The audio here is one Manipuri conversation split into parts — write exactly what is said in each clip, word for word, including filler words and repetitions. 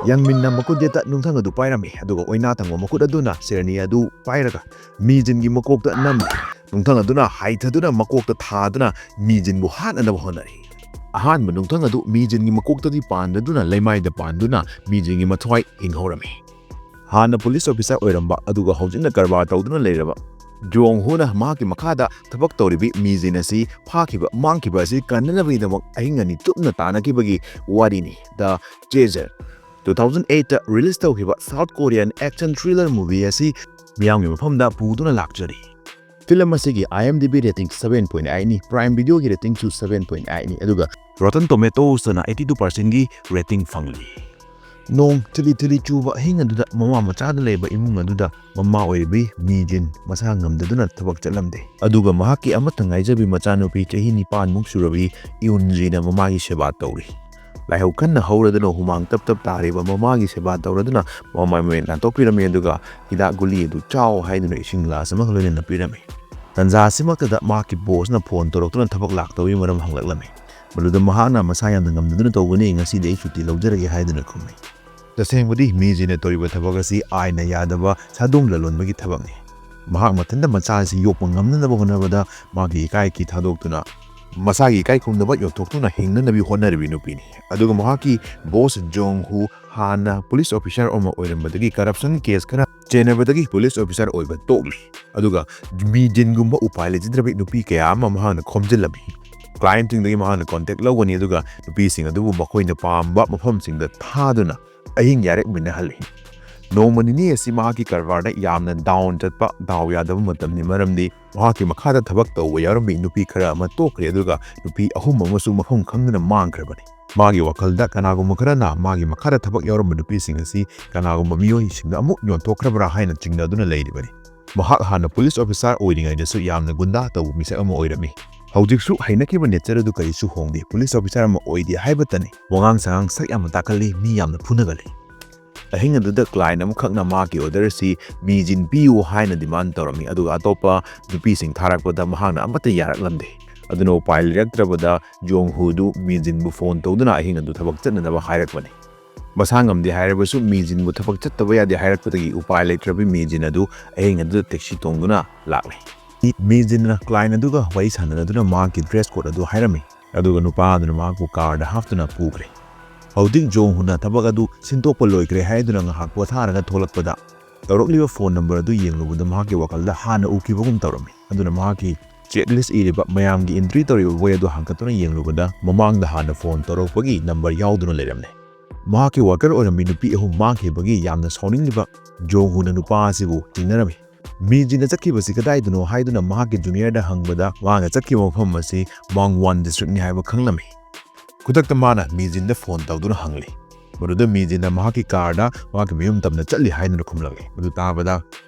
ꯌꯪꯃꯤꯟꯅ ꯃꯈꯨꯠ ꯌꯦꯠꯇ ꯅꯨꯡꯊꯪ ꯑꯗꯨ ꯄꯥꯏꯔꯝꯃꯤ, ꯑꯗꯨꯒ ꯑꯣꯏꯅꯥ ꯊꯪꯕ ꯃꯈꯨꯠ ꯑꯗꯨꯅ ꯁꯤꯔꯅꯤ ꯑꯗꯨ ꯄꯥꯏꯔꯒ ꯃꯤꯖꯤꯟꯒꯤ ꯃꯀꯣꯛꯇ ꯅꯝꯃꯤ꯫ ꯅꯨꯡꯊꯪ ꯑꯗꯨꯅ ꯍꯥꯏꯊꯗꯨꯅ ꯃꯀꯣꯛꯇ ꯊꯥꯗꯨꯅ ꯃꯤꯖꯤꯟꯕꯨ ꯍꯥꯠꯅꯅꯕ ꯍꯣꯠꯅꯔꯤ꯫ ꯑꯍꯥꯟꯕ ꯅꯨꯡꯊꯪ ꯑꯗꯨ ꯃꯤꯖꯤꯟꯒꯤ ꯃꯀꯣꯛꯇꯗꯤ ꯄꯥꯟꯗꯗꯨꯅ ꯂꯩꯃꯥꯏꯗ ꯄꯥꯟꯗꯨꯅ ꯃꯤꯖꯤꯟꯒꯤ ꯃꯊ꯭ꯋꯥꯏ ꯍꯤꯡꯍꯧꯔꯝꯃꯤ꯫ ꯍꯥꯟꯅ ꯄꯨꯂꯤꯁ ꯑꯣꯐꯤꯁꯥꯔ ꯑꯣꯏꯔꯝꯕ ꯑꯗꯨꯒ ꯍꯧꯖꯤꯛꯅ ꯀꯔꯕꯥꯔ ꯇꯧꯗꯨꯅ ꯂꯩꯔꯕ ꯖꯣꯡ ꯍꯨꯅ ꯃꯍꯥꯛꯀꯤ ꯃꯈꯥꯗ ꯊꯕꯛ ꯇꯧꯔꯤꯕꯤ ꯃꯤꯖꯤꯟ ꯑꯁꯤ ꯐꯥꯈꯤꯕ ꯃꯥꯡꯈꯤꯕ ꯑꯁꯤ ꯀꯟꯅꯅꯕꯒꯤꯗꯃꯛ ꯑꯍꯤꯡ ꯑꯅꯤ ꯇꯨꯞꯅ ꯇꯥꯟꯅꯈꯤꯕꯒꯤ ꯋꯥꯔꯤꯅꯤ꯫ The Chaser꯫ Two thousand eight ꯇ release ꯇꯧꯈꯤꯕ South Korean action thriller movie ꯑꯁꯤ ꯃꯤꯌꯥꯝꯒꯤ ꯃꯐꯝꯗ ꯄꯨꯗꯨꯅ ꯂꯥꯛꯆꯔꯤ꯫ ꯐꯤꯂꯝ ꯑꯁꯤꯒꯤ IMDb rating seven point eight ꯅꯤ, Prime Videoꯒꯤ ratingꯁꯨ seven point eight ꯅꯤ, ꯑꯗꯨꯒ Rotten Tomatoesꯇꯅ eighty two percentꯒꯤ rating ꯐꯪꯂꯤ꯫ ꯅꯣꯡ ꯊꯤꯂꯤ ꯊꯤꯂꯤ ꯆꯨꯕ ꯑꯍꯤꯡ ꯑꯗꯨꯗ ꯃꯃꯥ ꯃꯆꯥꯗ ꯂꯩꯕ ꯏꯃꯨꯡ ꯑꯗꯨꯗ ꯃꯃꯥ ꯑꯣꯏꯔꯤꯕꯤ ꯃꯤ ꯖꯤꯟ ꯃꯁꯥ ꯉꯝꯗꯗꯨꯅ ꯊꯕꯛ ꯆꯠꯂꯝꯗꯦ꯫ ꯑꯗꯨꯒ ꯃꯍꯥꯛꯀꯤ ꯑꯃꯠꯇ ꯉꯥꯏꯖꯕꯤ ꯃꯆꯥꯅꯨꯄꯤ ꯆꯍꯤ ꯅꯤꯄꯥꯟꯃꯨꯛ ꯁꯨꯔꯕꯤ ꯏꯌꯨꯟ ꯖꯤꯅ ꯃꯃꯥꯒꯤ ꯁꯦꯕꯥ ꯇꯧꯔꯤ꯫ ꯂꯥꯏꯍꯧ ꯀꯟꯅ ꯍꯧꯔꯗꯨꯅ ꯍꯨꯃꯥꯡ ꯇꯞ ꯇꯞ ꯇꯥꯔꯤꯕ ꯃꯃꯥꯒꯤ ꯁꯦꯕꯥ ꯇꯧꯔꯗꯨꯅ ꯃꯃꯥꯏ ꯃꯃꯤꯠ ꯅꯥꯟꯊꯣꯛꯄꯤꯔꯝꯃꯤ, ꯑꯗꯨꯒ ꯍꯤꯗꯥꯛ ꯒꯨꯂꯤ ꯑꯗꯨ ꯆꯥꯎ ꯍꯥꯏꯗꯨꯅ ꯏꯁꯤꯡ ꯒ꯭ꯂꯥꯁ ꯑꯃꯒ ꯂꯣꯏꯅꯅ ꯄꯤꯔꯝꯃꯤ꯫ ꯇꯟꯖꯥ ꯑꯁꯤꯃꯛꯇꯗ ꯃꯍꯥꯛꯀꯤ ꯕꯣꯁꯅ ꯐꯣꯟ ꯇꯧꯔꯛꯇꯨꯅ ꯊꯕꯛ ꯂꯥꯛꯇꯕꯒꯤ ꯃꯔꯝ ꯍꯪꯂꯛꯂꯝꯃꯤ꯫ ꯃꯗꯨꯗ ꯃꯍꯥꯛꯅ ꯃꯁꯥ ꯌꯥꯝꯅ ꯉꯝꯅꯗꯨꯅ ꯇꯧꯕꯅꯤ, ꯉꯁꯤꯗꯤ ꯑꯩ ꯁꯨꯇꯤ ꯂꯧꯖꯔꯒꯦ ꯍꯥꯏꯗꯨꯅ ꯈꯨꯝꯃꯤ꯫ ꯇꯁꯦꯡꯕꯗꯤ ꯃꯤ ꯖꯤꯟꯅ ꯇꯧꯔꯤꯕ ꯊꯕꯛ ꯑꯁꯤ ꯑꯥꯏꯟꯅ ꯌꯥꯗꯕ ꯁꯥꯗꯣꯡ ꯂꯂꯣꯟꯕꯒꯤ ꯊꯕꯛꯅꯤ꯫ ꯃꯍꯥꯛ ꯃꯊꯟꯇ ꯃꯆꯥ ꯑꯁꯤ ꯌꯣꯛꯄ ꯉꯝꯅꯅꯕ ꯍꯣꯠꯅꯕꯗ ꯃꯥꯒꯤ ꯏꯀꯥꯏ ꯏꯀꯤ ꯊꯥꯗꯣꯛꯇꯨꯅ ꯃꯁꯥꯒꯤ ꯏꯀꯥꯏ ꯈꯨꯝꯅꯕ ꯌꯣꯟꯊꯣꯛꯇꯨꯅ ꯍꯤꯡꯅꯅꯕꯤ ꯍꯣꯠꯅꯔꯤꯕꯤ ꯅꯨꯄꯤꯅꯤ꯫ ꯑꯗꯨꯒ ꯃꯍꯥꯛꯀꯤ ꯕꯣꯁ ꯖꯣꯡ ꯍꯨ ꯍꯥꯟꯅ ꯄꯨꯂꯤꯁ ꯑꯣꯐꯤꯁꯥꯔ ꯑꯃ ꯑꯣꯏꯔꯝꯕꯗꯒꯤ ꯀꯔꯞꯁꯟ ꯀꯦꯁ ꯈꯔ ꯆꯦꯟꯅꯕꯗꯒꯤ ꯄꯨꯂꯤꯁ ꯑꯣꯐꯤꯁꯥꯔ ꯑꯣꯏꯕ ꯇꯣꯛꯂꯤ꯫ ꯑꯗꯨꯒ ꯃꯤ ꯖꯤꯟꯒꯨꯝꯕ ꯎꯄꯥꯏ ꯂꯩꯖꯗ꯭ꯔꯕꯤ ꯅꯨꯄꯤ ꯀꯌꯥ ꯑꯃ ꯃꯍꯥꯛꯅ ꯈꯣꯝꯖꯤꯜꯂꯝꯃꯤ꯫ ꯀ꯭ꯂꯥꯏꯟꯁꯤꯡꯗꯒꯤ ꯃꯍꯥꯛꯅ ꯀꯣꯟꯇꯦꯛ ꯂꯧꯒꯅꯤ, ꯑꯗꯨꯒ ꯅꯨꯄꯤꯁꯤꯡ ꯑꯗꯨꯕꯨ ꯃꯈꯣꯏꯅ ꯄꯥꯝꯕ ꯃꯐꯝꯁꯤꯡꯗ ꯊꯥꯗꯨꯅ ꯑꯍꯤꯡ ꯌꯥꯔꯦꯛꯃꯤꯟꯅꯍꯜꯂꯤ꯫ ꯅꯣꯡꯃ ꯅꯤꯅꯤ ꯑꯁꯤ ꯃꯍꯥꯛꯀꯤ ꯀꯔꯕꯥꯔꯗ ꯌꯥꯝꯅ ꯗꯥꯎꯟ ꯆꯠꯄ, ꯗꯥꯎ ꯌꯥꯗꯕ ꯃꯇꯝꯅꯤ, ꯃꯔꯝꯗꯤ ꯃꯍꯥꯛꯀꯤ ꯃꯈꯥꯗ ꯊꯕꯛ ꯇꯧꯕ ꯌꯥꯎꯔꯝꯃꯤ ꯅꯨꯄꯤ ꯈꯔ ꯑꯃ ꯇꯣꯛꯈ꯭ꯔꯦ, ꯑꯗꯨꯒ ꯅꯨꯄꯤ ꯑꯍꯨꯝ ꯑꯃꯁꯨ ꯃꯐꯝ ꯈꯪꯗꯅ ꯃꯥꯡꯈ꯭ꯔꯕꯅꯤ꯫ ꯃꯥꯒꯤ ꯋꯥꯈꯜꯗ ꯀꯅꯥꯒꯨꯝꯕ ꯈꯔꯅ ꯃꯥꯒꯤ ꯃꯈꯥꯗ ꯊꯕꯛ ꯌꯥꯎꯔꯝꯕ ꯅꯨꯄꯤꯁꯤꯡ ꯑꯁꯤ ꯀꯅꯥꯒꯨꯝꯕ ꯃꯤꯑꯣꯏꯁꯤꯡꯗ ꯑꯃꯨꯛ ꯌꯣꯟꯊꯣꯛꯈ꯭ꯔꯕ꯭ꯔꯥ ꯍꯥꯏꯅ ꯆꯤꯡꯅꯗꯨꯅ ꯂꯩꯔꯤꯕꯅꯤ꯫ ꯃꯍꯥꯛ ꯍꯥꯟꯅ ꯄꯨꯂꯤꯁ ꯑꯣꯐꯤꯁꯥꯔ ꯑꯣꯏꯔꯤꯉꯩꯗꯁꯨ ꯌꯥꯝꯅ ꯒꯨꯟꯗꯥ ꯇꯧꯕ ꯃꯤꯁꯛ ꯑꯃ ꯑꯣꯏꯔꯝꯃꯤ꯫ ꯍꯧꯖꯤꯛꯁꯨ ꯍꯩꯅꯈꯤꯕ ꯅꯦꯆꯔ ꯑꯗꯨ ꯀꯔꯤꯁꯨ ꯍꯣꯡꯗꯦ꯫ ꯄꯨꯂꯤꯁ ꯑꯣꯐꯤꯁꯥꯔ ꯑꯃ ꯑꯣꯏꯗꯦ ꯍꯥꯏꯕꯇꯅꯤ꯫ ꯋꯥꯉꯥꯡ ꯁꯉꯥꯡ ꯁꯛ ꯌꯥꯝꯅ ꯇꯥꯛꯀꯜꯂꯤ, ꯃꯤ ꯌꯥꯝꯅ ꯐꯨꯅꯒꯜꯂꯤ꯫ ꯑꯍꯤꯡ ꯑꯗꯨꯗ ꯀ꯭ꯂꯥꯏꯟ ꯑꯃꯈꯛꯅ ꯃꯍꯥꯛꯀꯤ ꯑꯣꯔꯗꯔ ꯑꯁꯤ ꯃꯤ ꯖꯤꯟ ꯄꯤꯌꯨ ꯍꯥꯏꯅ ꯗꯤꯃꯥꯟ ꯇꯧꯔꯝꯃꯤ, ꯑꯗꯨꯒ ꯑꯇꯣꯞꯄ ꯅꯨꯄꯤꯁꯤꯡ ꯊꯥꯔꯛꯄꯗ ꯃꯍꯥꯛꯅ ꯑꯃꯠꯇ ꯌꯥꯔꯛꯂꯝꯗꯦ꯫ ꯑꯗꯨꯅ ꯎꯄꯥꯏ ꯂꯩꯔꯛꯇ꯭ꯔꯕꯗ ꯖꯣꯡ ꯍꯨꯗꯨ ꯃꯤ ꯖꯤꯟꯕꯨ ꯐꯣꯟ ꯇꯧꯗꯨꯅ ꯑꯍꯤꯡ ꯑꯗꯨ ꯊꯕꯛ ꯆꯠꯅꯅꯕ ꯍꯥꯏꯔꯛꯄꯅꯤ꯫ ꯃꯁꯥ ꯉꯝꯗꯦ ꯍꯥꯏꯔꯕꯁꯨ ꯃꯤꯖꯤꯟꯕꯨ ꯊꯕꯛ ꯆꯠꯇꯕ ꯌꯥꯗꯦ ꯍꯥꯏꯔꯛꯄꯗꯒꯤ ꯎꯄꯥꯏ ꯂꯩꯇ꯭ꯔꯕꯤ ꯃꯤꯖꯤꯟ ꯑꯗꯨ ꯑꯍꯤꯡ ꯑꯗꯨꯗ ꯇꯦꯛꯁꯤ ꯇꯣꯡꯗꯨꯅ ꯂꯥꯛꯂꯦ꯫ ꯃꯤꯖꯤꯟꯅ ꯀ꯭ꯂꯥꯏꯟ ꯑꯗꯨꯒ ꯋꯥꯔꯤ ꯁꯥꯟꯅꯗꯨꯅ ꯃꯍꯥꯛꯀꯤ ꯗ꯭ꯔꯦꯁ ꯀꯣꯗ ꯑꯗꯨ ꯍꯥꯏꯔꯝꯃꯤ, ꯑꯗꯨꯒ ꯅꯨꯄꯥ ꯑꯗꯨꯅ ꯃꯍꯥꯛꯄꯨ ꯀꯥꯔꯗ ꯍꯥꯞꯇꯨꯅ ꯄꯨꯈ꯭ꯔꯦ꯫ ꯍꯧꯖꯤꯛ ꯖꯣꯡ ꯍꯨꯅ ꯊꯕꯛ ꯑꯗꯨ ꯁꯤꯟꯗꯣꯛꯄ ꯂꯣꯏꯈ꯭ꯔꯦ ꯍꯥꯏꯗꯨꯅ ꯉꯥꯏꯍꯥꯛ ꯄꯣꯊꯥꯔꯒ ꯊꯣꯛꯂꯛꯄꯗ, ꯇꯧꯔꯛꯂꯤꯕ ꯐꯣꯟ ꯅꯝꯕꯔ ꯑꯗꯨ ꯌꯦꯡꯂꯨꯕꯗ ꯃꯍꯥꯛꯀꯤ ꯋꯥꯈꯜꯗ ꯍꯥꯟꯅ ꯎꯈꯤꯕꯒꯨꯝ ꯇꯧꯔꯝꯃꯤ꯫ ꯑꯗꯨꯅ ꯃꯍꯥꯛꯀꯤ ꯆꯦꯛ ꯂꯤꯁ ꯏꯔꯤꯕ ꯃꯌꯥꯝꯒꯤ ꯑꯦꯟꯇ꯭ꯔꯤ ꯇꯧꯔꯤꯕ ꯕꯣꯏ ꯑꯗꯨ ꯍꯥꯡꯒꯠꯇꯨꯅ ꯌꯦꯡꯂꯨꯕꯗ ꯃꯃꯥꯡꯗ ꯍꯥꯟꯅ ꯐꯣꯟ ꯇꯧꯔꯛꯄꯒꯤ ꯅꯝꯕꯔ ꯌꯥꯎꯗꯨꯅ ꯂꯩꯔꯝꯂꯦ꯫ ꯃꯍꯥꯛꯀꯤ ꯋꯥꯀꯔ ꯑꯣꯏꯔꯝꯕꯤ ꯅꯨꯄꯤ ꯑꯍꯨꯝ ꯃꯥꯡꯈꯤꯕꯒꯤ ꯌꯥꯝꯅ ꯁꯥꯎꯅꯤꯡꯂꯤꯕ ꯖꯣꯡ ꯍꯨꯅ ꯅꯨꯄꯥ ꯑꯁꯤꯕꯨ ꯆꯤꯡꯅꯔꯝꯃꯤ꯫ ꯃꯤꯖꯤꯟꯅ ꯆꯠꯈꯤꯕꯁꯤ ꯀꯗꯥꯏꯗꯅꯣ ꯍꯥꯏꯗꯨꯅ ꯃꯍꯥꯛꯀꯤ ꯖꯨꯅꯤꯌꯔꯗ ꯍꯪꯕꯗ ꯃꯥꯅ ꯆꯠꯈꯤꯕ ꯃꯐꯝ ꯑꯁꯤ ꯃꯥꯡꯋꯥꯟ ꯗꯤꯁꯇ꯭ꯔꯤꯛꯅꯤ ꯍꯥꯏꯕ ꯈꯪꯂꯝꯃꯤ꯫ ꯈꯨꯗꯛꯇ ꯃꯥꯅ ꯃꯤꯖꯤꯟꯗ ꯐꯣꯟ ꯇꯧꯗꯨꯅ ꯍꯪꯂꯤ꯫ ꯃꯗꯨꯗ ꯃꯤꯖꯤꯟꯅ ꯃꯍꯥꯛꯀꯤ ꯀꯥꯔꯗ ꯃꯍꯥꯛꯀꯤ ꯃꯌꯨꯝ ꯇꯝꯅ ꯆꯠꯂꯤ ꯍꯥꯏꯗꯨꯅ ꯈꯨꯝꯂꯝꯃꯤ꯫ ꯃꯗꯨ ꯇꯥꯕꯗ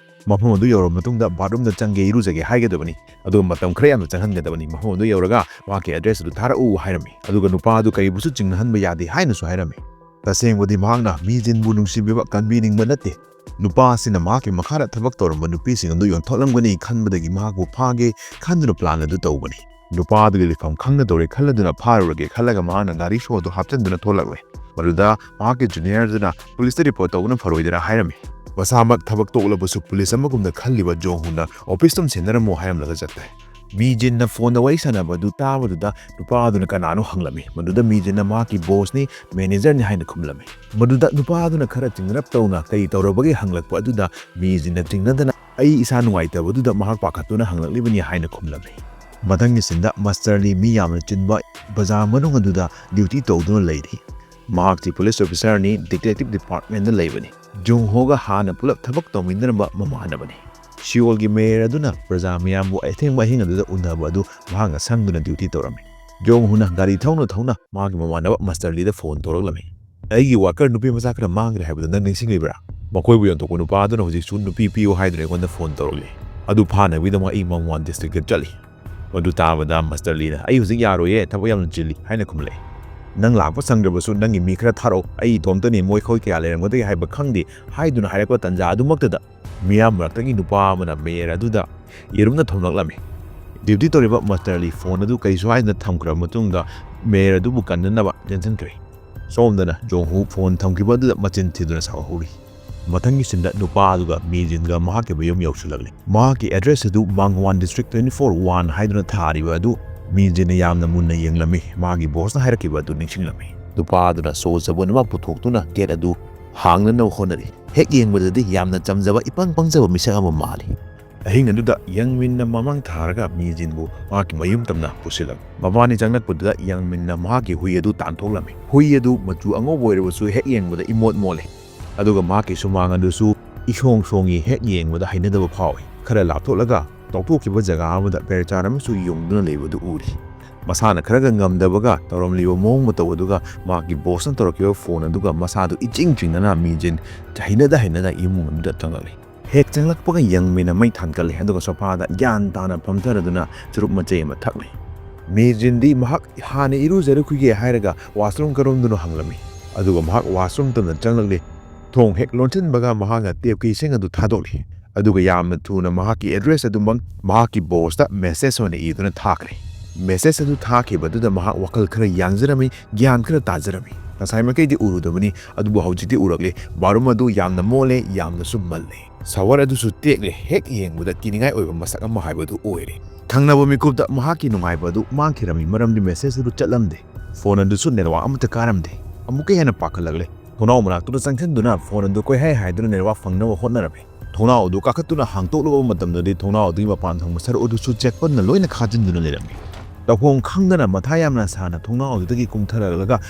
ꯃꯐꯝ ꯑꯗꯨ ꯌꯧꯔꯕ ꯃꯇꯨꯡꯗ ꯕꯥꯠꯔꯨꯝꯗ ꯆꯪꯒꯦ, ꯏꯔꯨꯖꯒꯦ ꯍꯥꯏꯒꯗꯕꯅꯤ, ꯑꯗꯨꯒ ꯃꯇꯝ ꯈꯔ ꯌꯥꯝꯅ ꯆꯪꯍꯟꯒꯗꯕꯅꯤ, ꯃꯐꯝ ꯑꯗꯨ ꯌꯧꯔꯒ ꯃꯍꯥꯛꯀꯤ ꯑꯦꯗ꯭ꯔꯦꯁ ꯑꯗꯨ ꯊꯥꯔꯛꯎ ꯍꯥꯏꯔꯝꯃꯤ꯫ ꯑꯗꯨꯒ ꯅꯨꯄꯥ ꯑꯗꯨ ꯀꯔꯤꯕꯨꯁꯨ ꯆꯤꯡꯅꯍꯟꯕ ꯌꯥꯗꯦ ꯍꯥꯏꯅꯁꯨ ꯍꯥꯏꯔꯝꯃꯤ꯫ ꯇꯁꯦꯡꯕꯗꯤ ꯃꯍꯥꯛꯅ ꯃꯤꯖꯤꯟꯕꯨ ꯅꯨꯡꯁꯤꯕꯤꯕ ꯀꯟꯕꯤꯅꯤꯡꯕ ꯅꯠꯇꯦ꯫ ꯅꯨꯄꯥ ꯑꯁꯤꯅ ꯃꯍꯥꯛꯀꯤ ꯃꯈꯥꯗ ꯊꯕꯛ ꯇꯧꯔꯝꯕ ꯅꯨꯄꯤꯁꯤꯡ ꯑꯗꯨ ꯌꯣꯟꯊꯣꯛꯂꯝꯒꯅꯤ ꯈꯟꯕꯗꯒꯤ ꯃꯍꯥꯛꯄꯨ ꯐꯥꯒꯦ ꯈꯟꯗꯨꯅ ꯄ꯭ꯂꯥꯟ ꯑꯗꯨ ꯇꯧꯕꯅꯤ꯫ ꯅꯨꯄꯥ ꯑꯗꯨꯒꯤ ꯂꯩꯐꯝ ꯈꯪꯅꯗꯧꯔꯦ ꯈꯜꯂꯗꯨꯅ ꯐꯥꯔꯨꯔꯒꯦ ꯈꯜꯂꯒ ꯃꯍꯥꯛꯅ ꯒꯥꯔꯤ ꯁꯣ ꯑꯗꯨ ꯍꯥꯞꯆꯤꯟꯗꯨꯅ ꯊꯣꯛꯂꯛꯂꯦ꯫ ꯃꯗꯨꯗ ꯃꯍꯥꯛꯀꯤ ꯖꯨꯅꯤꯌꯔ ꯑꯗꯨꯅ ꯄꯨꯂꯤꯁꯇ ꯔꯤꯄꯣꯔꯠ ꯇꯧꯕꯅ ꯐꯔꯣꯏꯗꯔꯥ ꯍꯥꯏꯔꯝꯃꯤ꯫ ꯃꯁꯥꯃꯛ ꯊꯕꯛ ꯇꯣꯛꯂꯕꯁꯨ ꯄꯨꯂꯤꯁ ꯑꯃꯒꯨꯝꯅ ꯈꯜꯂꯤꯕ ꯖꯣꯡ ꯍꯨꯅ ꯑꯣꯐꯤꯁ ꯑꯗꯨꯝ ꯁꯦꯟꯅꯔꯝꯃꯣ ꯍꯥꯏꯔꯝꯂꯒ ꯆꯠꯈ꯭ꯔꯦ꯫ ꯃꯤꯖꯤꯟꯅ ꯐꯣꯟꯗ ꯋꯥꯔꯤ ꯁꯥꯟꯅꯕ ꯑꯗꯨ ꯇꯥꯕꯗꯨꯗ ꯅꯨꯄꯥ ꯑꯗꯨꯅ ꯀꯅꯥꯅꯣ ꯍꯪꯂꯝꯃꯤ꯫ ꯃꯗꯨꯗ ꯃꯤꯖꯤꯟꯅ ꯃꯍꯥꯛꯀꯤ ꯕꯣꯁꯅꯤ, ꯃꯦꯅꯦꯖꯔꯅꯤ ꯍꯥꯏꯅ ꯈꯨꯝꯂꯝꯃꯤ꯫ ꯃꯗꯨꯗ ꯅꯨꯄꯥ ꯑꯗꯨꯅ ꯈꯔ ꯆꯤꯡꯅꯔꯞ ꯇꯧꯅ ꯀꯔꯤ ꯇꯧꯔꯕꯒꯦ ꯍꯪꯂꯛꯄ ꯑꯗꯨꯗ ꯃꯤꯖꯤꯟꯅ ꯆꯤꯡꯅꯗꯅ ꯑꯩ ꯏꯁꯥ ꯅꯨꯡꯉꯥꯏꯇꯕꯗꯨꯗ ꯃꯍꯥꯛ ꯄꯥꯈꯠꯇꯨꯅ ꯍꯪꯂꯛꯂꯤꯕꯅꯤ ꯍꯥꯏꯅ ꯈꯨꯝꯂꯝꯃꯤ꯫ ꯃꯊꯪꯒꯤ ꯁꯤꯟꯗ ꯃꯁꯇꯔ ꯂꯤ ꯃꯤ ꯌꯥꯝꯅ ꯆꯤꯟꯕ ꯕꯖꯥꯔ ꯃꯅꯨꯡ ꯑꯗꯨꯗ ꯗ꯭ꯌꯨꯇꯤ ꯇꯧꯗꯨꯅ ꯂꯩꯔꯤ꯫ ꯃꯍꯥꯛꯇꯤ ꯄꯨꯂꯤꯁ ꯑꯣꯐꯤꯁꯥꯔꯅꯤ, ꯗꯤꯇꯦꯛꯇꯤꯚ ꯗꯤꯄꯥꯔꯠꯃꯦꯟꯗ ꯂꯩꯕꯅꯤ꯫ ꯖꯨꯡ ꯍꯣꯒ ꯍꯥꯟꯅ ꯄꯨꯂꯞ ꯊꯕꯛ ꯇꯧꯃꯤꯟꯅꯔꯝꯕ ꯃꯃꯥꯟꯅꯕꯅꯤ꯫ ꯁꯤꯑꯣꯜꯒꯤ ꯃꯦꯌꯔ ꯑꯗꯨꯅ ꯄ꯭ꯔꯖꯥ ꯃꯤꯌꯥꯝꯕꯨ ꯑꯊꯦꯡꯕ ꯑꯍꯤꯡ ꯑꯗꯨꯗ ꯎꯅꯕ ꯑꯗꯨ ꯃꯍꯥꯛꯅ ꯁꯪꯗꯨꯅ ꯗ꯭ꯌꯨꯇꯤ ꯇꯧꯔꯝꯃꯤ꯫ ꯖꯣꯡ ꯍꯨꯅ ꯒꯥꯔꯤ ꯊꯧꯅ ꯊꯧꯅ ꯃꯍꯥꯛꯀꯤ ꯃꯃꯥꯟꯅꯕ ꯃꯁꯇꯔ ꯂꯤꯗ ꯐꯣꯟ ꯇꯧꯔꯛꯂꯝꯃꯤ꯫ "ꯑꯩꯒꯤ ꯋꯥꯀꯔ ꯅꯨꯄꯤ ꯃꯆꯥ ꯈꯔ ꯃꯥꯡꯈ꯭ꯔꯦ ꯍꯥꯏꯕꯗꯨ ꯅꯪ ꯅꯤꯡꯁꯤꯡꯂꯤꯕ꯭ꯔꯥ? ꯃꯈꯣꯏꯕꯨ ꯌꯣꯟꯊꯣꯛꯄ ꯅꯨꯄꯥ ꯑꯗꯨꯅ ꯍꯧꯖꯤꯛꯁꯨ ꯅꯨꯄꯤ ꯄꯤꯌꯨ ꯍꯥꯏꯗꯨꯅ ꯑꯩꯉꯣꯟꯗ ꯐꯣꯟ ꯇꯧꯔꯛꯂꯤ꯫ ꯑꯗꯨ ꯐꯥꯅꯕꯒꯤꯗꯃꯛ ꯑꯩ ꯃꯪꯋꯥꯟ ꯗꯤꯁꯇ꯭ꯔꯤꯛꯇ ꯆꯠꯂꯤ꯫" ꯃꯗꯨ ꯇꯥꯕꯗ ꯃꯁꯇꯔ ꯂꯤꯅ, "ꯑꯩ ꯍꯧꯖꯤꯛ ꯌꯥꯔꯣꯏꯌꯦ, ꯊꯕꯛ ꯌꯥꯝꯅ ꯆꯤꯜꯂꯤ" ꯍꯥꯏꯅ ꯈꯨꯝꯂꯛꯏ꯫ "ꯅꯪ ꯂꯥꯛꯄ ꯁꯪꯗ꯭ꯔꯕꯁꯨ ꯅꯪꯒꯤ ꯃꯤ ꯈꯔ ꯊꯥꯔꯛꯑꯣ, ꯑꯩ ꯏꯇꯣꯝꯇꯅꯤ, ꯃꯣꯏꯈꯣꯏ ꯀꯌꯥ ꯂꯩꯔꯝꯒꯗꯒꯦ ꯍꯥꯏꯕ ꯈꯪꯗꯦ" ꯍꯥꯏꯗꯨꯅ ꯍꯥꯏꯔꯛꯄ ꯇꯥꯟꯖꯥ ꯑꯗꯨꯃꯛꯇꯗ ꯃꯤꯌꯥꯝ ꯃꯔꯛꯇꯒꯤ ꯅꯨꯄꯥ ꯑꯃꯅ ꯃꯦꯌꯔ ꯑꯗꯨꯗ ꯌꯦꯔꯨꯝꯅ ꯊꯣꯝꯂꯛꯂꯝꯃꯤ꯫ ꯗ꯭ꯌꯨꯇꯤ ꯇꯧꯔꯤꯕ ꯃꯁꯇꯔ ꯂꯤ ꯐꯣꯟ ꯑꯗꯨ ꯀꯔꯤꯁꯨ ꯍꯥꯏꯗꯅ ꯊꯝꯈ꯭ꯔꯕ ꯃꯇꯨꯡꯗ ꯃꯦꯌꯔ ꯑꯗꯨꯕꯨ ꯀꯟꯅꯅꯕ ꯆꯦꯟꯁꯤꯟꯈ꯭ꯔꯦ꯫ ꯁꯣꯝꯗꯅ ꯖꯣꯡꯍꯨ ꯐꯣꯟ ꯊꯝꯈꯤꯕ ꯑꯗꯨꯗ ꯃꯆꯤꯟ ꯊꯤꯗꯨꯅ ꯁꯥꯎꯍꯧꯔꯤ꯫ ꯃꯊꯪꯒꯤ ꯁꯤꯟꯗ ꯅꯨꯄꯥ ꯑꯗꯨꯒ ꯃꯤꯖꯤꯟꯒ ꯃꯍꯥꯛꯀꯤ ꯃꯌꯨꯝ ꯌꯧꯁꯤꯜꯂꯛꯂꯤ꯫ ꯃꯍꯥꯛꯀꯤ ꯑꯦꯗ꯭ꯔꯦꯁ ꯑꯗꯨ ꯃꯥꯡꯋꯥꯟ ꯗꯤꯁꯇ꯭ꯔꯤꯛ ꯇ꯭ꯋꯦꯟꯇꯤ ꯐꯣꯔ ꯋꯥꯟ ꯍꯥꯏꯗꯨꯅ ꯊꯥꯔꯤꯕ ꯑꯗꯨ ꯃꯤꯖꯤꯟꯅ ꯌꯥꯝꯅ ꯃꯨꯟꯅ ꯌꯦꯡꯂꯝꯃꯤ꯫ ꯃꯥꯒꯤ ꯕꯣꯁꯅ ꯍꯥꯏꯔꯛꯈꯤꯕ ꯑꯗꯨ ꯅꯤꯡꯁꯤꯡꯂꯝꯃꯤ꯫ ꯅꯨꯄꯥ ꯑꯗꯨꯅ ꯁꯣ ꯁꯥꯕꯨꯟ ꯑꯃ ꯄꯨꯊꯣꯛꯇꯨꯅ ꯒꯦꯠ ꯑꯗꯨ ꯍꯥꯡꯅꯅꯕ ꯍꯣꯠꯅꯔꯤ꯫ ꯍꯦꯛ ꯌꯦꯡꯕꯗꯗꯤ ꯌꯥꯝꯅ ꯆꯝꯖꯕ, ꯏꯄꯪ ꯄꯪꯖꯕ ꯃꯤꯁꯛ ꯑꯃ ꯃꯥꯜꯂꯤ꯫ ꯑꯍꯤꯡ ꯑꯗꯨꯗ ꯌꯪ ꯃꯤꯟꯅ ꯃꯃꯥꯡ ꯊꯥꯔꯒ ꯃꯤꯖꯤꯟꯕꯨ ꯃꯍꯥꯛꯀꯤ ꯃꯌꯨꯝ ꯇꯝꯅ ꯄꯨꯁꯤꯜꯂꯝꯃꯤ꯫ ꯃꯕꯥꯅꯤ ꯆꯪꯂꯛꯄꯗꯨꯗ ꯌꯪ ꯃꯤꯟꯅ ꯃꯍꯥꯛꯀꯤ ꯍꯨꯏ ꯑꯗꯨ ꯇꯥꯟꯊꯣꯛꯂꯝꯃꯤ꯫ ꯍꯨꯏ ꯑꯗꯨ ꯃꯆꯨ ꯑꯉꯧꯕ ꯑꯣꯏꯔꯕꯁꯨ ꯍꯦꯛ ꯌꯦꯡꯕꯗ ꯏꯃꯣꯠ ꯃꯣꯠꯂꯤ꯫ ꯑꯗꯨꯒ ꯃꯍꯥꯛꯀꯤ ꯁꯨꯃꯥꯡ ꯑꯗꯨꯁꯨ ꯏꯁꯣꯡ ꯁꯣꯡꯉꯤ, ꯍꯦꯛ ꯌꯦꯡꯕꯗ ꯍꯩꯅꯗꯕ ꯐꯥꯎꯏ꯫ ꯈꯔ ꯂꯥꯞꯊꯣꯛꯂꯒ ꯇꯧꯊꯣꯛꯈꯤꯕ ꯖꯒꯥ ꯑꯃꯗ ꯕꯦꯔꯆꯥꯟ ꯑꯃꯁꯨ ꯌꯨꯡꯗꯨꯅ ꯂꯩꯕꯗꯨ ꯎꯔꯤ꯫ ꯃꯁꯥꯅ ꯈꯔꯒ ꯉꯝꯗꯕꯒ ꯇꯧꯔꯝꯂꯤꯕ ꯃꯑꯣꯡ ꯃꯇꯧ ꯑꯗꯨꯒ ꯃꯍꯥꯛꯀꯤ ꯕꯣꯁꯅ ꯇꯧꯔꯛꯈꯤꯕ ꯐꯣꯟ ꯑꯗꯨꯒ ꯃꯁꯥꯗꯨ ꯏꯆꯤꯡ ꯆꯤꯡꯅꯅ ꯃꯤꯖꯤꯟ ꯍꯩꯅꯗ ꯍꯩꯅꯗ ꯏꯃꯨꯡ ꯑꯗꯨꯗ ꯆꯪꯂꯛꯂꯤ꯫ ꯍꯦꯛ ꯆꯪꯂꯛꯄꯒ ꯌꯪ ꯃꯤꯟꯅ ꯃꯩ ꯊꯥꯟꯒꯠꯂꯤ, ꯑꯗꯨꯒ ꯁꯣꯐꯥꯗ ꯒ꯭ꯌꯥꯟ ꯇꯥꯅ ꯐꯝꯊꯔꯗꯨꯅ ꯆꯨꯔꯨꯞ ꯃꯆꯩ ꯑꯃ ꯊꯛꯂꯤ꯫ ꯃꯤꯖꯤꯟꯗꯤ ꯃꯍꯥꯛ ꯍꯥꯟꯅ ꯏꯔꯨꯖꯔꯨꯈꯤꯒꯦ ꯍꯥꯏꯔꯒ ꯋꯥꯁꯔꯨꯝ ꯀꯔꯣꯝꯗꯅꯣ ꯍꯪꯂꯝꯃꯤ꯫ ꯑꯗꯨꯒ ꯃꯍꯥꯛ ꯋꯥꯁꯔꯨꯝ ꯇꯝꯅ ꯆꯪꯂꯛꯂꯤ꯫ ꯊꯣꯡ ꯍꯦꯛ ꯂꯣꯟꯁꯤꯟꯕꯒ ꯃꯍꯥꯛꯅ ꯇꯦꯞꯀꯤ ꯏꯁꯤꯡ ꯑꯗꯨ ꯊꯥꯗꯣꯛꯂꯤ꯫ ꯑꯗꯨꯒ ꯌꯥꯝꯅ ꯊꯨꯅ ꯃꯍꯥꯛꯀꯤ ꯑꯦꯗ꯭ꯔꯦꯁ ꯑꯗꯨꯃꯛ ꯃꯍꯥꯛꯀꯤ ꯕꯣꯁꯇ ꯃꯦꯁꯦꯖ ꯑꯣꯏꯅ ꯏꯗꯨꯅ ꯊꯥꯈ꯭ꯔꯦ꯫ ꯃꯦꯁꯦꯖ ꯑꯗꯨ ꯊꯥꯈꯤꯕꯗꯨꯗ ꯃꯍꯥꯛ ꯋꯥꯈꯜ ꯈꯔ ꯌꯥꯡꯖꯔꯝꯃꯤ, ꯒ꯭ꯌꯥꯟ ꯈꯔ ꯇꯥꯖꯔꯝꯃꯤ꯫ ꯉꯁꯥꯏ ꯃꯥꯏꯀꯩꯗꯤ ꯎꯔꯨꯗꯕꯅꯤ, ꯑꯗꯨꯕꯨ ꯍꯧꯖꯤꯛꯇꯤ ꯎꯔꯛꯂꯤ꯫ ꯕꯥꯠꯔꯨꯝ ꯑꯗꯨ ꯌꯥꯝꯅ ꯃꯣꯠꯂꯦ, ꯌꯥꯝꯅꯁꯨ ꯃꯜꯂꯦ꯫ ꯁꯥꯋꯔ ꯑꯗꯨꯁꯨ ꯇꯦꯛꯂꯦ, ꯍꯦꯛ ꯌꯦꯡꯕꯗ ꯀꯤꯅꯤꯡꯉꯥꯏ ꯑꯣꯏꯕ ꯃꯁꯛ ꯑꯃ ꯍꯥꯏꯕꯗꯨ ꯑꯣꯏꯔꯦ꯫ ꯊꯪꯅꯕ ꯃꯤꯀꯨꯞꯇ ꯃꯍꯥꯛꯀꯤ ꯅꯨꯡꯉꯥꯏꯕ ꯑꯗꯨ ꯃꯥꯡꯈꯤꯔꯝꯃꯤ, ꯃꯔꯝꯗꯤ ꯃꯦꯁꯦꯖ ꯑꯗꯨ ꯆꯠꯂꯝꯗꯦ꯫ ꯐꯣꯟ ꯑꯗꯨꯁꯨ ꯅꯦꯠꯋꯥꯛ ꯑꯃꯠꯇ ꯀꯥꯔꯝꯗꯦ꯫ ꯑꯃꯨꯛꯀ ꯍꯦꯟꯅ ꯄꯥꯈꯠꯂꯛꯂꯦ꯫ ꯊꯣꯡꯅꯥꯎ ꯃꯅꯥꯛꯇꯨꯗ ꯆꯪꯁꯤꯟꯗꯨꯅ ꯐꯣꯟ ꯑꯗꯨ ꯀꯣꯏꯍꯥꯏ ꯍꯥꯏꯗꯨꯅ ꯅꯦꯠꯋꯥꯛ ꯐꯪꯅꯕ ꯍꯣꯠꯅꯔꯝꯃꯤ꯫ ꯊꯣꯡꯅꯥꯎ ꯑꯗꯨ ꯀꯥꯈꯠꯇꯨꯅ ꯍꯥꯡꯇꯣꯛꯂꯨꯕ ꯃꯇꯝꯗꯗꯤ ꯊꯣꯡꯅꯥꯎ ꯑꯗꯨꯒꯤ ꯃꯄꯥꯟ ꯊꯪꯕ ꯁꯔꯨꯛ ꯑꯗꯨꯁꯨ ꯆꯦꯛꯄꯟꯅ ꯂꯣꯏꯅ ꯈꯥꯖꯤꯟꯗꯨꯅ ꯂꯩꯔꯝꯃꯤ꯫ ꯇꯧꯐꯝ ꯈꯪꯗꯅ ꯃꯊꯥ ꯌꯥꯝꯅ ꯁꯥꯅ ꯊꯣꯡꯅꯥꯎ ꯑꯗꯨꯗꯒꯤ ꯀꯨꯝꯊꯔꯛꯂꯒ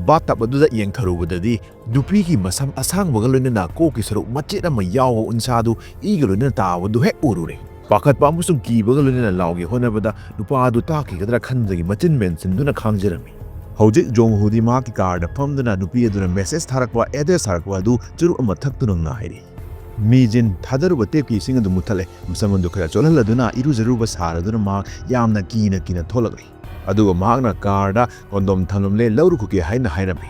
ꯕꯥꯠꯇꯕ ꯑꯗꯨꯗ ꯌꯦꯡꯊꯔꯨꯕꯗꯗꯤ ꯅꯨꯄꯤꯒꯤ ꯃꯁꯝ ꯑꯁꯥꯡꯕꯒ ꯂꯣꯏꯅꯅ ꯀꯣꯛꯀꯤ ꯁꯔꯨꯛ ꯃꯆꯦꯠ ꯑꯃ ꯌꯥꯎꯕ ꯎꯟꯁꯥꯗꯨ ꯏꯒ ꯂꯣꯏꯅꯅ ꯇꯥꯕꯗꯨ ꯍꯦꯛ ꯎꯔꯨꯔꯦ꯫ ꯄꯥꯈꯠꯄ ꯑꯃꯁꯨꯡ ꯀꯤꯕꯒ ꯂꯣꯏꯅꯅ ꯂꯥꯎꯒꯦ ꯍꯣꯠꯅꯕꯗ ꯅꯨꯄꯥ ꯑꯗꯨ ꯇꯥꯈꯤꯒꯗ꯭ꯔꯥ ꯈꯟꯕꯗꯒꯤ ꯃꯆꯤꯟ ꯃꯦꯟꯁꯤꯟꯗꯨꯅ ꯈꯥꯡꯖꯔꯝꯃꯤ꯫ ꯍꯧꯖꯤꯛ ꯖꯣꯡ ꯍꯨꯗꯤ ꯃꯍꯥꯛꯀꯤ ꯀꯥꯔꯗ ꯐꯝꯗꯨꯅ ꯅꯨꯄꯤ ꯑꯗꯨꯅ ꯃꯦꯁꯦꯖ ꯊꯥꯔꯛꯄ, ꯑꯦꯗ꯭ꯔꯦꯁ ꯊꯥꯔꯛꯄ ꯑꯗꯨ ꯆꯨꯔꯨꯞ ꯑꯃ ꯊꯛꯇꯨꯅ ꯉꯥꯏꯔꯤ꯫ ꯃꯤꯖꯤꯟ ꯊꯥꯗꯔꯨꯕ ꯇꯦꯞꯀꯤ ꯏꯁꯤꯡ ꯑꯗꯨ ꯃꯨꯠꯊꯠꯂꯦ꯫ ꯃꯁꯝ ꯑꯗꯨ ꯈꯔ ꯆꯣꯠꯍꯜꯂꯗꯨꯅ ꯏꯔꯨꯖꯔꯨꯕ ꯁꯥꯔꯗꯨꯅ ꯃꯍꯥꯛ ꯌꯥꯝꯅ ꯀꯤꯅ ꯀꯤꯅ ꯊꯣꯛꯂꯛꯂꯤ꯫ ꯑꯗꯨꯒ ꯃꯍꯥꯛꯅ ꯀꯥꯔꯗ ꯀꯣꯟꯗꯣꯝ ꯊꯝꯂꯝꯂꯦ, ꯂꯧꯔꯨꯈꯤꯒꯦ ꯍꯥꯏꯅ ꯍꯥꯏꯔꯝꯃꯤ꯫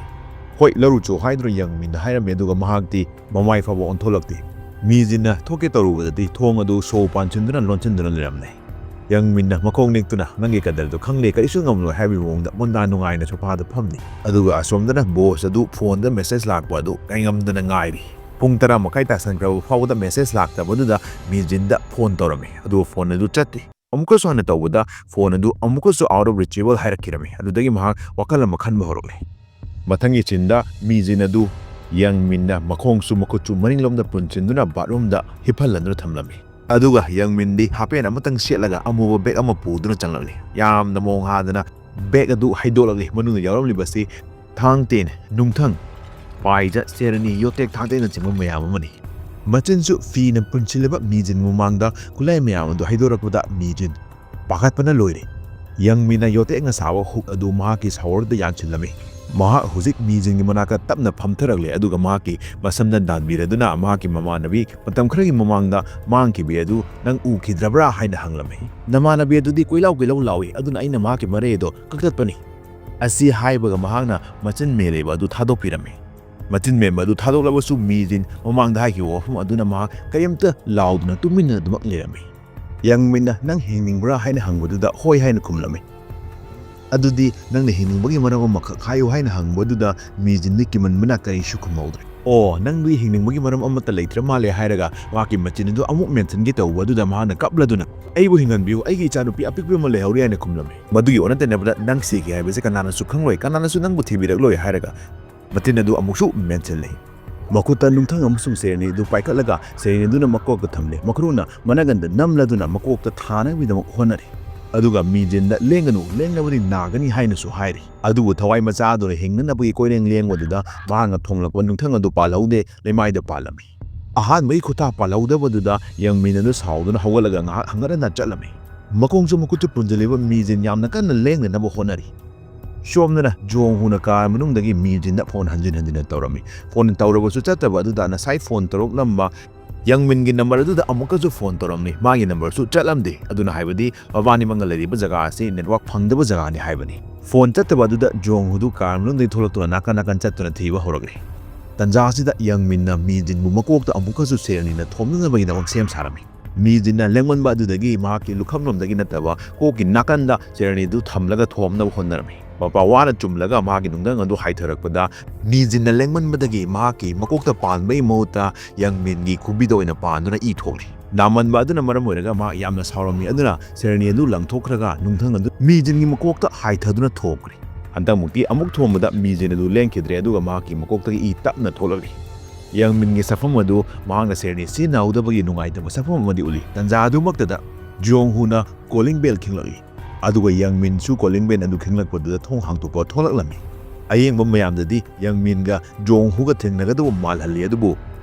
"ꯍꯣꯏ, ꯂꯧꯔꯨꯆꯣ" ꯍꯥꯏꯗꯨꯅ ꯌꯪ ꯃꯤꯟꯅ ꯍꯥꯏꯔꯝꯃꯤ, ꯑꯗꯨꯒ ꯃꯍꯥꯛꯇꯤ ꯃꯃꯥꯏ ꯐꯥꯎꯕ ꯑꯣꯟꯊꯣꯛꯂꯛꯇꯦ꯫ ꯃꯤꯖꯤꯟꯅ ꯊꯣꯛꯀꯦ ꯇꯧꯔꯨꯕꯗꯗꯤ ꯊꯣꯡ ꯑꯗꯨ ꯁꯣ ꯄꯥꯟꯁꯤꯟꯗꯨꯅ ꯂꯣꯟꯁꯤꯟꯗꯨꯅ ꯂꯩꯔꯝꯂꯦ꯫ ꯌꯪ ꯃꯤꯟꯅ ꯃꯈꯣꯡ ꯅꯤꯛꯇꯨꯅ, "ꯅꯪꯒꯤ ꯀꯗꯔꯗꯨ ꯈꯪꯂꯦ, ꯀꯔꯤꯁꯨ ꯉꯝꯂꯣꯏ" ꯍꯥꯏꯕꯒꯤ ꯃꯑꯣꯡꯗ ꯃꯨꯟꯗꯥ ꯅꯨꯡꯉꯥꯏꯅ ꯁꯣꯐꯥꯗ ꯐꯝꯂꯤ꯫ ꯑꯗꯨꯒ ꯑꯁꯣꯝꯗꯅ ꯕꯣꯁ ꯑꯗꯨ ꯐꯣꯟꯗ ꯃꯦꯁꯦꯖ ꯂꯥꯛꯄ ꯑꯗꯨ ꯉꯥꯏꯉꯝꯗꯅ ꯉꯥꯏꯔꯤ꯫ ꯄꯨꯡ ꯇꯔꯥ ꯃꯈꯥꯏ ꯇꯥꯁꯟꯈ꯭ꯔꯕ ꯐꯥꯎꯕꯗ ꯃꯦꯁꯦꯖ ꯂꯥꯛꯇꯕꯗꯨꯗ ꯃꯤꯖꯤꯟꯗ ꯐꯣꯟ ꯇꯧꯔꯝꯃꯤ, ꯑꯗꯨꯕꯨ ꯐꯣꯟ ꯑꯗꯨ ꯆꯠꯇꯦ꯫ ꯑꯃꯨꯛꯀꯁꯨ ꯍꯟꯅ ꯇꯧꯕꯗ ꯐꯣꯟ ꯑꯗꯨ ꯑꯃꯨꯛꯀꯁꯨ out of reachable ꯍꯥꯏꯔꯛꯈꯤꯔꯝꯃꯤ꯫ ꯑꯗꯨꯗꯒꯤ ꯃꯍꯥꯛ ꯋꯥꯈꯜ ꯑꯃ ꯈꯟꯕ ꯍꯧꯔꯛꯂꯦ꯫ ꯃꯊꯪꯒꯤ ꯁꯤꯟꯗ ꯃꯤꯖꯤꯟ ꯑꯗꯨ ꯌꯪ ꯃꯤꯟꯅ ꯃꯈꯣꯡꯁꯨ ꯃꯈꯨꯠꯁꯨ ꯃꯅꯤꯡꯂꯣꯝꯗ ꯄꯨꯟꯁꯤꯟꯗꯨꯅ ꯕꯥꯠꯔꯨꯝꯗ ꯍꯤꯞꯍꯜꯂꯗꯨꯅ ꯊꯝꯂꯝꯃꯤ꯫ ꯑꯗꯨꯒ ꯌꯪ ꯃꯤꯟꯗꯤ ꯍꯥꯄꯦꯟ ꯑꯃꯇꯪ ꯁꯦꯠꯂꯒ ꯑꯃꯨꯕ ꯕꯦꯒ ꯑꯃ ꯄꯨꯗꯨꯅ ꯆꯪꯂꯛꯂꯤ꯫ ꯌꯥꯝꯅ ꯃꯑꯣꯡ ꯍꯥꯗꯅ ꯕꯦꯒ ꯑꯗꯨ ꯍꯩꯗꯣꯛꯂꯛꯂꯤ꯫ ꯃꯅꯨꯡꯗ ꯌꯥꯎꯔꯝꯂꯤꯕꯁꯤ ꯊꯥꯡ ꯇꯦꯟ, ꯅꯨꯡꯊꯪ, ꯄꯥꯏꯖ, ꯆꯦꯔꯅꯤ, ꯌꯣꯠꯇꯦꯛ ꯊꯥꯡꯇꯦꯛꯅꯆꯤꯡꯕ ꯃꯌꯥꯝ ꯑꯃꯅꯤ꯫ ꯃꯆꯤꯟꯁꯨ ꯐꯤꯅ ꯄꯨꯟꯁꯤꯜꯂꯕ ꯃꯤꯖꯤꯟ ꯃꯃꯥꯡꯗ ꯈꯨꯠꯂꯥꯏ ꯃꯌꯥꯝ ꯑꯗꯨ ꯍꯩꯗꯣꯔꯛꯄꯗ ꯃꯤꯖꯤꯟ ꯄꯥꯈꯠꯄꯅ ꯂꯣꯏꯔꯦ꯫ ꯌꯪ ꯃꯤꯟꯅ ꯌꯣꯠꯇꯦꯛꯅ ꯁꯥꯕ ꯍꯨꯛ ꯑꯗꯨ ꯃꯍꯥꯛꯀꯤ ꯁꯥꯋꯔꯗ ꯌꯥꯟꯁꯤꯜꯂꯝꯃꯤ꯫ ꯃꯍꯥꯛ ꯍꯧꯖꯤꯛ ꯃꯤꯖꯤꯟꯒꯤ ꯃꯅꯥꯛꯇ ꯇꯞꯅ ꯐꯝꯊꯔꯛꯂꯦ, ꯑꯗꯨꯒ ꯃꯍꯥꯛꯀꯤ ꯃꯁꯝꯗ ꯅꯥꯟꯕꯤꯔꯗꯨꯅ ꯃꯍꯥꯛꯀꯤ ꯃꯃꯥꯟꯅꯕꯤ ꯃꯇꯝ ꯈꯔꯒꯤ ꯃꯃꯥꯡꯗ ꯃꯥꯡꯈꯤꯕꯤ ꯑꯗꯨ ꯅꯪ ꯎꯈꯤꯗ꯭ꯔꯕ꯭ꯔꯥ ꯍꯥꯏꯅ ꯍꯪꯂꯝꯃꯤ꯫ "ꯅꯃꯥꯟꯅꯕꯤ ꯑꯗꯨꯗꯤ ꯀꯣꯏꯂꯥꯎ ꯀꯣꯏꯂꯥꯎ ꯂꯥꯎꯏ, ꯑꯗꯨꯅ ꯑꯩꯅ ꯃꯍꯥꯛꯀꯤ ꯃꯔꯩ ꯑꯗꯨ ꯀꯛꯊꯠꯄꯅꯤ"꯫ ꯑꯁꯤ ꯍꯥꯏꯕꯒ ꯃꯍꯥꯛꯅ ꯃꯆꯤꯟ ꯃꯦꯜꯂꯤꯕ ꯑꯗꯨ ꯊꯥꯗꯣꯛꯄꯤꯔꯝꯃꯤ꯫ ꯃꯆꯤꯟ ꯃꯦꯟꯕ ꯑꯗꯨ ꯊꯥꯗꯣꯛꯂꯕꯁꯨ ꯃꯤꯖꯤꯟ ꯃꯃꯥꯡꯗ ꯍꯥꯏꯈꯤꯕ ꯋꯥꯐꯝ ꯑꯗꯨꯅ ꯃꯍꯥꯛ ꯀꯔꯤꯝꯇ ꯂꯥꯎꯗꯅ ꯇꯨꯃꯤꯟꯅ ꯑꯗꯨꯃꯛ ꯂꯩꯔꯝꯃꯤ꯫ ꯌꯪ ꯃꯤꯟꯅ "ꯅꯪ ꯍꯤꯡꯅꯤꯡꯕ꯭ꯔꯥ?" ꯍꯥꯏꯅ ꯍꯪꯕꯗꯨꯗ "ꯍꯣꯏ" ꯍꯥꯏꯅ ꯈꯨꯝꯂꯝꯃꯤ꯫ "ꯑꯗꯨꯗꯤ ꯅꯪꯅ ꯍꯤꯡꯅꯤꯡꯕꯒꯤ ꯃꯔꯝ ꯑꯃꯈꯛ ꯍꯥꯏꯌꯨ" ꯍꯥꯏꯅ ꯍꯪꯕꯗꯨꯗ ꯃꯤꯖꯤꯟꯗꯤ ꯀꯤꯃꯟꯕꯅ ꯀꯔꯤꯁꯨ ꯈꯨꯝꯍꯧꯗ꯭ꯔꯦ꯫ "ꯑꯣ, ꯅꯪꯗꯤ ꯍꯤꯡꯅꯤꯡꯕꯒꯤ ꯃꯔꯝ ꯑꯃꯠꯇ ꯂꯩꯇ꯭ꯔ ꯃꯥꯜꯂꯦ" ꯍꯥꯏꯔꯒ ꯃꯍꯥꯛꯀꯤ ꯃꯆꯤꯟ ꯑꯗꯨ ꯑꯃꯨꯛ ꯃꯦꯟꯁꯤꯟꯒꯦ ꯇꯧꯕ ꯑꯗꯨꯗ ꯃꯍꯥꯛꯅ ꯀꯞꯂꯗꯨꯅ "ꯑꯩꯕꯨ ꯍꯤꯡꯍꯟꯕꯤꯌꯨ, ꯑꯩꯒꯤ ꯏꯆꯥꯅꯨꯄꯤ ꯑꯄꯤꯛꯄ ꯑꯃ ꯂꯩꯍꯧꯔꯤ" ꯍꯥꯏꯅ ꯈꯨꯝꯂꯝꯃꯤ꯫ "ꯃꯗꯨꯒꯤ ꯑꯣꯟꯅ ꯇꯩꯅꯕꯗ ꯅꯪ ꯁꯤꯈꯤ ꯍꯥꯏꯕꯁꯤ ꯀꯅꯥꯅꯁꯨ ꯈꯪꯂꯣꯏ, ꯀꯅꯥꯅꯁꯨ ꯅꯪꯕꯨ ꯊꯤꯕꯤꯔꯛꯂꯣꯏ" ꯍꯥꯏꯔꯒ ꯃꯇꯤꯟ ꯑꯗꯨ ꯑꯃꯨꯛꯁꯨ ꯃꯦꯟꯁꯤꯜꯂꯤ꯫ ꯃꯈꯨꯠꯇ ꯅꯨꯡꯊꯪ ꯑꯃꯁꯨꯡ ꯁꯦꯔꯦꯅꯤ ꯑꯗꯨ ꯄꯥꯏꯈꯠꯂꯒ ꯁꯦꯔꯦꯅꯤ ꯑꯗꯨꯅ ꯃꯀꯣꯛꯇ ꯊꯝꯂꯦ꯫ ꯃꯈꯨꯠꯅ ꯃꯅꯒꯟꯗ ꯅꯝꯂꯗꯨꯅ ꯃꯀꯣꯛꯇ ꯊꯥꯅꯕꯒꯤꯗꯃꯛ ꯍꯣꯠꯅꯔꯤ꯫ ꯑꯗꯨꯒ ꯃꯤꯖꯤꯟꯗ "ꯂꯦꯡꯒꯅꯨ, ꯂꯦꯡꯂꯕꯗꯤ ꯅꯥꯒꯅꯤ" ꯍꯥꯏꯅꯁꯨ ꯍꯥꯏꯔꯤ꯫ ꯑꯗꯨꯕꯨ ꯊꯋꯥꯏ ꯃꯆꯥ ꯑꯗꯨꯅ ꯍꯤꯡꯅꯅꯕꯒꯤ ꯀꯣꯏꯔꯦꯡ ꯂꯦꯡꯕꯗꯨꯗ ꯃꯍꯥꯛꯅ ꯊꯣꯡꯂꯛꯄ ꯅꯨꯡꯊꯪ ꯑꯗꯨ ꯄꯥꯜꯍꯧꯗꯦ, ꯂꯩꯃꯥꯏꯗ ꯄꯥꯜꯂꯝꯃꯤ꯫ ꯑꯍꯥꯟꯕꯒꯤ ꯈꯨꯠꯊꯥ ꯄꯥꯜꯍꯧꯗꯕꯗꯨꯗ ꯌꯪ ꯃꯤꯟ ꯑꯗꯨ ꯁꯥꯎꯗꯨꯅ ꯍꯧꯒꯠꯂꯒ ꯉꯥꯏꯍꯥꯛ ꯍꯪꯒꯠ ꯍꯟꯗ ꯆꯠꯂꯝꯃꯤ꯫ ꯃꯈꯣꯡꯁꯨ ꯃꯈꯨꯠꯁꯨ ꯄꯨꯟꯁꯤꯜꯂꯤꯕ ꯃꯤꯖꯤꯟ ꯌꯥꯝꯅ ꯀꯟꯅ ꯂꯦꯡꯗꯅꯕ ꯍꯣꯠꯅꯔꯤ꯫ ꯁꯣꯝꯗꯅ ꯖꯣꯡ ꯍꯨꯅ ꯀꯥꯔ ꯃꯅꯨꯡꯗꯒꯤ ꯃꯤꯖꯤꯟꯗ ꯐꯣꯟ ꯍꯟꯖꯤꯟ ꯍꯟꯖꯤꯟꯅ ꯇꯧꯔꯝꯃꯤ꯫ ꯐꯣꯟ ꯇꯧꯔꯕꯁꯨ ꯆꯠꯇꯕ ꯑꯗꯨꯗ ꯉꯁꯥꯏ ꯐꯣꯟ ꯇꯧꯔꯛꯂꯝꯕ ꯌꯪ ꯃꯤꯟꯒꯤ ꯅꯝꯕꯔ ꯑꯗꯨꯗ ꯑꯃꯨꯛꯀꯁꯨ ꯐꯣꯟ ꯇꯧꯔꯝꯃꯤ꯫ ꯃꯥꯒꯤ ꯅꯝꯕꯔꯁꯨ ꯆꯠꯂꯝꯗꯦ꯫ ꯑꯗꯨꯅ ꯍꯥꯏꯕꯗꯤ ꯃꯕꯥꯅꯤꯃꯛꯅ ꯂꯩꯔꯤꯕ ꯖꯒꯥ ꯑꯁꯤ ꯅꯦꯠꯋꯥꯛ ꯐꯪꯗꯕ ꯖꯒꯥꯅꯤ ꯍꯥꯏꯕꯅꯤ꯫ ꯐꯣꯟ ꯆꯠꯇꯕ ꯑꯗꯨꯗ ꯖꯣꯡ ꯍꯨꯗꯨ ꯀꯥꯔ ꯃꯅꯨꯡꯗꯒꯤ ꯊꯣꯛꯂꯛꯇꯨꯅ ꯅꯥꯀꯟ ꯅꯥꯀꯟ ꯆꯠꯇꯨꯅ ꯊꯤꯕ ꯍꯧꯔꯛꯂꯤ꯫ ꯇꯟꯖꯥ ꯑꯁꯤꯗ ꯌꯪ ꯃꯤꯟꯅ ꯃꯤꯖꯤꯟꯕꯨ ꯃꯀꯣꯛꯇ ꯑꯃꯨꯛꯀꯁꯨ ꯁꯦꯔꯅꯤꯅ ꯊꯣꯝꯅꯅꯕꯒꯤꯗꯃꯛ ꯁꯦꯝ ꯁꯥꯔꯝꯃꯤ꯫ ꯃꯤꯖꯤꯟꯅ ꯂꯦꯡꯃꯟꯕ ꯑꯗꯨꯗꯒꯤ ꯃꯍꯥꯛꯀꯤ ꯂꯨꯈꯝꯂꯣꯝꯗꯒꯤ ꯅꯠꯇꯕ ꯀꯣꯛꯀꯤ ꯅꯥꯀꯟꯗ ꯁꯦꯔꯦꯅꯤꯗꯨ ꯊꯝꯂꯒ ꯊꯣꯝꯅꯕ ꯍꯣꯠꯅꯔꯝꯃꯤ꯫ ꯃꯄꯥ ꯋꯥꯅ ꯆꯨꯝꯂꯒ ꯃꯍꯥꯛꯀꯤ ꯅꯨꯡꯊꯪ ꯑꯗꯨ ꯍꯥꯏꯊꯔꯛꯄꯗ, ꯃꯤꯖꯤꯟꯅ ꯂꯦꯡꯃꯟꯕꯗꯒꯤ ꯃꯍꯥꯛꯀꯤ ꯃꯀꯣꯛꯇ ꯄꯥꯟꯕꯒꯤ ꯃꯍꯨꯠꯇ ꯌꯪꯃꯤꯟꯒꯤ ꯈꯨꯕꯤꯗ ꯑꯣꯏꯅ ꯄꯥꯟꯗꯨꯅ ꯏ ꯊꯣꯛꯂꯤ꯫ ꯅꯥꯃꯟꯕ ꯑꯗꯨꯅ ꯃꯔꯝ ꯑꯣꯏꯔꯒ ꯃꯍꯥꯛ ꯌꯥꯝꯅ ꯁꯥꯎꯔꯝꯃꯤ꯫ ꯑꯗꯨꯅ ꯁꯦꯔꯦꯅꯤ ꯑꯗꯨ ꯂꯪꯊꯣꯛꯈ꯭ꯔꯒ ꯅꯨꯡꯊꯪ ꯑꯗꯨ ꯃꯤꯖꯤꯟꯒꯤ ꯃꯀꯣꯛꯇ ꯍꯥꯏꯊꯗꯨꯅ ꯊꯣꯝꯈ꯭ꯔꯦ꯫ ꯍꯟꯗꯛꯃꯨꯛꯇꯤ ꯑꯃꯨꯛ ꯊꯣꯝꯕꯗ ꯃꯤꯖꯤꯟ ꯑꯗꯨ ꯂꯦꯡꯈꯤꯗ꯭ꯔꯦ, ꯑꯗꯨꯒ ꯃꯍꯥꯛꯀꯤ ꯃꯀꯣꯛꯇꯒꯤ ꯏ ꯇꯞꯅ ꯊꯣꯛꯂꯛꯂꯤ꯫ ꯌꯪꯃꯤꯟꯒꯤ ꯁꯛꯐꯝ ꯑꯗꯨ ꯃꯍꯥꯛꯅ ꯁꯦꯔꯦꯅꯤ ꯁꯤꯖꯤꯟꯅꯍꯧꯗꯕꯒꯤ ꯅꯨꯡꯉꯥꯏꯇꯕ ꯁꯛꯐꯝ ꯑꯃꯗꯤ ꯎꯠꯂꯤ꯫ ꯇꯟꯖꯥ ꯑꯗꯨꯃꯛꯇꯗ ꯖꯣꯡ ꯍꯨꯅ ꯀꯣꯂꯤꯡ ꯕꯦꯜ ꯈꯤꯡꯂꯛꯏ꯫ ꯑꯗꯨꯒ ꯌꯪꯃꯤꯟꯁꯨ ꯀꯣꯂꯤꯡ ꯕꯦꯜ ꯑꯗꯨ ꯈꯤꯡꯂꯛꯄꯗꯨꯗ ꯊꯣꯡ ꯍꯥꯡꯗꯣꯛꯄ ꯊꯣꯛꯂꯛꯂꯝꯃꯤ꯫ ꯑꯌꯦꯡꯕ ꯃꯌꯥꯝꯗꯗꯤ ꯌꯪꯃꯤꯟꯒ ꯖꯣꯡ ꯍꯨꯒ ꯊꯦꯡꯅꯒꯗꯧꯕ ꯃꯥꯜꯍꯜꯂꯤ, ꯑꯗꯨꯕꯨ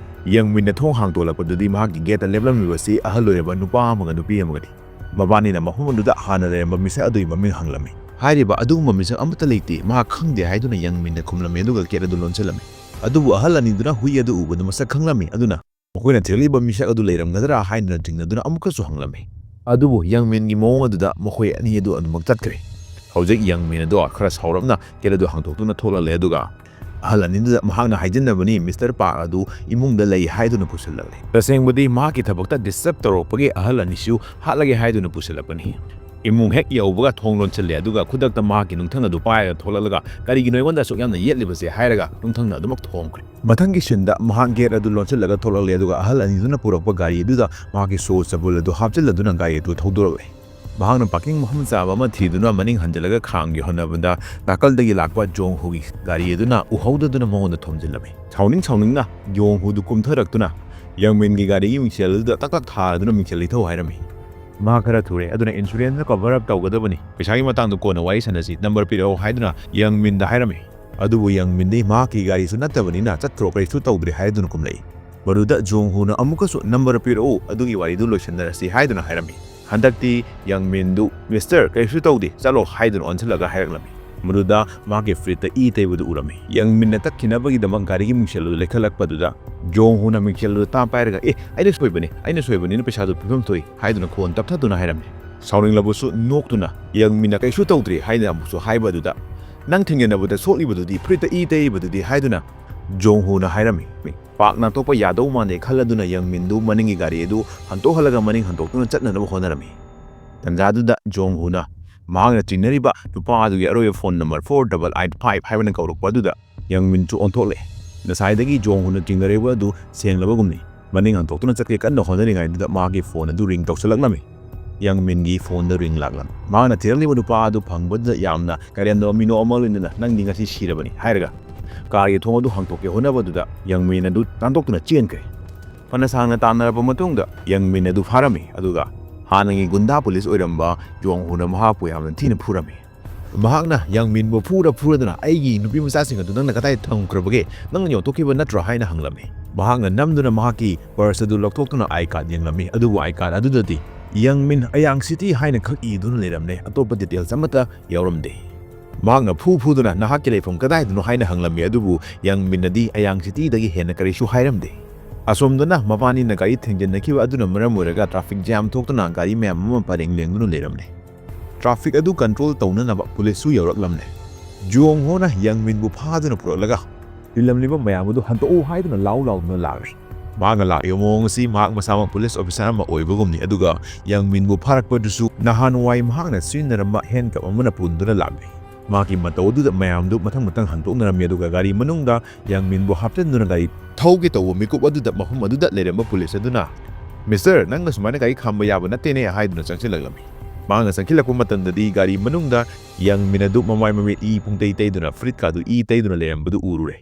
ꯌꯪꯃꯤꯟꯅ ꯊꯣꯡ ꯍꯥꯡꯗꯣꯛꯂꯛꯄꯗꯨꯗꯤ ꯃꯍꯥꯛꯀꯤ ꯒꯦꯠꯇ ꯂꯦꯞꯂꯝꯂꯤꯕꯁꯤ ꯑꯍꯜ ꯑꯣꯏꯔꯕ ꯅꯨꯄꯥ ꯑꯃꯒ ꯅꯨꯄꯤ ꯑꯃꯒꯅꯤ꯫ ꯃꯕꯥꯅꯤꯅ ꯃꯐꯝ ꯑꯗꯨꯗ ꯍꯥꯟꯅ ꯂꯩꯔꯝꯕ ꯃꯤꯁꯛ ꯑꯗꯨꯒꯤ ꯃꯃꯤꯡ ꯍꯪꯂꯝꯃꯤ꯫ ꯍꯥꯏꯔꯤꯕ ꯑꯗꯨꯒꯨꯝꯕ ꯃꯤꯁꯛ ꯑꯃꯠꯇ ꯂꯩꯇꯦ, ꯃꯍꯥꯛ ꯈꯪꯗꯦ ꯍꯥꯏꯗꯨꯅ ꯌꯪꯃꯤꯟꯅ ꯈꯨꯝꯂꯝꯃꯤ, ꯑꯗꯨꯒ ꯒꯦꯠ ꯑꯗꯨ ꯂꯣꯟꯁꯤꯜꯂꯝꯃꯤ꯫ ꯑꯗꯨꯕꯨ ꯑꯍꯜ ꯑꯅꯤꯗꯨꯅ ꯍꯨꯏ ꯑꯗꯨ ꯎꯕꯗ ꯃꯁꯛ ꯈꯪꯂꯝꯃꯤ꯫ ꯑꯗꯨꯅ ꯃꯈꯣꯏꯅ ꯊꯦꯡꯂꯤꯕ ꯃꯤꯁꯛ ꯑꯗꯨ ꯂꯩꯔꯝꯒꯗ꯭ꯔꯥ ꯍꯥꯏꯗꯨꯅ ꯆꯤꯡꯅꯗꯨꯅ ꯑꯃꯨꯛꯀꯁꯨ ꯍꯪꯂꯝꯃꯤ꯫ ꯑꯗꯨꯕꯨ ꯌꯪꯃꯤꯟꯒꯤ ꯃꯑꯣꯡ ꯑꯗꯨꯗ ꯃꯈꯣꯏ ꯑꯅꯤ ꯑꯗꯨ ꯑꯗꯨꯃꯛ ꯆꯠꯈ꯭ꯔꯦ꯫ ꯍꯧꯖꯤꯛ ꯌꯪꯃꯤꯟ ꯑꯗꯨ ꯈꯔ ꯁꯥꯎꯔꯞꯅ ꯒꯦꯠ ꯑꯗꯨ ꯍꯥꯡꯗꯣꯛꯇꯨꯅ ꯊꯣꯛꯂꯛꯂꯦ, ꯑꯗꯨꯒ ꯑꯍꯜ ꯑꯅꯤꯗꯨꯗ ꯃꯍꯥꯛꯅ ꯍꯥꯏꯖꯤꯟꯅꯕꯅꯤ, ꯃꯤꯁꯇꯔ ꯄꯥꯔꯛ ꯑꯗꯨ ꯏꯃꯨꯡꯗ ꯂꯩ ꯍꯥꯏꯗꯨꯅ ꯄꯨꯁꯤꯜꯂꯛꯂꯦ꯫ ꯇꯁꯦꯡꯕꯗꯤ ꯃꯍꯥꯛꯀꯤ ꯊꯕꯛꯇ ꯗꯤꯁꯇꯔꯕ ꯇꯧꯔꯛꯄꯒꯤ ꯑꯍꯜ ꯑꯅꯤꯁꯨ ꯍꯥꯠꯂꯒꯦ ꯍꯥꯏꯗꯨꯅ ꯄꯨꯁꯤꯜꯂꯛꯄꯅꯤ꯫ ꯏꯃꯨꯡ ꯍꯦꯛ ꯌꯧꯕꯒ ꯊꯣꯡ ꯂꯣꯟꯁꯤꯜꯂꯦ, ꯑꯗꯨꯒ ꯈꯨꯗꯛꯇ ꯃꯍꯥꯛꯀꯤ ꯅꯨꯡꯊꯪ ꯑꯗꯨ ꯄꯥꯏꯔꯒ ꯊꯣꯛꯂꯛꯂꯒ, "ꯀꯔꯤꯒꯤꯅꯣ ꯑꯩꯉꯣꯟꯗ ꯑꯁꯨꯛ ꯌꯥꯝꯅ ꯌꯦꯠꯂꯤꯕꯁꯦ?" ꯍꯥꯏꯔꯒ ꯅꯨꯡꯊꯪꯅ ꯑꯗꯨꯃꯛ ꯊꯣꯝꯈ꯭ꯔꯦ꯫ ꯃꯊꯪꯒꯤ ꯁꯤꯟꯗ ꯃꯍꯥꯛ ꯒꯦꯠ ꯑꯗꯨ ꯂꯣꯟꯁꯤꯜꯂꯒ ꯊꯣꯛꯂꯛꯂꯦ, ꯑꯗꯨꯒ ꯑꯍꯜ ꯑꯅꯤꯗꯨꯅ ꯄꯨꯔꯛꯄ ꯒꯥꯔꯤ ꯑꯗꯨꯗ ꯃꯍꯥꯛꯀꯤ ꯁꯣ ꯆꯕꯨꯜ ꯑꯗꯨ ꯍꯥꯞꯆꯤꯜꯂꯗꯨꯅ ꯒꯥꯔꯤ ꯑꯗꯨ ꯊꯧꯗꯣꯔꯛꯂꯦ꯫ ꯃꯍꯥꯛꯅ ꯄꯥꯔꯀꯤꯡ ꯃꯐꯝ ꯆꯥꯕ ꯑꯃ ꯊꯤꯗꯨꯅ ꯃꯅꯤꯡ ꯍꯟꯖꯤꯜꯂꯒ ꯈꯥꯝꯒꯦ ꯍꯣꯠꯅꯕꯗ, ꯅꯥꯀꯜꯗꯒꯤ ꯂꯥꯛꯄ ꯖꯣꯡ ꯍꯨꯒꯤ ꯒꯥꯔꯤ ꯑꯗꯨꯅ ꯎꯍꯧꯗꯗꯨꯅ ꯃꯉꯣꯟꯗ ꯊꯣꯝꯖꯤꯜꯂꯝꯃꯤ꯫ ꯁꯥꯎꯅꯤꯡ ꯁꯥꯎꯅꯤꯡꯅ ꯖꯣꯡ ꯍꯨꯗꯨ ꯀꯨꯝꯊꯔꯛꯇꯨꯅ ꯌꯪꯃꯤꯟꯒꯤ ꯒꯥꯔꯤꯒꯤ ꯃꯤꯡꯁꯦꯜ ꯑꯗꯨꯗ ꯇꯛ ꯇꯛ ꯊꯥꯗꯨꯅ ꯃꯤꯡꯁꯦꯜ ꯂꯩꯊꯧ ꯍꯥꯏꯔꯝꯃꯤ꯫ "ꯃꯍꯥꯛ ꯈꯔ ꯊꯨꯔꯦ, ꯑꯗꯨꯅ ꯏꯟꯁꯨꯔꯦꯟꯁꯅ ꯀꯣꯚꯔ ꯑꯞ ꯇꯧꯒꯗꯕꯅꯤ꯫ ꯄꯩꯁꯥꯒꯤ ꯃꯇꯥꯡꯗ ꯀꯣꯟꯅ ꯋꯥꯔꯤ ꯁꯥꯟꯅꯁꯤ, ꯅꯝꯕꯔ ꯄꯤꯔꯛꯑꯣ" ꯍꯥꯏꯗꯨꯅ ꯌꯪꯃꯤꯟꯗ ꯍꯥꯏꯔꯝꯃꯤ꯫ ꯑꯗꯨꯕꯨ ꯌꯪꯃꯤꯟꯗꯤ ꯃꯍꯥꯛꯀꯤ ꯒꯥꯔꯤꯁꯨ ꯅꯠꯇꯕꯅꯤꯅ ꯆꯠꯈ꯭ꯔꯣ, ꯀꯔꯤꯁꯨ ꯇꯧꯗ꯭ꯔꯦ ꯍꯥꯏꯗꯨꯅ ꯀꯨꯝꯂꯛꯏ꯫ ꯃꯗꯨꯗ ꯖꯣꯡ ꯍꯨꯅ ꯑꯃꯨꯛꯀꯁꯨ "ꯅꯝꯕꯔ ꯄꯤꯔꯛꯎ, ꯑꯗꯨꯒꯤ ꯋꯥꯔꯤꯗꯨ ꯂꯣꯏꯁꯤꯟꯅꯔꯁꯤ" ꯍꯥꯏꯗꯨꯅ ꯍꯥꯏꯔꯝꯃꯤ꯫ ꯍꯟꯗꯛꯇꯤ ꯌꯪꯃꯤꯟꯗꯨ "ꯃꯤꯁꯇꯔ, ꯀꯔꯤꯁꯨ ꯇꯧꯗꯦ, ꯆꯠꯂꯣ" ꯍꯥꯏꯗꯨꯅ ꯑꯣꯟꯁꯤꯜꯂꯒ ꯍꯥꯏꯔꯛꯂꯝꯃꯤ꯫ ꯃꯗꯨꯗ ꯃꯍꯥꯛꯀꯤ ꯐꯨꯔꯤꯠꯇ ꯏ ꯇꯩꯕꯗꯨ ꯎꯔꯝꯃꯤ꯫ ꯌꯪꯃꯤꯟꯅ ꯇꯛꯈꯤꯅꯕꯒꯤꯗꯃꯛ ꯒꯥꯔꯤꯒꯤ ꯃꯤꯡꯁꯦꯜ ꯑꯗꯨ ꯂꯩꯈꯠꯂꯛꯄꯗꯨꯗ ꯖꯣꯡ ꯍꯨꯅ ꯃꯤꯡꯁꯦꯜ ꯑꯗꯨ ꯇꯥ ꯄꯥꯏꯔꯒ, "ꯑꯦ, ꯑꯩꯅ ꯁꯣꯏꯕꯅꯤ, ꯑꯩꯅ ꯁꯣꯏꯕꯅꯤꯅ ꯄꯩꯁꯥꯗꯨ ꯄꯤꯐꯝ ꯊꯣꯛꯏ" ꯍꯥꯏꯗꯨꯅ ꯈꯣꯟ ꯇꯞꯊꯗꯨꯅ ꯍꯥꯏꯔꯝꯃꯤ꯫ ꯁꯥꯎꯅꯤꯡꯂꯕꯁꯨ ꯅꯣꯛꯇꯨꯅ ꯌꯪꯃꯤꯟꯅ "ꯀꯩꯁꯨ ꯇꯧꯗ꯭ꯔꯤ" ꯍꯥꯏꯅ ꯑꯃꯨꯛꯁꯨ ꯍꯥꯏꯕ ꯑꯗꯨꯗ, "ꯅꯪ ꯊꯦꯡꯅꯅꯕꯗ ꯁꯣꯛꯂꯤꯕꯗꯨꯗꯤ, ꯐꯨꯔꯤꯠꯇ ꯏ ꯇꯩꯔꯤꯕꯗꯨꯗꯤ" ꯍꯥꯏꯗꯨꯅ ꯖꯣꯡ ꯍꯨꯅ ꯍꯥꯏꯔꯝꯃꯤ꯫ ꯄꯥꯛꯅ ꯊꯣꯛꯄ ꯌꯥꯗꯧ ꯃꯥꯟꯗꯦ ꯈꯜꯂꯗꯨꯅ ꯌꯪ ꯃꯤꯟꯗꯨ ꯃꯅꯤꯡꯒꯤ ꯒꯥꯔꯤ ꯑꯗꯨ ꯍꯟꯗꯣꯛꯍꯜꯂꯒ ꯃꯅꯤꯡ ꯍꯟꯗꯣꯛꯇꯨꯅ ꯆꯠꯅꯅꯕ ꯍꯣꯠꯅꯔꯝꯃꯤ꯫ ꯇꯟꯖꯥꯗꯨꯗ ꯖꯣꯡ ꯍꯨꯅ ꯃꯍꯥꯛꯅ ꯆꯤꯡꯅꯔꯤꯕ ꯅꯨꯄꯥ ꯑꯗꯨꯒꯤ ꯑꯔꯣꯏꯕ phone number four double eight five ꯍꯥꯏꯕꯅ ꯀꯧꯔꯛꯄ ꯑꯗꯨꯗ ꯌꯪ ꯃꯤꯟꯁꯨ ꯑꯣꯟꯊꯣꯛꯂꯦ꯫ ꯉꯁꯥꯏꯗꯒꯤ ꯖꯣꯡ ꯍꯨꯅ ꯆꯤꯡꯅꯔꯤꯕ ꯑꯗꯨ ꯁꯦꯡꯂꯕꯒꯨꯝꯅꯤ꯫ ꯃꯅꯤꯡ ꯍꯟꯗꯣꯛꯇꯨꯅ ꯆꯠꯀꯦ ꯀꯟꯅ ꯍꯣꯠꯅꯔꯤꯉꯩꯗꯨꯗ ꯃꯥꯒꯤ ꯐꯣꯟ ꯑꯗꯨ ꯔꯤꯡ ꯇꯧꯁꯤꯜꯂꯛꯂꯝꯃꯤ꯫ ꯌꯪ ꯃꯤꯟꯒꯤ ꯐꯣꯟꯗ ꯔꯤꯡ ꯂꯥꯛꯂꯝꯃꯤ꯫ ꯃꯍꯥꯛꯅ ꯊꯤꯔꯛꯂꯤꯕ ꯅꯨꯄꯥ ꯑꯗꯨ ꯐꯪꯕꯗꯨꯗ ꯌꯥꯝꯅ ꯀꯔꯦꯝꯅꯕ ꯃꯤꯅꯣꯛ ꯑꯃ ꯂꯣꯏꯅꯅ "ꯅꯪꯗꯤ ꯉꯁꯤ ꯁꯤꯔꯕꯅꯤ" ꯍꯥꯏꯔꯒ ꯀꯥꯔꯒꯤ ꯊꯣꯡ ꯑꯗꯨ ꯍꯥꯡꯇꯣꯛꯀꯦ ꯍꯣꯠꯅꯕꯗꯨꯗ ꯌꯪ ꯃꯤꯟ ꯑꯗꯨ ꯇꯥꯟꯊꯣꯛꯇꯨꯅ ꯆꯦꯟꯈ꯭ꯔꯦ꯫ ꯐꯅ ꯁꯥꯡꯅ ꯇꯥꯟꯅꯔꯕ ꯃꯇꯨꯡꯗ ꯌꯪ ꯃꯤꯟ ꯑꯗꯨ ꯐꯥꯔꯝꯃꯤ, ꯑꯗꯨꯒ ꯍꯥꯟꯅꯒꯤ ꯒꯨꯟꯗꯥ ꯄꯨꯂꯤꯁ ꯑꯣꯏꯔꯝꯕ ꯖꯣꯡ ꯍꯨꯅ ꯃꯍꯥꯛꯄꯨ ꯌꯥꯝꯅ ꯊꯤꯅ ꯐꯨꯔꯝꯃꯤ꯫ ꯃꯍꯥꯛꯅ ꯌꯪ ꯃꯤꯟꯕꯨ ꯐꯨꯔ ꯐꯨꯔꯗꯨꯅ "ꯑꯩꯒꯤ ꯅꯨꯄꯤ ꯃꯆꯥꯁꯤꯡ ꯑꯗꯨ ꯅꯪꯅ ꯀꯗꯥꯏꯗ ꯊꯝꯈ꯭ꯔꯕꯒꯦ? ꯅꯪꯅ ꯌꯣꯟꯊꯣꯛꯈꯤꯕ ꯅꯠꯇ꯭ꯔꯣ?" ꯍꯥꯏꯅ ꯍꯪꯂꯝꯃꯤ꯫ ꯃꯍꯥꯛꯅ ꯅꯝꯗꯨꯅ ꯃꯍꯥꯛꯀꯤ ꯄꯔꯁ ꯑꯗꯨ ꯂꯧꯊꯣꯛꯇꯨꯅ ꯑꯥꯏ ꯀꯥꯔꯗ ꯌꯦꯡꯂꯝꯃꯤ, ꯑꯗꯨꯕꯨ ꯑꯥꯏ ꯀꯥꯔꯗ ꯑꯗꯨꯗꯗꯤ ꯌꯪ ꯃꯤꯟ ꯑꯌꯥꯡ ꯁꯤꯇꯤ ꯍꯥꯏꯅ ꯈꯛ ꯏꯗꯨꯅ ꯂꯩꯔꯝꯂꯦ, ꯑꯇꯣꯞꯄ ꯗꯤꯇꯦꯜꯁ ꯑꯃꯠꯇ ꯌꯥꯎꯔꯝꯗꯦ꯫ ꯃꯍꯥꯛꯅ ꯐꯨ ꯐꯨꯗꯨꯅ "ꯅꯍꯥꯛꯀꯤ ꯂꯩꯐꯝ ꯀꯗꯥꯏꯗꯅꯣ?" ꯍꯥꯏꯅ ꯍꯪꯂꯝꯃꯤ, ꯑꯗꯨꯕꯨ ꯌꯪ ꯃꯤꯟ ꯑꯗꯤ ꯑꯌꯥꯡ ꯁꯤꯇꯤꯗꯒꯤ ꯍꯦꯟꯅ ꯀꯔꯤꯁꯨ ꯍꯥꯏꯔꯝꯗꯦ꯫ ꯑꯁꯣꯝꯗꯅ ꯃꯕꯥꯅꯤꯅ ꯒꯥꯔꯤ ꯊꯦꯡꯖꯤꯟꯅꯈꯤꯕ ꯑꯗꯨꯅ ꯃꯔꯝ ꯑꯣꯏꯔꯒ ꯇ꯭ꯔꯥꯐꯤꯛ ꯖꯥꯝ ꯊꯣꯛꯇꯨꯅ ꯒꯥꯔꯤ ꯃꯌꯥꯝ ꯑꯃ ꯄꯔꯦꯡ ꯂꯦꯡꯗꯨꯅ ꯂꯩꯔꯝꯂꯦ꯫ ꯇ꯭ꯔꯥꯐꯤꯛ ꯑꯗꯨ ꯀꯟꯇ꯭ꯔꯣꯜ ꯇꯧꯅꯅꯕ ꯄꯨꯂꯤꯁꯁꯨ ꯌꯧꯔꯛꯂꯝꯂꯦ꯫ ꯖꯨꯑꯣꯡ ꯍꯣꯅ ꯌꯪ ꯃꯤꯟꯕꯨ ꯐꯥꯗꯨꯅ ꯄꯨꯔꯛꯂꯒ ꯇꯤꯜꯂꯝꯂꯤꯕ ꯃꯌꯥꯝ ꯑꯗꯨ "ꯍꯟꯗꯣꯛꯎ" ꯍꯥꯏꯗꯨꯅ ꯂꯥꯎ ꯂꯥꯎꯗꯨꯅ ꯂꯥꯛꯂꯦ꯫ ꯃꯍꯥꯛꯅ ꯂꯥꯛꯂꯤꯕ ꯃꯑꯣꯡ ꯑꯁꯤ ꯃꯍꯥꯛ ꯃꯁꯥꯃꯛ ꯄꯨꯂꯤꯁ ꯑꯣꯐꯤꯁꯥꯔ ꯑꯃ ꯑꯣꯏꯕꯒꯨꯝꯅꯤ, ꯑꯗꯨꯒ ꯌꯪ ꯃꯤꯟꯕꯨ ꯐꯥꯔꯛꯄꯗꯨꯁꯨ ꯅꯍꯥꯟꯋꯥꯏ ꯃꯍꯥꯛꯅ ꯁꯤꯖꯤꯟꯅꯔꯝꯕ ꯍꯦꯟꯀꯞ ꯑꯃꯅ ꯄꯨꯟꯗꯨꯅ ꯂꯥꯛꯂꯦ꯫ ꯃꯍꯥꯛꯀꯤ ꯃꯇꯧ ꯑꯗꯨꯗ ꯃꯌꯥꯝꯗꯨ ꯃꯊꯪ ꯃꯊꯪ ꯍꯟꯗꯣꯛꯅꯔꯝꯃꯤ, ꯑꯗꯨꯒ ꯒꯥꯔꯤ ꯃꯅꯨꯡꯗ ꯌꯪ ꯃꯤꯟꯕꯨ ꯍꯥꯞꯆꯤꯟꯗꯨꯅ ꯒꯥꯔꯤ ꯊꯧꯒꯦ ꯇꯧꯕ ꯃꯤꯀꯨꯞ ꯑꯗꯨꯗ ꯃꯐꯝ ꯑꯗꯨꯗ ꯂꯩꯔꯝꯕ ꯄꯨꯂꯤꯁ ꯑꯗꯨꯅ "ꯃꯤꯁꯇꯔ, ꯅꯪꯅ ꯁꯨꯃꯥꯏꯅ ꯒꯥꯔꯤ ꯈꯥꯝꯕ ꯌꯥꯕ ꯅꯠꯇꯦꯅꯦ" ꯍꯥꯏꯗꯨꯅ ꯆꯪꯁꯤꯜꯂꯛꯂꯝꯃꯤ꯫ ꯃꯍꯥꯛꯅ ꯆꯪꯁꯤꯜꯂꯛꯄ ꯃꯇꯝꯗꯗꯤ ꯒꯥꯔꯤ ꯃꯅꯨꯡꯗ ꯌꯪ ꯃꯤꯟ ꯑꯗꯨ ꯃꯃꯥꯏ ꯃꯃꯤꯠ ꯏ ꯄꯨꯡꯇꯩ ꯇꯩꯗꯨꯅ ꯐꯨꯔꯤꯠꯀꯥꯗꯨ ꯏ ꯇꯩꯗꯨꯅ ꯂꯩꯔꯝꯕꯗꯨ ꯎꯔꯨꯔꯦ꯫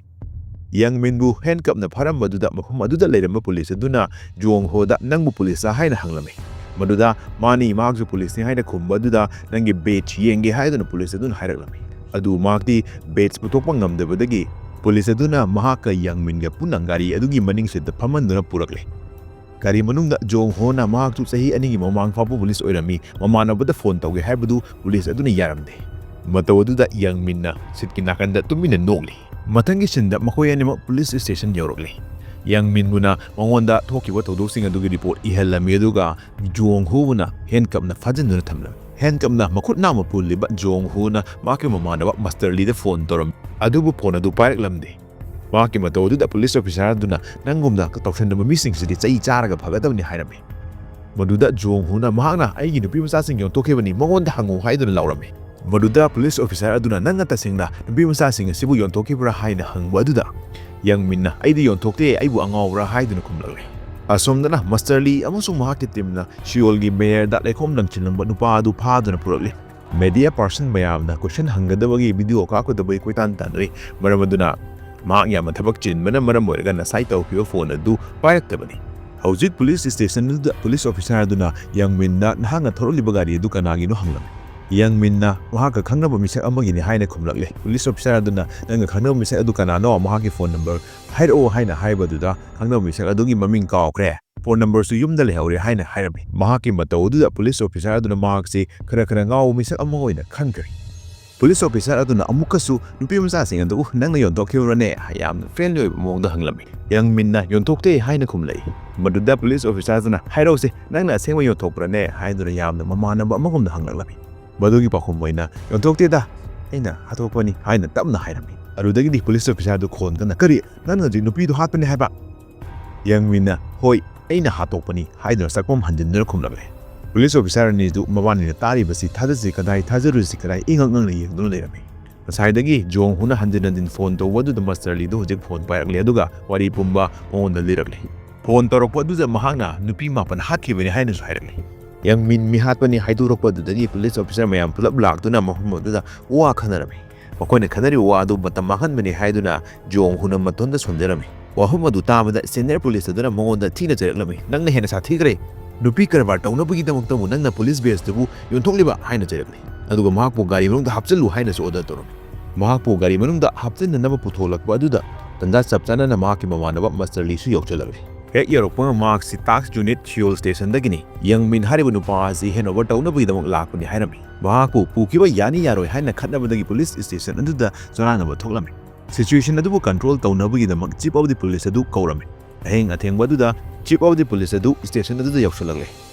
ꯌꯪ ꯃꯤꯟꯕꯨ ꯍꯦꯟꯀꯞꯅ ꯐꯥꯔꯝꯕꯗꯨꯗ ꯃꯐꯝ ꯑꯗꯨꯗ ꯂꯩꯔꯝꯕ ꯄꯨꯂꯤꯁ ꯑꯗꯨꯅ ꯖꯨꯑꯣꯡ ꯍꯣꯗ "ꯅꯪꯕꯨ ꯄꯨꯂꯤꯁꯂꯥ?" ꯍꯥꯏꯅ ꯍꯪꯂꯝꯃꯤ꯫ ꯃꯗꯨꯗ "ꯃꯥꯅꯤ, ꯃꯍꯥꯛꯁꯨ ꯄꯨꯂꯤꯁꯅꯤ" ꯍꯥꯏꯅ ꯈꯨꯝꯕ ꯑꯗꯨꯗ "ꯅꯪꯒꯤ ꯕꯦꯖ ꯌꯦꯡꯒꯦ" ꯍꯥꯏꯗꯨꯅ ꯄꯨꯂꯤꯁ ꯑꯗꯨꯅ ꯍꯥꯏꯔꯛꯂꯝꯃꯤ꯫ ꯑꯗꯨ ꯃꯍꯥꯛꯇꯤ ꯕꯦꯖ ꯄꯨꯊꯣꯛꯄ ꯉꯝꯗꯕꯗꯒꯤ ꯄꯨꯂꯤꯁ ꯑꯗꯨꯅ ꯃꯍꯥꯛꯀ ꯌꯪ ꯃꯤꯟꯒ ꯄꯨꯟꯅ ꯒꯥꯔꯤ ꯑꯗꯨꯒꯤ ꯃꯅꯤꯡ ꯁꯤꯠꯇ ꯐꯝꯍꯟꯗꯨꯅ ꯄꯨꯔꯛꯂꯦ꯫ ꯒꯥꯔꯤ ꯃꯅꯨꯡꯗ ꯖꯣꯡ ꯍꯣꯅ ꯃꯍꯥꯛꯁꯨ ꯆꯍꯤ ꯑꯅꯤꯒꯤ ꯃꯃꯥꯡ ꯐꯥꯎꯕ ꯄꯨꯂꯤꯁ ꯑꯣꯏꯔꯝꯃꯤ, ꯃꯃꯥꯟꯅꯕꯗ ꯐꯣꯟ ꯇꯧꯒꯦ ꯍꯥꯏꯕꯗꯨ ꯄꯨꯂꯤꯁ ꯑꯗꯨꯅ ꯌꯥꯔꯝꯗꯦ꯫ ꯃꯇꯧ ꯑꯗꯨꯗ ꯌꯪ ꯃꯤꯟꯅ ꯁꯤꯠꯀꯤ ꯅꯥꯀꯟꯗ ꯇꯨꯃꯤꯟꯅ ꯅꯣꯛꯂꯤ꯫ ꯃꯊꯪꯒꯤ ꯁꯤꯟꯗ ꯃꯈꯣꯏ ꯑꯅꯤꯃꯛ ꯄꯨꯂꯤꯁ ꯁ꯭ꯇꯦꯁꯟ ꯌꯧꯔꯛꯂꯤ꯫ ꯌꯪ ꯃꯤꯟꯕꯨꯅ ꯃꯉꯣꯟꯗ ꯊꯣꯛꯈꯤꯕ ꯊꯧꯗꯣꯛꯁꯤꯡ ꯑꯗꯨꯒꯤ ꯔꯤꯄꯣꯔꯠ ꯏꯍꯜꯂꯝꯃꯤ, ꯑꯗꯨꯒ ꯖꯣꯡ ꯍꯨꯕꯨꯅ ꯍꯦꯟꯀꯞꯅ ꯐꯥꯖꯤꯟꯗꯨꯅ ꯊꯝꯂꯝꯃꯤ꯫ ꯍꯦꯟꯀꯞꯅ ꯃꯈꯨꯠ ꯅꯥꯝꯃ ꯄꯨꯜꯂꯤꯕ ꯖꯣꯡ ꯍꯨꯅ ꯃꯍꯥꯛꯀꯤ ꯃꯃꯥꯟꯅꯕ ꯃꯥꯁꯇꯔ ꯂꯤꯗ ꯐꯣꯟ ꯇꯧꯔꯝꯃꯤ, ꯑꯗꯨꯕꯨ ꯐꯣꯟ ꯑꯗꯨ ꯄꯥꯏꯔꯛꯂꯝꯗꯦ꯫ ꯃꯍꯥꯛꯀꯤ ꯃꯇꯧ ꯑꯗꯨꯗ ꯄꯨꯂꯤꯁ ꯑꯣꯐꯤꯁꯥꯔ ꯑꯗꯨꯅ, "ꯅꯪꯒꯨꯝꯅ ꯇꯧꯁꯟꯅꯕ ꯃꯤꯁꯤꯡꯁꯤꯗꯤ ꯆꯩ ꯆꯥꯔꯒ ꯐꯒꯗꯕꯅꯤ" ꯍꯥꯏꯔꯝꯃꯤ꯫ ꯃꯗꯨꯗ ꯖꯣꯡ ꯍꯨꯅ, "ꯃꯍꯥꯛꯅ ꯑꯩꯒꯤ ꯅꯨꯄꯤ ꯃꯆꯥꯁꯤꯡ ꯌꯣꯟꯊꯣꯛꯈꯤꯕꯅꯤ, ꯃꯉꯣꯟꯗ ꯍꯪꯉꯨ" ꯍꯥꯏꯗꯨꯅ ꯂꯥꯎꯔꯝꯃꯤ꯫ ꯃꯗꯨꯗ ꯄꯨꯂꯤꯁ ꯑꯣꯐꯤꯁꯥꯔ ꯑꯗꯨꯅ, "ꯅꯪꯅ ꯇꯁꯦꯡꯅ ꯅꯨꯄꯤ ꯃꯆꯥꯁꯤꯡ ꯑꯁꯤꯕꯨ ꯌꯣꯟꯊꯣꯛꯈꯤꯕ꯭ꯔꯥ?" ꯍꯥꯏꯅ ꯍꯪꯕ ꯑꯗꯨꯗ ꯌꯪ ꯃꯤꯟꯅ, "ꯑꯩꯗꯤ ꯌꯣꯟꯊꯣꯛꯇꯦ, ꯑꯩꯕꯨ ꯑꯉꯥꯎꯕ꯭ꯔꯥ?" ꯍꯥꯏꯗꯨꯅ ꯈꯨꯝꯂꯛꯂꯤ꯫ ꯑꯁꯣꯝꯗꯅ ꯃꯁꯇꯔ ꯂꯤ ꯑꯃꯁꯨꯡ ꯃꯍꯥꯛꯀꯤ ꯇꯤꯝꯅ ꯁꯤꯑꯣꯜꯒꯤ ꯃꯦꯌꯔꯗ ꯂꯩꯈꯣꯝ ꯂꯪꯁꯤꯜꯂꯝꯕ ꯅꯨꯄꯥ ꯑꯗꯨ ꯐꯥꯗꯨꯅ ꯄꯨꯔꯛꯂꯤ꯫ ꯃꯦꯗꯤꯌꯥ ꯄꯥꯔꯁꯟ ꯃꯌꯥꯝꯅ ꯀꯣꯏꯁꯟ ꯍꯪꯒꯗꯕꯒꯤ ꯚꯤꯗꯤꯑꯣ ꯀꯥꯞꯀꯗꯕꯒꯤ ꯀꯣꯏꯇꯥꯟ ꯇꯥꯟꯅꯔꯤ꯫ ꯃꯔꯝ ꯑꯗꯨꯅ ꯃꯍꯥꯛ ꯌꯥꯝꯅ ꯊꯕꯛ ꯆꯤꯟꯕꯅ ꯃꯔꯝ ꯑꯣꯏꯔꯒ ꯉꯁꯥꯏ ꯇꯧꯈꯤꯕ ꯐꯣꯟ ꯑꯗꯨ ꯄꯥꯏꯔꯛꯇꯕꯅꯤ꯫ ꯍꯧꯖꯤꯛ ꯄꯨꯂꯤꯁ ꯁ꯭ꯇꯦꯁꯟ ꯑꯗꯨꯗ ꯄꯨꯂꯤꯁ ꯑꯣꯐꯤꯁꯥꯔ ꯑꯗꯨꯅ ꯌꯪ ꯃꯤꯟꯗ, "ꯅꯍꯥꯛꯅ ꯊꯧꯔꯛꯂꯤꯕ ꯒꯥꯔꯤ ꯑꯗꯨ ꯀꯅꯥꯒꯤꯅꯣ?" ꯍꯪꯂꯝꯃꯤ꯫ ꯌꯪ ꯃꯤꯟꯅ ꯃꯍꯥꯛꯀ ꯈꯪꯅꯕ ꯃꯤꯁꯛ ꯑꯃꯒꯤꯅꯤ ꯍꯥꯏꯅ ꯈꯨꯝꯂꯛꯂꯦ꯫ ꯄꯨꯂꯤꯁ ꯑꯣꯐꯤꯁꯥꯔ ꯑꯗꯨꯅ, "ꯅꯪꯒ ꯈꯪꯅꯕ ꯃꯤꯁꯛ ꯑꯗꯨ ꯀꯅꯥꯅꯣ? ꯃꯍꯥꯛꯀꯤ ꯐꯣꯟ ꯅꯝꯕꯔ ꯍꯥꯏꯔꯛꯑꯣ" ꯍꯥꯏꯅ ꯍꯥꯏꯕꯗꯨꯗ, ꯈꯪꯅꯕ ꯃꯤꯁꯛ ꯑꯗꯨꯒꯤ ꯃꯃꯤꯡ ꯀꯥꯎꯈ꯭ꯔꯦ, ꯐꯣꯟ ꯅꯝꯕꯔꯁꯨ ꯌꯨꯝꯗ ꯂꯩꯍꯧꯔꯦ ꯍꯥꯏꯅ ꯍꯥꯏꯔꯝꯃꯤ꯫ ꯃꯍꯥꯛꯀꯤ ꯃꯇꯧ ꯑꯗꯨꯗ ꯄꯨꯂꯤꯁ ꯑꯣꯐꯤꯁꯥꯔ ꯑꯗꯨꯅ ꯃꯍꯥꯛꯁꯤ ꯈꯔ ꯈꯔ ꯉꯥꯎꯕ ꯃꯤꯁꯛ ꯑꯃ ꯑꯣꯏꯅ ꯈꯟꯈ꯭ꯔꯦ꯫ ꯄꯨꯂꯤꯁ ꯑꯣꯐꯤꯁꯥꯔ ꯑꯗꯨꯅ ꯑꯃꯨꯛꯀꯁꯨ, "ꯅꯨꯄꯤ ꯃꯆꯥꯁꯤꯡ ꯑꯗꯨꯕꯨ ꯅꯪꯅ ꯌꯣꯟꯊꯣꯛꯈꯤꯕ꯭ꯔꯅꯦ?" ꯌꯥꯝꯅ ꯐ꯭ꯔꯦꯟꯂꯤ ꯑꯣꯏꯕ ꯃꯑꯣꯡꯗ ꯍꯪꯂꯝꯃꯤ꯫ ꯌꯪ ꯃꯤꯟꯅ, "ꯌꯣꯟꯊꯣꯛꯇꯦ" ꯍꯥꯏꯅ ꯈꯨꯝꯂꯛꯏ꯫ ꯃꯗꯨꯗ ꯄꯨꯂꯤꯁ ꯑꯣꯐꯤꯁꯥꯔ ꯑꯗꯨꯅ, "ꯍꯥꯏꯔꯛꯎꯁꯦ, ꯅꯪꯅ ꯑꯁꯦꯡꯕ ꯌꯣꯟꯊꯣꯛꯄ꯭ꯔꯅꯦ?" ꯍꯥꯏꯗꯨꯅ ꯌꯥꯝꯅ ꯃꯃꯥꯟꯅꯕ ꯑꯃꯒꯨꯝꯅ ꯍꯪꯂꯛꯂꯝꯃꯤ꯫ ꯃꯗꯨꯒꯤ ꯄꯥꯎꯈꯨꯝ ꯑꯣꯏꯅ, "ꯌꯣꯟꯊꯣꯛꯇꯦꯗ, ꯑꯩꯅ ꯍꯥꯠꯇꯣꯛꯄꯅꯤ" ꯍꯥꯏꯅ ꯇꯞꯅ ꯍꯥꯏꯔꯝꯃꯤ꯫ ꯑꯗꯨꯗꯒꯤꯗꯤ ꯄꯨꯂꯤꯁ ꯑꯣꯐꯤꯁꯥꯔ ꯑꯗꯨ ꯈꯣꯟ ꯀꯟꯅ, "ꯀꯔꯤ? ꯅꯪꯅ ꯍꯧꯖꯤꯛ ꯅꯨꯄꯤꯗꯨ ꯍꯥꯠꯄꯅꯤ ꯍꯥꯏꯕ?" ꯌꯪ ꯃꯤꯟꯅ, "ꯍꯣꯏ, ꯑꯩꯅ ꯍꯥꯠꯇꯣꯛꯄꯅꯤ" ꯍꯥꯏꯗꯨꯅ ꯆꯥꯛꯐꯝ ꯍꯟꯖꯤꯟꯗꯨꯅ ꯈꯨꯝꯂꯝꯃꯤ꯫ ꯄꯨꯂꯤꯁ ꯑꯣꯐꯤꯁꯥꯔ ꯑꯅꯤꯗꯨ ꯃꯕꯥꯅꯤꯅ ꯇꯥꯔꯤꯕꯁꯤ ꯊꯥꯖꯁꯤ ꯀꯗꯥꯏ, ꯊꯥꯖꯔꯣꯏꯁꯤ ꯀꯗꯥꯏ, ꯏꯉꯛ ꯉꯛꯅ ꯌꯦꯡꯗꯨꯅ ꯂꯩꯔꯝꯃꯤ꯫ ꯉꯁꯥꯏꯗꯒꯤ ꯖꯣꯡ ꯍꯨꯅ ꯍꯟꯖꯤꯟ ꯍꯟꯖꯤꯟ ꯐꯣꯟ ꯇꯧꯕ ꯑꯗꯨꯗ ꯃꯁꯇꯔ ꯂꯤꯗꯨ ꯍꯧꯖꯤꯛ ꯐꯣꯟ ꯄꯥꯏꯔꯛꯂꯦ, ꯑꯗꯨꯒ ꯋꯥꯔꯤ ꯄꯨꯝꯕ ꯃꯉꯣꯟꯗ ꯂꯤꯔꯛꯂꯦ꯫ ꯐꯣꯟ ꯇꯧꯔꯛꯄ ꯑꯗꯨꯗ ꯃꯍꯥꯛꯅ ꯅꯨꯄꯤ ꯃꯥꯄꯟ ꯍꯥꯠꯈꯤꯕꯅꯤ ꯍꯥꯏꯅꯁꯨ ꯍꯥꯏꯔꯛꯂꯦ꯫ ꯌꯪ ꯃꯤꯟ ꯃꯤꯍꯥꯠꯄꯅꯤ ꯍꯥꯏꯗꯣꯔꯛꯄ ꯑꯗꯨꯗꯒꯤ ꯄꯨꯂꯤꯁ ꯑꯣꯐꯤꯁꯥꯔ ꯃꯌꯥꯝ ꯄꯨꯂꯞ ꯂꯥꯛꯇꯨꯅ ꯃꯐꯝ ꯑꯗꯨꯗ ꯋꯥ ꯈꯟꯅꯔꯝꯃꯤ꯫ ꯃꯈꯣꯏꯅ ꯈꯟꯅꯔꯤꯕ ꯋꯥ ꯑꯗꯨ ꯃꯇꯝ ꯃꯥꯡꯍꯟꯕꯅꯤ ꯍꯥꯏꯗꯨꯅ ꯖꯣꯡ ꯍꯨꯅ ꯃꯇꯣꯟꯗ ꯁꯣꯟꯖꯔꯝꯃꯤ꯫ ꯋꯥꯐꯝ ꯑꯗꯨ ꯇꯥꯕꯗ ꯁꯦꯅꯤꯌꯔ ꯄꯨꯂꯤꯁ ꯑꯗꯨꯅ ꯃꯉꯣꯟꯗ ꯊꯤꯅ ꯆꯩꯔꯛꯂꯝꯃꯤ, "ꯅꯪꯅ ꯍꯦꯟꯅ ꯁꯥꯊꯤꯈ꯭ꯔꯦ꯫ ꯅꯨꯄꯤ ꯀꯔꯕꯥꯔ ꯇꯧꯅꯕꯒꯤꯗꯃꯛꯇꯕꯨ ꯅꯪꯅ ꯄꯨꯂꯤꯁ ꯕꯦꯁꯇꯨꯕꯨ ꯌꯣꯟꯊꯣꯛꯂꯤꯕ?" ꯍꯥꯏꯅ ꯆꯩꯔꯛꯂꯤ꯫ ꯑꯗꯨꯒ ꯃꯍꯥꯛꯄꯨ ꯒꯥꯔꯤ ꯃꯅꯨꯡꯗ ꯍꯥꯞꯆꯤꯜꯂꯨ ꯍꯥꯏꯅꯁꯨ ꯑꯣꯔꯗꯔ ꯇꯧꯔꯝꯃꯤ꯫ ꯃꯍꯥꯛꯄꯨ ꯒꯥꯔꯤ ꯃꯅꯨꯡꯗ ꯍꯥꯞꯆꯤꯟꯅꯅꯕ ꯄꯨꯊꯣꯛꯂꯛꯄ ꯑꯗꯨꯗ ꯇꯟꯖꯥ ꯆꯞ ꯆꯥꯅꯅ ꯃꯍꯥꯛꯀꯤ ꯃꯃꯥꯟꯅꯕ ꯃꯁꯇꯔ ꯂꯤꯁꯨ ꯌꯧꯁꯤꯜꯂꯛꯂꯤ꯫ ꯍꯦꯛ ꯌꯧꯔꯛꯄꯒ ꯃꯍꯥꯛꯁꯤ ꯇꯥꯛꯁ ꯌꯨꯅꯤꯠ ꯁꯤꯑꯣꯜ ꯁ꯭ꯇꯦꯁꯟꯗꯒꯤꯅꯤ꯫ ꯌꯪ ꯃꯤꯟ ꯍꯥꯏꯔꯤꯕ ꯅꯨꯄꯥ ꯑꯁꯤ ꯍꯦꯟꯑꯣꯚꯔ ꯇꯧꯅꯕꯒꯤꯗꯃꯛ ꯂꯥꯛꯄꯅꯤ ꯍꯥꯏꯔꯝꯃꯤ꯫ ꯃꯍꯥꯛꯄꯨ ꯄꯨꯈꯤꯕ ꯌꯥꯅꯤ ꯌꯥꯔꯣꯏ ꯍꯥꯏꯅ ꯈꯠꯅꯕꯗꯒꯤ ꯄꯨꯂꯤꯁ ꯁ꯭ꯇꯦꯁꯟ ꯑꯗꯨꯗ ꯆꯔꯥꯡꯅꯕ ꯊꯣꯛꯂꯝꯃꯤ꯫ ꯁꯤꯆꯨꯋꯦꯁꯟ ꯑꯗꯨꯕꯨ ꯀꯟꯇ꯭ꯔꯣꯜ ꯇꯧꯅꯕꯒꯤꯗꯃꯛ ꯆꯤꯐ ꯑꯣꯐ ꯗꯤ ꯄꯨꯂꯤꯁ ꯑꯗꯨ ꯀꯧꯔꯝꯃꯤ꯫ ꯑꯍꯤꯡ ꯑꯊꯦꯡꯕ ꯑꯗꯨꯗ ꯆꯤꯐ ꯑꯣꯐ ꯗꯤ ꯄꯨꯂꯤꯁ ꯑꯗꯨ ꯁ꯭ꯇꯦꯁꯟ ꯑꯗꯨꯗ ꯌꯧꯁꯤꯜꯂꯛꯂꯦ꯫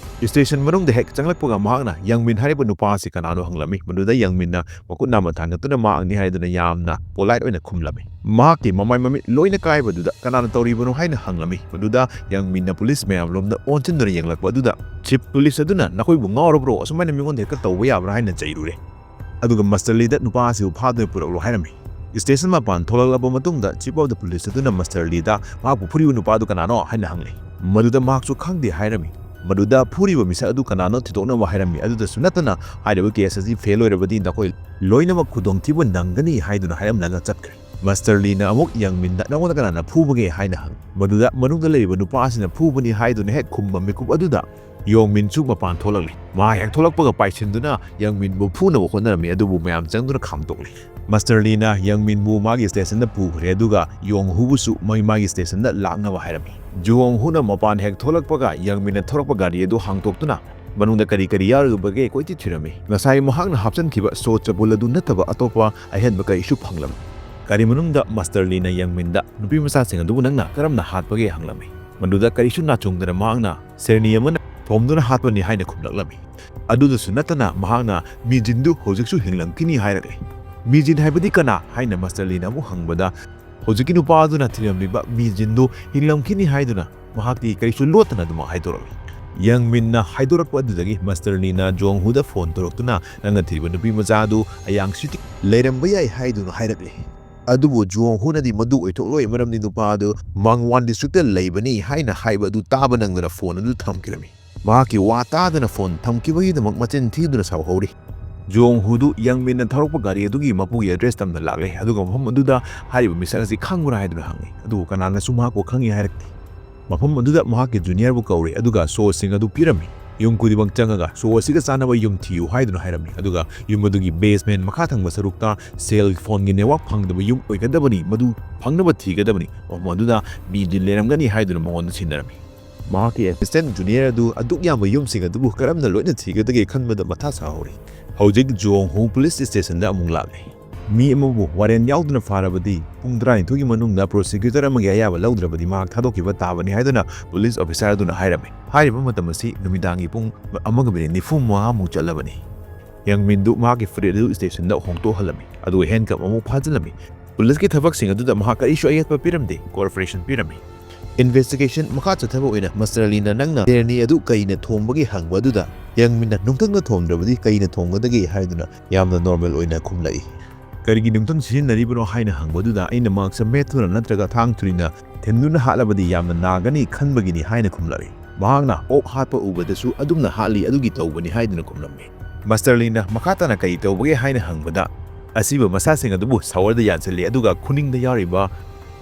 ꯁ꯭ꯇꯦꯁꯟ ꯃꯅꯨꯡꯗ ꯍꯦꯛ ꯆꯪꯂꯛꯄꯒ ꯃꯍꯥꯛꯅ ꯌꯪꯃꯤꯟ ꯍꯥꯏꯔꯤꯕ ꯅꯨꯄꯥ ꯑꯁꯤ ꯀꯅꯥꯅꯣ ꯍꯪꯂꯝꯃꯤ꯫ ꯃꯗꯨꯗ ꯌꯪꯃꯤꯟꯅ ꯃꯈꯨꯠ ꯅꯥꯝꯃ ꯊꯥꯡꯒꯠꯇꯨꯅ ꯃꯍꯥꯛꯅꯤ ꯍꯥꯏꯗꯨꯅ ꯌꯥꯝꯅ ꯄꯣꯂꯥꯏꯠ ꯑꯣꯏꯅ ꯈꯨꯝꯂꯝꯃꯤ꯫ ꯃꯍꯥꯛꯀꯤ ꯃꯃꯥꯏ ꯃꯃꯤꯠ ꯂꯣꯏꯅ ꯀꯥꯏꯕꯗꯨꯗ ꯀꯅꯥꯅ ꯇꯧꯔꯤꯕꯅꯣ ꯍꯥꯏꯅ ꯍꯪꯂꯝꯃꯤ꯫ ꯃꯗꯨꯗ ꯌꯪꯃꯤꯟꯅ ꯄꯨꯂꯤꯁ ꯃꯌꯥꯝꯂꯣꯝꯗ ꯑꯣꯟꯁꯤꯟꯗꯨꯅ ꯌꯦꯡꯂꯛꯄ ꯑꯗꯨꯗ ꯆꯤꯞ ꯄꯨꯂꯤꯁ ꯑꯗꯨꯅ "ꯅꯈꯣꯏꯕꯨ ꯉꯥꯎꯔꯕ꯭ꯔꯣ? ꯑꯁꯨꯃꯥꯏꯅ ꯃꯤꯉꯣꯟꯗ ꯍꯦꯛꯇ ꯇꯧꯕ ꯌꯥꯕ꯭ꯔꯥ?" ꯍꯥꯏꯅ ꯆꯩꯔꯨꯔꯦ꯫ ꯑꯗꯨꯒ ꯃꯁꯇꯔ ꯂꯤꯗ ꯅꯨꯄꯥ ꯑꯁꯤꯕꯨ ꯐꯥꯗꯨꯅ ꯄꯨꯔꯛꯂꯣ ꯍꯥꯏꯔꯝꯃꯤ꯫ ꯁ꯭ꯇꯦꯁꯟ ꯃꯄꯥꯟ ꯊꯣꯛꯂꯛꯂꯕ ꯃꯇꯨꯡꯗ ꯆꯤꯞ ꯑꯣꯐ ꯗ ꯄꯨꯂꯤꯁ ꯑꯗꯨꯅ ꯃꯁꯇꯔ ꯂꯤꯗ ꯃꯍꯥꯛꯄꯨ ꯐꯨꯔꯤꯕ ꯅꯨꯄꯥꯗꯨ ꯀꯅꯥꯅꯣ ꯍꯥꯏꯅ ꯍꯪꯂꯦ꯫ ꯃꯗꯨꯗ ꯃꯍꯥꯛꯁꯨ ꯈꯪꯗꯦ ꯍꯥꯏꯔꯝꯃꯤ꯫ ꯃꯗꯨꯗ ꯐꯨꯔꯤꯕ ꯃꯤꯁꯛ ꯑꯗꯨ ꯀꯅꯥꯅꯣ ꯊꯤꯗꯣꯛꯅꯕ ꯍꯥꯏꯔꯝꯃꯤ꯫ ꯑꯗꯨꯗꯁꯨ ꯅꯠꯇꯅ ꯍꯥꯏꯔꯤꯕ ꯀꯦꯁ ꯑꯁꯤ ꯐꯦꯜ ꯑꯣꯏꯔꯕꯗꯤ ꯅꯈꯣꯏ ꯂꯣꯏꯅꯃꯛ ꯈꯨꯗꯣꯡꯊꯤꯕ ꯅꯪꯒꯅꯤ ꯍꯥꯏꯗꯨꯅ ꯍꯥꯏꯔꯝꯂꯒ ꯆꯠꯈ꯭ꯔꯦ꯫ ꯃꯁꯇꯔ ꯂꯤꯅ ꯑꯃꯨꯛ ꯌꯪꯃꯤꯟꯗ "ꯅꯉꯣꯟꯗ ꯀꯅꯥꯅ ꯐꯨꯕꯒꯦ?" ꯍꯥꯏꯅ ꯍꯪꯉꯤ꯫ ꯃꯗꯨꯗ ꯃꯅꯨꯡꯗ ꯂꯩꯔꯤꯕ ꯅꯨꯄꯥ ꯑꯁꯤꯅ ꯐꯨꯕꯅꯤ ꯍꯥꯏꯗꯨꯅ ꯍꯦꯛ ꯈꯨꯝꯕ ꯃꯤꯀꯨꯞ ꯑꯗꯨꯗ ꯌꯣꯡꯃꯤꯟꯁꯨ ꯃꯄꯥꯟ ꯊꯣꯛꯂꯛꯂꯤ꯫ ꯃꯍꯥꯛ ꯍꯦꯛ ꯊꯣꯛꯂꯛꯄꯒ ꯄꯥꯏꯁꯤꯟꯗꯨꯅ ꯌꯪꯃꯤꯟꯕꯨ ꯐꯨꯅꯕ ꯍꯣꯠꯅꯔꯝꯃꯤ, ꯑꯗꯨꯕꯨ ꯃꯌꯥꯝ ꯆꯪꯗꯨꯅ ꯈꯥꯝꯗꯣꯛꯂꯤ꯫ ꯃꯁꯇꯔ ꯂꯤꯅ ꯌꯪꯃꯤꯟꯕꯨ ꯃꯥꯒꯤ ꯁ꯭ꯇꯦꯁꯟꯗ ꯄꯨꯈ꯭ꯔꯦ, ꯑꯗꯨꯒ ꯌꯣꯡ ꯍꯨꯕꯨꯁꯨ ꯃꯥꯒꯤ ꯃꯥꯒꯤ ꯁ꯭ꯇꯦꯁꯟꯗ ꯂꯥꯛꯅꯕ ꯍꯥꯏꯔꯝꯃꯤ꯫ ꯖꯨꯑꯣꯡ ꯍꯨꯅ ꯃꯄꯥꯟ ꯍꯦꯛ ꯊꯣꯛꯂꯛꯄꯒ ꯌꯪꯃꯤꯟꯅ ꯊꯧꯔꯛꯄ ꯒꯥꯔꯤ ꯑꯗꯨ ꯍꯥꯡꯗꯣꯛꯇꯨꯅ ꯃꯅꯨꯡꯗ ꯀꯔꯤ ꯀꯔꯤ ꯌꯥꯎꯔꯤꯕꯒꯦ ꯀꯣꯏꯊꯤ ꯊꯤꯔꯝꯃꯤ꯫ ꯉꯁꯥꯏ ꯃꯍꯥꯛꯅ ꯍꯥꯞꯆꯤꯟꯈꯤꯕ ꯁꯣ ꯆꯕꯨꯜ ꯑꯗꯨ ꯅꯠꯇꯕ ꯑꯇꯣꯞꯄ ꯑꯍꯦꯟꯕ ꯀꯔꯤꯁꯨ ꯐꯪꯂꯝꯃꯤ꯫ ꯒꯥꯔꯤ ꯃꯅꯨꯡꯗ ꯃꯁꯇꯔ ꯂꯤꯅ ꯌꯪꯃꯤꯟꯗ "ꯅꯨꯄꯤ ꯃꯆꯥꯁꯤꯡ ꯑꯗꯨꯕꯨ ꯅꯪꯅ ꯀꯔꯝꯅ ꯍꯥꯠꯄꯒꯦ?" ꯍꯪꯂꯝꯃꯤ꯫ ꯃꯗꯨꯗ ꯀꯔꯤꯁꯨ ꯅꯥꯆꯨꯡꯗꯅ ꯃꯍꯥꯛꯅ "ꯁꯦꯔꯅꯤ ꯑꯃꯅ ꯊꯣꯝꯗꯨꯅ ꯍꯥꯠꯄꯅꯤ" ꯍꯥꯏꯅ ꯈꯨꯝꯂꯛꯂꯝꯃꯤ꯫ ꯑꯗꯨꯗꯁꯨ ꯅꯠꯇꯅ ꯃꯍꯥꯛꯅ "ꯃꯤꯖꯤꯟꯗꯨ ꯍꯧꯖꯤꯛꯁꯨ ꯍꯤꯡꯂꯝꯈꯤꯅꯤ" ꯍꯥꯏꯔꯛꯂꯤ꯫ "ꯃꯤꯖꯤꯟ ꯍꯥꯏꯕꯗꯤ ꯀꯅꯥ?" ꯍꯥꯏꯅ ꯃꯁꯇꯔ ꯂꯤꯅ ꯑꯃꯨꯛ ꯍꯪꯕꯗ, ꯍꯧꯖꯤꯛꯀꯤ ꯅꯨꯄꯥ ꯑꯗꯨꯅ ꯊꯤꯔꯝꯂꯤꯕ ꯃꯤꯖꯤꯟꯗꯨ ꯍꯤꯡꯂꯝꯈꯤꯅꯤ ꯍꯥꯏꯗꯨꯅ ꯃꯍꯥꯛꯇꯤ ꯀꯔꯤꯁꯨ ꯂꯣꯠꯇꯅ ꯑꯗꯨꯃꯛ ꯍꯥꯏꯗꯣꯔꯛꯂꯤ꯫ ꯌꯪꯃꯤꯟꯅ ꯍꯥꯏꯗꯣꯔꯛꯄ ꯑꯗꯨꯗꯒꯤ ꯃꯁꯇꯔ ꯂꯤꯅ ꯖꯣꯡ ꯍꯨꯗ ꯐꯣꯟ ꯇꯧꯔꯛꯇꯨꯅ "ꯅꯪꯅ ꯊꯤꯔꯤꯕ ꯅꯨꯄꯤ ꯃꯆꯥ ꯑꯗꯨ ꯑꯌꯥꯡ ꯁꯤꯇꯤ ꯂꯩꯔꯝꯕ ꯌꯥꯏ" ꯍꯥꯏꯗꯨꯅ ꯍꯥꯏꯔꯛꯂꯤ꯫ ꯑꯗꯨꯕꯨ ꯖꯣꯡ ꯍꯨꯅꯗꯤ ꯃꯗꯨ ꯑꯣꯏꯊꯣꯛꯂꯣꯏ, ꯃꯔꯝꯗꯤ ꯅꯨꯄꯥ ꯑꯗꯨ ꯃꯥꯡꯋꯥꯟ ꯗꯤꯁꯇ꯭ꯔꯤꯛꯇ ꯂꯩꯕꯅꯤ ꯍꯥꯏꯅ ꯍꯥꯏꯕ ꯑꯗꯨ ꯇꯥꯕ ꯅꯪꯗꯅ ꯐꯣꯟ ꯑꯗꯨ ꯊꯝꯈꯤꯔꯝꯃꯤ꯫ ꯃꯍꯥꯛꯀꯤ ꯋꯥ ꯇꯥꯗꯅ ꯐꯣꯟ ꯊꯝꯈꯤꯕꯒꯤꯗꯃꯛ ꯃꯆꯤꯟ ꯊꯤꯗꯨꯅ ꯁꯥꯎꯍꯧꯔꯤ꯫ ꯖꯣꯡ ꯍꯨꯗꯨ ꯌꯪꯃꯤꯟꯅ ꯊꯧꯔꯛꯄ ꯒꯥꯔꯤ ꯑꯗꯨꯒꯤ ꯃꯄꯨꯒꯤ ꯑꯦꯗ꯭ꯔꯦꯁ ꯇꯝꯅ ꯂꯥꯛꯂꯦ, ꯑꯗꯨꯒ ꯃꯐꯝ ꯑꯗꯨꯗ ꯍꯥꯏꯔꯤꯕ ꯃꯤꯁꯛ ꯑꯁꯤ ꯈꯪꯕ꯭ꯔꯥ ꯍꯥꯏꯗꯨꯅ ꯍꯪꯉꯤ꯫ ꯑꯗꯨꯕꯨ ꯀꯅꯥꯅꯁꯨ ꯃꯍꯥꯛꯄꯨ ꯈꯪꯉꯤ ꯍꯥꯏꯔꯛꯇꯦ꯫ ꯃꯐꯝ ꯑꯗꯨꯗ ꯃꯍꯥꯛꯀꯤ ꯖꯨꯅꯤꯌꯔꯕꯨ ꯀꯧꯔꯦ, ꯑꯗꯨꯒ ꯁꯣꯁꯤꯡ ꯑꯗꯨ ꯄꯤꯔꯝꯃꯤ꯫ ꯌꯨꯝ ꯈꯨꯗꯤꯡꯃꯛ ꯆꯪꯉꯒ ꯁꯣ ꯑꯁꯤꯒ ꯆꯥꯟꯅꯕ ꯌꯨꯝ ꯊꯤꯌꯨ ꯍꯥꯏꯗꯨꯅ ꯍꯥꯏꯔꯝꯃꯤ꯫ ꯑꯗꯨꯒ ꯌꯨꯝ ꯑꯗꯨꯒꯤ ꯕꯦꯁꯃꯦꯟ ꯃꯈꯥ ꯊꯪꯕ ꯁꯔꯨꯛꯇ ꯁꯦꯜ ꯐꯣꯟꯒꯤ ꯅꯦꯠꯋꯥꯛ ꯐꯪꯗꯕ ꯌꯨꯝ ꯑꯣꯏꯒꯗꯕꯅꯤ, ꯃꯗꯨ ꯐꯪꯅꯕ ꯊꯤꯒꯗꯕꯅꯤ꯫ ꯃꯐꯝ ꯑꯗꯨꯗ ꯃꯤꯗꯤ ꯂꯩꯔꯝꯒꯅꯤ ꯍꯥꯏꯗꯨꯅ ꯃꯉꯣꯟꯗ ꯁꯤꯟꯅꯔꯝꯃꯤ꯫ ꯃꯍꯥꯛꯀꯤ ꯑꯦꯁꯤꯁꯇꯦꯟ ꯖꯨꯅꯤꯌꯔ ꯑꯗꯨ ꯑꯗꯨꯛ ꯌꯥꯝꯕ ꯌꯨꯝꯁꯤꯡ ꯑꯗꯨꯕꯨ ꯀꯔꯝꯅ ꯂꯣꯏꯅ ꯊꯤꯒꯗꯒꯦ ꯈꯟꯕꯗ ꯃꯊꯥ ꯁꯥꯍꯧꯔꯤ꯫ ꯍꯧꯖꯤꯛ ꯖꯨꯑꯣꯡ ꯍꯨ ꯄꯨꯂꯤꯁ ꯁ꯭ꯇꯦꯁꯟꯗ ꯑꯃꯨꯛ ꯂꯥꯛꯂꯦ꯫ ꯃꯤ ꯑꯃꯕꯨ ꯋꯥꯔꯦꯟ ꯌꯥꯎꯗꯅ ꯐꯥꯔꯕꯗꯤ ꯄꯨꯡ ꯇꯔꯥꯅꯤꯊꯣꯏꯒꯤ ꯃꯅꯨꯡꯗ ꯄ꯭ꯔꯣꯁꯤꯀ꯭ꯌꯨꯇꯔ ꯑꯃꯒꯤ ꯑꯌꯥꯕ ꯂꯧꯗ꯭ꯔꯕꯗꯤ ꯃꯍꯥꯛ ꯊꯥꯗꯣꯛꯈꯤꯕ ꯇꯥꯕꯅꯤ ꯍꯥꯏꯗꯨꯅ ꯄꯨꯂꯤꯁ ꯑꯣꯐꯤꯁꯥꯔ ꯑꯗꯨꯅ ꯍꯥꯏꯔꯝꯃꯤ꯫ ꯍꯥꯏꯔꯤꯕ ꯃꯇꯝ ꯑꯁꯤ ꯅꯨꯃꯤꯗꯥꯡꯒꯤ ꯄꯨꯡ ꯑꯃꯒ ꯃꯤꯅꯤꯠ ꯅꯤꯐꯨ ꯃꯉꯥꯃꯨꯛ ꯆꯠꯂꯕꯅꯤ꯫ ꯌꯪꯃꯤꯟꯗꯨ ꯃꯍꯥꯛꯀꯤ ꯐꯨꯔꯤꯠ ꯑꯗꯨ ꯁ꯭ꯇꯦꯁꯟꯗ ꯍꯣꯡꯗꯣꯛꯍꯜꯂꯝꯃꯤ, ꯑꯗꯨꯒ ꯍꯦꯟꯀꯞ ꯑꯃꯨꯛ ꯐꯥꯖꯤꯜꯂꯝꯃꯤ꯫ ꯄꯨꯂꯤꯁꯀꯤ ꯊꯕꯛꯁꯤꯡ ꯑꯗꯨꯗ ꯃꯍꯥꯛ ꯀꯔꯤꯁꯨ ꯑꯌꯦꯠꯄ ꯄꯤꯔꯝꯗꯦ, ꯀꯣꯑꯣꯄꯔꯦꯁꯟ ꯄꯤꯔꯝꯃꯤ꯫ ꯏꯟꯚꯦꯁꯇꯤꯒꯦꯁꯟ ꯃꯈꯥ ꯆꯠꯊꯕ ꯑꯣꯏꯅ ꯃꯁꯇꯔ ꯂꯤꯅ ꯅꯪꯅ ꯕꯤꯔꯌꯥꯅꯤ ꯑꯗꯨ ꯀꯩꯅ ꯊꯣꯡꯕꯒꯦ ꯍꯪꯕ ꯑꯗꯨꯗ ꯌꯪꯃꯤꯟꯅ ꯅꯨꯡꯊꯪꯅ ꯊꯣꯡꯗ꯭ꯔꯕꯗꯤ ꯀꯩꯅ ꯊꯣꯡꯒꯗꯒꯦ ꯍꯥꯏꯗꯨꯅ ꯌꯥꯝꯅ ꯅꯣꯔꯃꯦꯜ ꯑꯣꯏꯅ ꯈꯨꯝꯂꯛꯏ꯫ "ꯀꯔꯤꯒꯤ ꯅꯨꯡꯊꯪ ꯁꯤꯖꯤꯟꯅꯔꯤꯕꯅꯣ?" ꯍꯥꯏꯅ ꯍꯪꯕꯗꯨꯗ ꯑꯩꯅ ꯃꯍꯥꯛꯁꯦ ꯃꯦꯠꯇꯨꯅ ꯅꯠꯇ꯭ꯔꯒ ꯊꯥꯡ ꯊꯨꯔꯤꯅ ꯊꯤꯟꯗꯨꯅ ꯍꯥꯠꯂꯕꯗꯤ ꯌꯥꯝꯅ ꯅꯥꯒꯅꯤ ꯈꯟꯕꯒꯤꯅꯤ ꯍꯥꯏꯅ ꯈꯨꯝꯂꯛꯏ꯫ ꯃꯍꯥꯛꯅ ꯑꯣꯛ ꯍꯥꯠꯄ ꯎꯕꯗꯁꯨ ꯑꯗꯨꯝꯅ ꯍꯥꯠꯂꯤ, ꯑꯗꯨꯒꯤ ꯇꯧꯕꯅꯤ ꯍꯥꯏꯗꯨꯅ ꯈꯨꯝꯂꯝꯃꯤ꯫ ꯃꯁꯇꯔ ꯂꯤꯅ ꯃꯈꯥ ꯇꯥꯅ ꯀꯔꯤ ꯇꯧꯕꯒꯦ ꯍꯥꯏꯅ ꯍꯪꯕꯗ ꯑꯁꯤꯕ ꯃꯁꯥꯁꯤꯡ ꯑꯗꯨꯕꯨ ꯁꯥꯋꯔꯗ ꯌꯥꯟꯁꯤꯜꯂꯤ, ꯑꯗꯨꯒ ꯈꯨꯅꯤꯡꯗ ꯌꯥꯎꯔꯤꯕ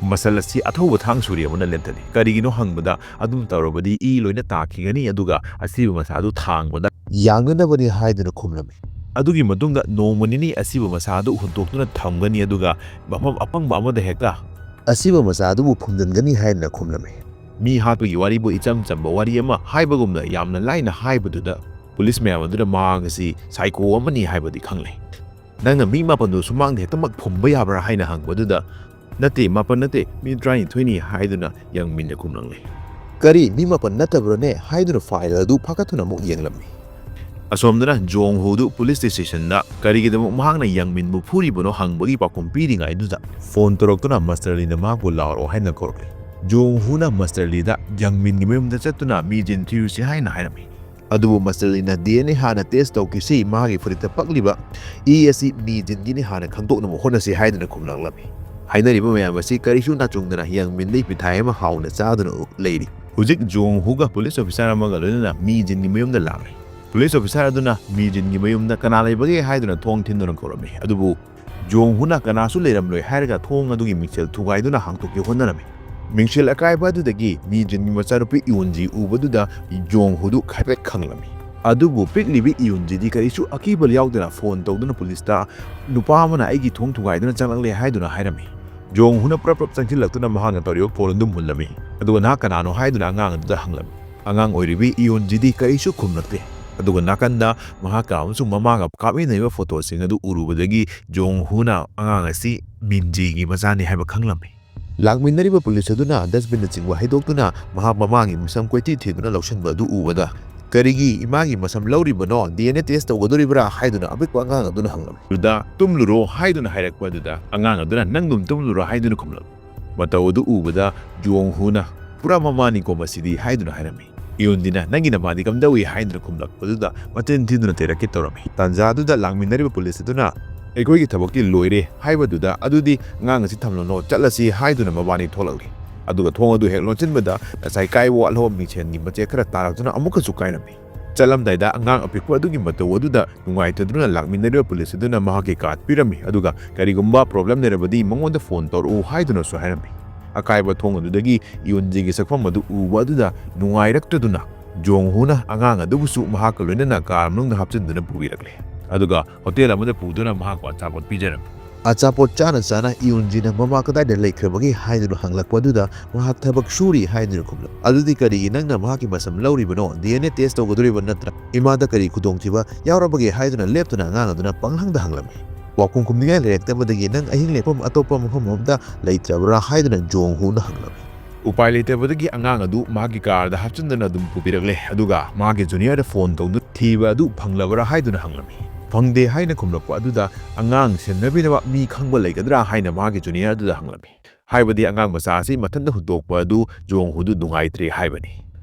ꯃꯁꯜ ꯑꯁꯤ ꯑꯊꯧꯕ ꯊꯥꯡ ꯁꯨꯔꯤ ꯑꯃꯅ ꯂꯦꯟꯊꯠꯂꯤ꯫ ꯀꯔꯤꯒꯤꯅꯣ ꯍꯪꯕꯗ ꯑꯗꯨꯝ ꯇꯧꯔꯕꯗꯤ ꯏ ꯂꯣꯏꯅ ꯇꯥꯈꯤꯒꯅꯤ, ꯑꯗꯨꯒ ꯑꯁꯤꯕ ꯃꯁꯥ ꯑꯗꯨ ꯊꯥꯡꯕꯗ ꯌꯥꯡꯅꯅꯕꯅꯤ ꯍꯥꯏꯗꯨꯅ ꯈꯨꯝꯂꯝꯃꯤ꯫ ꯑꯗꯨꯒꯤ ꯃꯇꯨꯡꯗ ꯅꯣꯡꯃ ꯅꯤꯅꯤ ꯑꯁꯤꯕ ꯃꯁꯥ ꯑꯗꯨ ꯍꯨꯟꯗꯣꯛꯇꯨꯅ ꯊꯝꯒꯅꯤ, ꯑꯗꯨꯒ ꯃꯐꯝ ꯑꯄꯪꯕ ꯑꯃꯗ ꯍꯦꯛꯇ ꯑꯁꯤꯕ ꯃꯁꯥ ꯑꯗꯨꯕꯨ ꯐꯨꯝꯖꯤꯟꯒꯅꯤ ꯍꯥꯏꯗꯨꯅ ꯈꯨꯝꯂꯝꯃꯤ꯫ ꯃꯤ ꯍꯥꯠꯄꯒꯤ ꯋꯥꯔꯤꯕꯨ ꯏꯆꯝ ꯆꯝꯕ ꯋꯥꯔꯤ ꯑꯃ ꯍꯥꯏꯕꯒꯨꯝꯅ ꯌꯥꯝꯅ ꯂꯥꯏꯅ ꯍꯥꯏꯕꯗꯨꯗ ꯄꯨꯂꯤꯁ ꯃꯌꯥꯝ ꯑꯗꯨꯅ ꯃꯍꯥꯛ ꯑꯁꯤ ꯁꯥꯏꯀꯣ ꯑꯃꯅꯤ ꯍꯥꯏꯕꯗꯤ ꯈꯪꯂꯦ꯫ "ꯅꯪꯅ ꯃꯤ ꯃꯥꯄꯟꯗꯨ ꯁꯨꯃꯥꯡꯗ ꯍꯦꯛꯇꯃꯛ ꯐꯨꯝꯕ ꯌꯥꯕ꯭ꯔꯥ?" ꯍꯥꯏꯅ ꯍꯪꯕꯗꯨꯗ, "ꯅꯠꯇꯦ, ꯃꯥꯄꯟ ꯅꯠꯇꯦ, ꯃꯤ ꯇꯔꯥꯅꯤꯊꯣꯏꯅꯤ" ꯍꯥꯏꯗꯨꯅ ꯌꯪꯃꯤꯟꯅ ꯈꯨꯝꯂꯛꯂꯦ꯫ "ꯀꯔꯤ, ꯃꯤ ꯃꯥꯄꯟ ꯅꯠꯇꯕ꯭ꯔꯥꯅꯦ?" ꯍꯥꯏꯗꯨꯅ ꯐꯥꯏꯜ ꯑꯗꯨ ꯐꯥꯀꯠꯇꯨꯅ ꯑꯃꯨꯛ ꯌꯦꯡꯂꯝꯃꯤ꯫ ꯑꯁꯣꯝꯗꯅ ꯖꯣꯡ ꯍꯨꯗꯨ ꯄꯨꯂꯤꯁ ꯁ꯭ꯇꯦꯁꯟꯗ ꯀꯔꯤꯒꯤꯗꯃꯛ ꯃꯍꯥꯛꯅ ꯌꯪꯃꯤꯟꯕꯨ ꯐꯨꯔꯤꯕꯅꯣ ꯍꯪꯕꯒꯤ ꯄꯥꯎꯈꯨꯝ ꯄꯤꯔꯤꯉꯩꯗꯨꯗ ꯐꯣꯟ ꯇꯧꯔꯛꯇꯨꯅ ꯃꯁꯇꯔ ꯂꯤꯅ ꯃꯍꯥꯛꯄꯨ ꯂꯥꯛꯑꯣ ꯍꯥꯏꯅ ꯀꯧꯔꯛꯂꯤ꯫ ꯖꯣꯡ ꯍꯨꯅ ꯃꯁꯇꯔ ꯂꯤꯗ ꯌꯪꯃꯤꯟꯒꯤ ꯃꯌꯨꯝꯗ ꯆꯠꯇꯨꯅ ꯃꯤ ꯖꯤꯟ ꯊꯤꯔꯨꯁꯤ ꯍꯥꯏꯅ ꯍꯥꯏꯔꯝꯃꯤ꯫ ꯑꯗꯨꯕꯨ ꯃꯁꯇꯔ ꯂꯤꯅ ꯗꯤ ꯑꯦꯟ ꯑꯦ ꯍꯥꯟꯅ ꯇꯦꯁ ꯇꯧꯈꯤꯁꯤ, ꯃꯥꯒꯤ ꯐꯨꯔꯤꯠꯇ ꯄꯛꯂꯤꯕ ꯏ ꯑꯁꯤ ꯃꯤ ꯖꯤꯟꯒꯤꯅꯤ ꯍꯥꯟꯅ ꯈꯪꯗꯣꯛꯅꯕ ꯍꯣꯠꯅꯁꯤ ꯍꯥꯏꯗꯨꯅ ꯈꯨꯝꯂꯛꯂꯝꯃꯤ꯫ ꯍꯥꯏꯅꯔꯤꯕ ꯃꯌꯥꯝ ꯑꯁꯤ ꯀꯔꯤꯁꯨ ꯅꯥꯆꯨꯡꯗꯅ ꯌꯪꯃꯤꯟꯗꯒꯤ ꯃꯤꯊꯥꯏ ꯑꯃ ꯍꯥꯎꯅ ꯆꯥꯗꯨꯅ ꯂꯩꯔꯤ꯫ ꯍꯧꯖꯤꯛ ꯖꯣꯡ ꯍꯨꯒ ꯄꯨꯂꯤꯁ ꯑꯣꯐꯤꯁꯥꯔ ꯑꯃꯒ ꯂꯣꯏꯅꯅ ꯃꯤ ꯖꯤꯟꯒꯤ ꯃꯌꯨꯝꯗ ꯂꯥꯛꯂꯦ꯫ ꯄꯨꯂꯤꯁ ꯑꯣꯐꯤꯁꯥꯔ ꯑꯗꯨꯅ ꯃꯤ ꯖꯤꯟꯒꯤ ꯃꯌꯨꯝꯗ ꯀꯅꯥ ꯂꯩꯕꯒꯦ ꯍꯥꯏꯗꯨꯅ ꯊꯣꯡ ꯊꯤꯟꯗꯨꯅ ꯀꯧꯔꯝꯃꯤ꯫ ꯑꯗꯨꯕꯨ ꯖꯣꯡ ꯍꯨꯅ ꯀꯅꯥꯁꯨ ꯂꯩꯔꯝꯂꯣꯏ ꯍꯥꯏꯔꯒ ꯊꯣꯡ ꯑꯗꯨꯒꯤ ꯃꯤꯡꯁꯦꯜ ꯊꯨꯒꯥꯏꯗꯨꯅ ꯍꯥꯡꯗꯣꯛꯀꯦ ꯍꯣꯠꯅꯔꯝꯃꯤ꯫ ꯃꯤꯡꯁꯦꯜ ꯑꯀꯥꯏꯕ ꯑꯗꯨꯗꯒꯤ ꯃꯤ ꯖꯤꯟꯒꯤ ꯃꯆꯥꯅꯨꯄꯤ ꯏꯌꯣꯟꯖꯤ ꯎꯕꯗꯨꯗ ꯖꯣꯡ ꯍꯨꯗꯨ ꯍꯥꯏꯐꯦꯠ ꯈꯪꯂꯝꯃꯤ꯫ ꯑꯗꯨꯕꯨ ꯄꯤꯛꯂꯤꯕꯤ ꯏꯌꯣꯟꯖꯤꯗꯤ ꯀꯔꯤꯁꯨ ꯑꯀꯤꯕ ꯌꯥꯎꯗꯅ ꯐꯣꯟ ꯇꯧꯗꯨꯅ ꯄꯨꯂꯤꯁꯇ "ꯅꯨꯄꯥ ꯑꯃꯅ ꯑꯩꯒꯤ ꯊꯣꯡ ꯊꯨꯒꯥꯏꯗꯨꯅ ꯆꯪꯂꯛꯂꯦ" ꯍꯥꯏꯗꯨꯅ ꯍꯥꯏꯔꯝꯃꯤ꯫ ꯖꯣꯡ ꯍꯨꯅ ꯄ꯭ꯔꯞ ꯄ꯭ꯔꯞ ꯆꯪꯁꯤꯜꯂꯛꯇꯨꯅ ꯃꯍꯥꯛꯅ ꯇꯧꯔꯤꯕ ꯐꯣꯟ ꯑꯗꯨ ꯃꯨꯜꯂꯝꯃꯤ꯫ ꯑꯗꯨꯒ "ꯅꯍꯥꯛ ꯀꯅꯥꯅꯣ?" ꯍꯥꯏꯗꯨꯅ ꯑꯉꯥꯡ ꯑꯗꯨꯗ ꯍꯪꯂꯝꯃꯤ꯫ ꯑꯉꯥꯡ ꯑꯣꯏꯔꯤꯕꯤ ꯏꯌꯣꯟꯖꯤꯗꯤ ꯀꯔꯤꯁꯨ ꯈꯨꯝꯂꯛꯇꯦ꯫ ꯑꯗꯨꯒ ꯅꯥꯀꯟꯗ ꯃꯍꯥꯛꯀ ꯑꯃꯁꯨꯡ ꯃꯃꯥꯒ ꯀꯥꯞꯃꯤꯟꯅꯔꯤꯕ ꯐꯣꯇꯣꯁꯤꯡ ꯑꯗꯨ ꯎꯔꯨꯕꯗꯒꯤ ꯖꯣꯡ ꯍꯨꯅ ꯑꯉꯥꯡ ꯑꯁꯤ ꯃꯤꯟꯖꯤꯒꯤ ꯃꯆꯥꯅꯤ ꯍꯥꯏꯕ ꯈꯪꯂꯝꯃꯤ꯫ ꯂꯥꯛꯃꯤꯟꯅꯔꯤꯕ ꯄꯨꯂꯤꯁ ꯑꯗꯨꯅ ꯗꯁꯕꯤꯟꯅꯆꯤꯡꯕ ꯍꯩꯗꯣꯛꯇꯨꯅ ꯃꯍꯥꯛ ꯃꯃꯥꯒꯤ ꯃꯁꯝ ꯀꯣꯏꯊꯤ ꯊꯤꯗꯨꯅ ꯂꯧꯁꯤꯟꯕ ꯑꯗꯨ ꯎꯕꯗ, "ꯀꯔꯤꯒꯤ ꯏꯃꯥꯒꯤ ꯃꯁꯝ ꯂꯧꯔꯤꯕꯅꯣ? D N A test ꯇꯧꯒꯗꯧꯔꯤꯕ꯭ꯔꯥ?" ꯍꯥꯏꯗꯨꯅ ꯑꯄꯤꯛꯄ ꯑꯉꯥꯡ ꯑꯗꯨꯅ ꯍꯪꯂꯝꯃꯤ꯫ ꯑꯗꯨꯗ "ꯇꯨꯝꯂꯨꯔꯣ" ꯍꯥꯏꯗꯨꯅ ꯍꯥꯏꯔꯛꯄ ꯑꯗꯨꯗ ꯑꯉꯥꯡ ꯑꯗꯨꯅ, "ꯅꯪ ꯑꯗꯨꯝ ꯇꯨꯝꯂꯨꯔꯣ" ꯍꯥꯏꯗꯨꯅ ꯈꯨꯝꯂꯝꯃꯤ꯫ ꯃꯇꯧ ꯑꯗꯨ ꯎꯕꯗ ꯖꯣꯡ ꯍꯨꯅ, "ꯄꯨꯔꯥ ꯃꯃꯥꯅꯤꯀꯣ ꯃꯁꯤꯗꯤ" ꯍꯥꯏꯗꯨꯅ ꯍꯥꯏꯔꯝꯃꯤ꯫ ꯏꯌꯨꯟꯖꯤꯅ, "ꯅꯪꯒꯤ ꯅꯃꯥꯗꯤ ꯀꯝꯗꯧꯏ?" ꯍꯥꯏꯗꯨꯅ ꯈꯨꯝꯂꯛꯄꯗꯨꯗ ꯃꯆꯤꯟ ꯊꯤꯗꯨꯅ ꯆꯩꯔꯛꯀꯦ ꯇꯧꯔꯝꯃꯤ꯫ ꯇꯥꯟꯖꯥ ꯑꯗꯨꯗ ꯂꯥꯛꯃꯤꯟꯅꯔꯤꯕ ꯄꯨꯂꯤꯁ ꯑꯗꯨꯅ, "ꯑꯩꯈꯣꯏꯒꯤ ꯊꯕꯛꯇꯤ ꯂꯣꯏꯔꯦ" ꯍꯥꯏꯕꯗꯨꯗ, "ꯑꯗꯨꯗꯤ ꯑꯉꯥꯡ ꯑꯁꯤ ꯊꯝꯂꯝꯂꯣ, ꯆꯠꯂꯁꯤ" ꯍꯥꯏꯗꯨꯅ ꯃꯕꯥꯅꯤ ꯊꯣꯛꯂꯛꯂꯤ꯫ ꯑꯗꯨꯒ ꯊꯣꯡ ꯑꯗꯨ ꯍꯦꯛ ꯂꯣꯟꯁꯤꯟꯕꯗ ꯉꯁꯥꯏ ꯀꯥꯏꯕ ꯋꯥꯠꯍꯧꯕ ꯃꯤꯡꯁꯦꯟꯒꯤ ꯃꯆꯦꯠ ꯈꯔ ꯇꯥꯔꯛꯇꯨꯅ ꯑꯃꯨꯛꯀꯁꯨ ꯀꯥꯏꯔꯝꯃꯤ꯫ ꯆꯠꯂꯝꯗꯥꯏꯗ ꯑꯉꯥꯡ ꯑꯄꯤꯛꯄ ꯑꯗꯨꯒꯤ ꯃꯇꯧ ꯑꯗꯨꯗ ꯅꯨꯡꯉꯥꯏꯇꯗꯨꯅ ꯂꯥꯛꯃꯤꯟꯅꯔꯤꯕ ꯄꯨꯂꯤꯁ ꯑꯗꯨꯅ ꯃꯍꯥꯛꯀꯤ ꯀꯥꯔꯗ ꯄꯤꯔꯝꯃꯤ, ꯑꯗꯨꯒ ꯀꯔꯤꯒꯨꯝꯕ ꯄ꯭ꯔꯣꯕ꯭ꯂꯦꯝ ꯂꯩꯔꯕꯗꯤ ꯃꯉꯣꯟꯗ ꯐꯣꯟ ꯇꯧꯔꯛꯎ ꯍꯥꯏꯗꯨꯅꯁꯨ ꯍꯥꯏꯔꯝꯃꯤ꯫ ꯑꯀꯥꯏꯕ ꯊꯣꯡ ꯑꯗꯨꯗꯒꯤ ꯏꯌꯨꯟꯖꯤꯒꯤ ꯁꯛꯐꯝ ꯑꯗꯨ ꯎꯕ ꯑꯗꯨꯗ ꯅꯨꯡꯉꯥꯏꯔꯛꯇꯗꯨꯅ ꯖꯣꯡ ꯍꯨꯅ ꯑꯉꯥꯡ ꯑꯗꯨꯕꯨꯁꯨ ꯃꯍꯥꯛꯀ ꯂꯣꯏꯅꯅ ꯀꯥꯔ ꯃꯅꯨꯡꯗ ꯍꯥꯞꯆꯤꯟꯗꯨꯅ ꯄꯨꯕꯤꯔꯛꯂꯦ꯫ ꯑꯗꯨꯒ ꯍꯣꯇꯦꯜ ꯑꯃꯗ ꯄꯨꯗꯨꯅ ꯃꯍꯥꯛꯄꯨ ꯑꯆꯥꯄꯣꯠ ꯄꯤꯖꯔꯝꯃꯤ꯫ ꯑꯆꯥꯄꯣꯠ ꯆꯥꯅ ꯆꯥꯅ ꯏꯌꯨꯟꯖꯤꯅ ꯃꯃꯥ ꯀꯗꯥꯏꯗ ꯂꯩꯈ꯭ꯔꯕꯒꯦ ꯍꯥꯏꯗꯨꯅ ꯍꯪꯂꯛꯄ ꯑꯗꯨꯗ ꯃꯍꯥꯛ ꯊꯕꯛ ꯁꯨꯔꯤ ꯍꯥꯏꯗꯨꯅ ꯈꯨꯝꯂꯛ꯫ "ꯑꯗꯨꯗꯤ ꯀꯔꯤꯒꯤ ꯅꯪꯅ ꯃꯍꯥꯛꯀꯤ ꯃꯁꯝ ꯂꯧꯔꯤꯕꯅꯣ? ꯗꯤ ꯑꯦꯟ ꯑꯦ ꯇꯦꯁ ꯇꯧꯒꯗꯧꯔꯤꯕ ꯅꯠꯇ꯭ꯔꯥ? ꯏꯃꯥꯗ ꯀꯔꯤ ꯈꯨꯗꯣꯡꯊꯤꯕ ꯌꯥꯎꯔꯕꯒꯦ?" ꯍꯥꯏꯗꯨꯅ ꯂꯦꯞꯇꯅ ꯑꯉꯥꯡ ꯑꯗꯨꯅ ꯄꯪꯍꯪꯗ ꯍꯪꯂꯝꯃꯤ꯫ ꯄꯥꯎꯈꯨꯝ ꯈꯨꯝꯅꯤꯡꯉꯥꯏ ꯂꯩꯔꯛꯇꯕꯗꯒꯤ, "ꯅꯪ ꯑꯍꯤꯡ ꯂꯦꯛꯐꯝ ꯑꯇꯣꯞꯄ ꯃꯐꯝ ꯑꯃꯗ ꯂꯩꯇ꯭ꯔꯕ꯭ꯔꯥ?" ꯍꯥꯏꯗꯨꯅ ꯖꯣꯡ ꯍꯨꯅ ꯍꯪꯂꯝꯃꯤ꯫ ꯎꯄꯥꯏ ꯂꯩꯇꯕꯗꯒꯤ ꯑꯉꯥꯡ ꯑꯗꯨ ꯃꯍꯥꯛꯀꯤ ꯀꯥꯔꯗ ꯍꯥꯞꯆꯤꯟꯗꯨꯅ ꯑꯗꯨꯝ ꯄꯨꯕꯤꯔꯛꯂꯦ, ꯑꯗꯨꯒ ꯃꯍꯥꯛꯀꯤ ꯖꯨꯅꯤꯌꯔꯗ ꯐꯣꯟ ꯇꯧꯗꯨꯅ ꯊꯤꯕ ꯑꯗꯨ ꯐꯪꯂꯕ꯭ꯔꯥ ꯍꯥꯏꯗꯨꯅ ꯍꯪꯂꯝꯃꯤ꯫ "ꯐꯪꯗꯦ" ꯍꯥꯏꯅ ꯈꯨꯝꯂꯛꯄ ꯑꯗꯨꯗ ꯑꯉꯥꯡ ꯁꯦꯟꯅꯕꯤꯅꯕ ꯃꯤ ꯈꯪꯕ ꯂꯩꯒꯗ꯭ꯔꯥ ꯍꯥꯏꯅ ꯃꯍꯥꯛꯀꯤ ꯖꯨꯅꯤꯌꯔ ꯑꯗꯨꯗ ꯍꯪꯂꯝꯃꯤ꯫ ꯍꯥꯏꯕꯗꯤ ꯑꯉꯥꯡ ꯃꯆꯥ ꯑꯁꯤ ꯃꯊꯟꯇ ꯍꯨꯟꯗꯣꯛꯄ ꯑꯗꯨ ꯖꯣꯡ ꯍꯨꯗꯨ ꯅꯨꯡꯉꯥꯏꯇ꯭ꯔꯦ ꯍꯥꯏꯕꯅꯤ꯫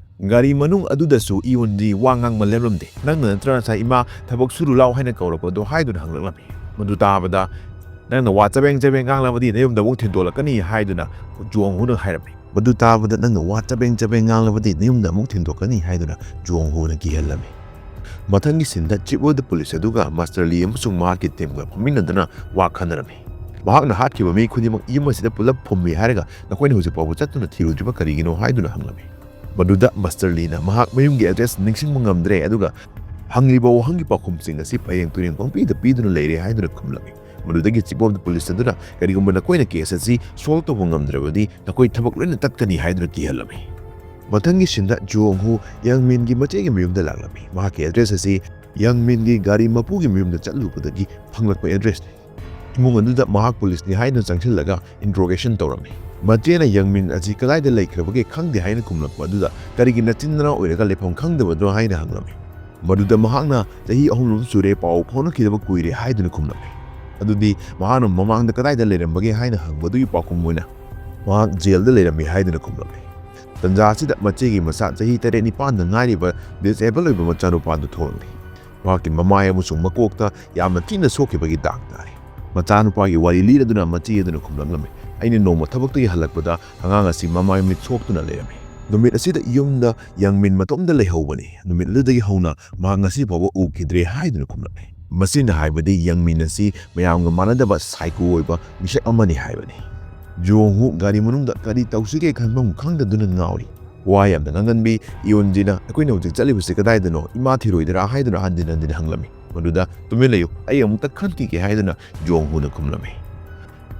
ꯒꯥꯔꯤ ꯃꯅꯨꯡ ꯑꯗꯨꯗꯁꯨ ꯏꯌꯨꯟꯗꯤ ꯋꯥ ꯉꯥꯡꯕ ꯂꯦꯞꯂꯝꯗꯦ꯫ "ꯅꯪꯅ ꯅꯠꯇ꯭ꯔ ꯉꯁꯥꯏ ꯏꯃꯥ ꯊꯕꯛ ꯁꯨꯔꯨ ꯂꯥꯎ ꯍꯥꯏꯅ ꯀꯧꯔꯛꯄꯗꯣ?" ꯍꯥꯏꯗꯨꯅ ꯍꯪꯂꯛꯂꯝꯃꯤ꯫ ꯃꯗꯨ ꯇꯥꯕꯗ, "ꯅꯪꯅ ꯋꯥ ꯆꯕꯦꯡ ꯆꯕꯦꯡ ꯉꯥꯡꯂꯕꯗꯤ ꯅꯌꯨꯝꯗ ꯑꯃꯨꯛ ꯊꯤꯟꯗꯣꯛꯂꯛꯀꯅꯤ" ꯍꯥꯏꯗꯨꯅ ꯖꯣꯡ ꯍꯨꯅ ꯍꯥꯏꯔꯝꯃꯤ꯫ ꯃꯗꯨ ꯇꯥꯕꯗ, "ꯅꯪꯅ ꯋꯥ ꯆꯕꯦꯡ ꯆꯕꯦꯡ ꯉꯥꯡꯂꯕꯗꯤ ꯅꯌꯨꯝꯗ ꯑꯃꯨꯛ ꯊꯤꯟꯗꯣꯛꯀꯅꯤ" ꯍꯥꯏꯗꯨꯅ ꯖꯣꯡ ꯍꯨꯅ ꯀꯤꯍꯜꯂꯝꯃꯤ꯫ ꯃꯊꯪꯒꯤ ꯁꯤꯟꯗ ꯆꯤꯞ ꯑꯣꯐ ꯗ ꯄꯨꯂꯤꯁ ꯑꯗꯨꯒ ꯃꯥꯁꯇꯔ ꯂꯤ ꯑꯃꯁꯨꯡ ꯃꯍꯥꯛꯀꯤ ꯇꯤꯝꯒ ꯐꯝꯃꯤꯟꯅꯗꯨꯅ ꯋꯥ ꯈꯟꯅꯔꯝꯃꯤ꯫ ꯃꯍꯥꯛꯅ ꯍꯥꯠꯈꯤꯕ ꯃꯤ ꯈꯨꯗꯤꯡꯃꯛ ꯌꯨꯝ ꯑꯁꯤꯗ ꯄꯨꯂꯞ ꯐꯨꯝꯃꯤ ꯍꯥꯏꯔꯒ ꯅꯈꯣꯏꯅ ꯍꯧꯖꯤꯛ ꯐꯥꯎꯕ ꯆꯠꯇꯨꯅ ꯊꯤꯔꯨꯗ꯭ꯔꯤꯕ ꯀꯔꯤꯒꯤꯅꯣ ꯍꯥꯏꯗꯨꯅ ꯍꯪꯂꯝꯃꯤ꯫ ꯃꯗꯨꯗ ꯃꯥꯁꯇꯔ ꯂꯤꯅ ꯃꯍꯥꯛ ꯃꯌꯨꯝꯒꯤ ꯑꯦꯗ꯭ꯔꯦꯁ ꯅꯤꯡꯁꯤꯡꯕ ꯉꯝꯗ꯭ꯔꯦ, ꯑꯗꯨꯒ ꯍꯪꯂꯤꯕ ꯋꯥꯍꯪꯒꯤ ꯄꯥꯎꯈꯨꯝꯁꯤꯡ ꯑꯁꯤ ꯄꯔꯦꯡ ꯇꯨꯔꯦꯡ ꯄꯪꯄꯤꯗ ꯄꯤꯗꯨꯅ ꯂꯩꯔꯦ ꯍꯥꯏꯗꯨꯅ ꯈꯨꯝꯂꯝꯃꯤ꯫ ꯃꯗꯨꯗꯒꯤ ꯆꯤꯞ ꯑꯣꯐ ꯗ ꯄꯨꯂꯤꯁ ꯑꯗꯨꯅ, "ꯀꯔꯤꯒꯨꯝꯕ ꯅꯈꯣꯏꯅ ꯀꯦꯁ ꯑꯁꯤ ꯁꯣꯜꯕ ꯇꯧꯕ ꯉꯝꯗ꯭ꯔꯕꯗꯤ ꯅꯈꯣꯏ ꯊꯕꯛ ꯂꯣꯏꯅ ꯇꯠꯀꯅꯤ" ꯍꯥꯏꯗꯨꯅ ꯀꯤꯍꯜꯂꯝꯃꯤ꯫ ꯃꯊꯪꯒꯤ ꯁꯤꯟꯗ ꯖꯣꯡ ꯍꯨ ꯌꯪ ꯃꯤꯟꯒꯤ ꯃꯆꯦꯒꯤ ꯃꯌꯨꯝꯗ ꯂꯥꯛꯂꯝꯃꯤ꯫ ꯃꯍꯥꯛꯀꯤ ꯑꯦꯗ꯭ꯔꯦꯁ ꯑꯁꯤ ꯌꯪ ꯃꯤꯟꯒꯤ ꯒꯥꯔꯤ ꯃꯄꯨꯒꯤ ꯃꯌꯨꯝꯗ ꯆꯠꯂꯨꯕꯗꯒꯤ ꯐꯪꯂꯛꯄ ꯑꯦꯗ꯭ꯔꯦꯁꯅꯤ꯫ ꯏꯃꯨꯡ ꯑꯗꯨꯗ ꯃꯍꯥꯛ ꯄꯨꯂꯤꯁꯅꯤ ꯍꯥꯏꯗꯨꯅ ꯆꯪꯁꯤꯜꯂꯒ ꯏꯟꯇ꯭ꯔꯣꯒꯦꯁꯟ ꯇꯧꯔꯝꯃꯤ꯫ ꯃꯆꯦꯅ ꯌꯪ ꯃꯤꯟ ꯑꯁꯤ ꯀꯗꯥꯏꯗ ꯂꯩꯈ꯭ꯔꯕꯒꯦ ꯈꯪꯗꯦ ꯍꯥꯏꯅ ꯈꯨꯝꯂꯛꯄ ꯑꯗꯨꯗ ꯀꯔꯤꯒꯤ ꯅꯆꯤꯟ ꯅꯅꯥꯎ ꯑꯣꯏꯔꯒ ꯂꯩꯐꯝ ꯈꯪꯗꯕꯅꯣ ꯍꯥꯏꯅ ꯍꯪꯂꯝꯃꯤ꯫ ꯃꯗꯨꯗ ꯃꯍꯥꯛꯅ ꯆꯍꯤ ꯑꯍꯨꯝ ꯁꯨꯔꯦ ꯄꯥꯎ ꯐꯥꯎꯅꯈꯤꯗꯕ ꯀꯨꯏꯔꯦ ꯍꯥꯏꯗꯨꯅ ꯈꯨꯝꯂꯝꯃꯤ꯫ ꯑꯗꯨꯗꯤ ꯃꯍꯥꯛꯅ ꯃꯃꯥꯡꯗ ꯀꯗꯥꯏꯗ ꯂꯩꯔꯝꯕꯒꯦ ꯍꯥꯏꯅ ꯍꯪꯕꯗꯨꯒꯤ ꯄꯥꯎꯈꯨꯝ ꯑꯣꯏꯅ ꯃꯍꯥꯛ ꯖꯦꯜꯗ ꯂꯩꯔꯝꯃꯤ ꯍꯥꯏꯗꯨꯅ ꯈꯨꯝꯂꯝꯃꯤ꯫ ꯇꯟꯖꯥ ꯑꯁꯤꯗ ꯃꯆꯦꯒꯤ ꯃꯆꯥ ꯆꯍꯤ ꯇꯔꯦꯠ ꯅꯤꯄꯥꯟꯗ ꯉꯥꯏꯔꯤꯕ ꯗꯤꯁꯑꯦꯕꯜ ꯑꯣꯏꯕ ꯃꯆꯥꯅꯨꯄꯥꯗꯨ ꯊꯣꯛꯂꯛꯂꯤ꯫ ꯃꯍꯥꯛꯀꯤ ꯃꯃꯥꯏ ꯑꯃꯁꯨꯡ ꯃꯀꯣꯛꯇ ꯌꯥꯝꯅ ꯊꯤꯅ ꯁꯣꯛꯈꯤꯕꯒꯤ ꯗꯥꯛ ꯇꯥꯔꯤ꯫ ꯃꯆꯥꯅꯨꯄꯥꯒꯤ ꯋꯥꯔꯤ ꯂꯤꯔꯗꯨꯅ ꯃꯆꯦ ꯑꯗꯨꯅ ꯈꯨꯝꯂꯛꯂꯝꯃꯤ, "ꯑꯩꯅ ꯅꯣꯡꯃ ꯊꯕꯛꯇꯒꯤ ꯍꯜꯂꯛꯄꯗ ꯑꯉꯥꯡ ꯑꯁꯤ ꯃꯃꯥꯏ ꯃꯃꯤꯠ ꯁꯣꯛꯇꯨꯅ ꯂꯩꯔꯝꯃꯤ꯫ ꯅꯨꯃꯤꯠ ꯑꯁꯤꯗ ꯌꯨꯝꯗ ꯌꯪ ꯃꯤꯟ ꯃꯇꯣꯝꯇ ꯂꯩꯍꯧꯕꯅꯤ꯫ ꯅꯨꯃꯤꯠ ꯑꯗꯨꯗꯒꯤ ꯍꯧꯅ ꯃꯍꯥꯛ ꯉꯁꯤ ꯐꯥꯎꯕ ꯎꯈꯤꯗ꯭ꯔꯦ" ꯍꯥꯏꯗꯨꯅ ꯈꯨꯝꯂꯛꯂꯤ꯫ ꯃꯁꯤꯅ ꯍꯥꯏꯕꯗꯤ ꯌꯪ ꯃꯤꯟ ꯑꯁꯤ ꯃꯌꯥꯝꯒ ꯃꯥꯟꯅꯗꯕ ꯁꯥꯏꯀꯣ ꯑꯣꯏꯕ ꯃꯤꯁꯛ ꯑꯃꯅꯤ ꯍꯥꯏꯕꯅꯤ꯫ ꯖꯣꯡ ꯍꯨ ꯒꯥꯔꯤ ꯃꯅꯨꯡꯗ ꯀꯔꯤ ꯇꯧꯁꯤꯒꯦ ꯈꯟꯐꯝ ꯈꯪꯗꯗꯨꯅ ꯉꯥꯎꯔꯤ꯫ ꯋꯥ ꯌꯥꯝꯅ ꯉꯥꯡꯒꯟꯕꯤ ꯏꯌꯣꯟꯖꯤꯅ, "ꯑꯩꯈꯣꯏꯅ ꯍꯧꯖꯤꯛ ꯆꯠꯂꯤꯕꯁꯤ ꯀꯗꯥꯏꯗꯅꯣ? ꯏꯃꯥ ꯊꯤꯔꯣꯏꯗ꯭ꯔꯥ?" ꯍꯥꯏꯗꯨꯅ ꯍꯟꯖꯤꯟ ꯍꯟꯖꯤꯟ ꯍꯪꯂꯝꯃꯤ꯫ ꯃꯗꯨꯗ, "ꯇꯨꯃꯤꯟ ꯂꯩꯌꯨ, ꯑꯩ ꯑꯃꯨꯛꯇ ꯈꯟꯈꯤꯒꯦ" ꯍꯥꯏꯗꯨꯅ ꯖꯣꯡ ꯍꯨꯅ ꯈꯨꯝꯂꯝꯃꯤ꯫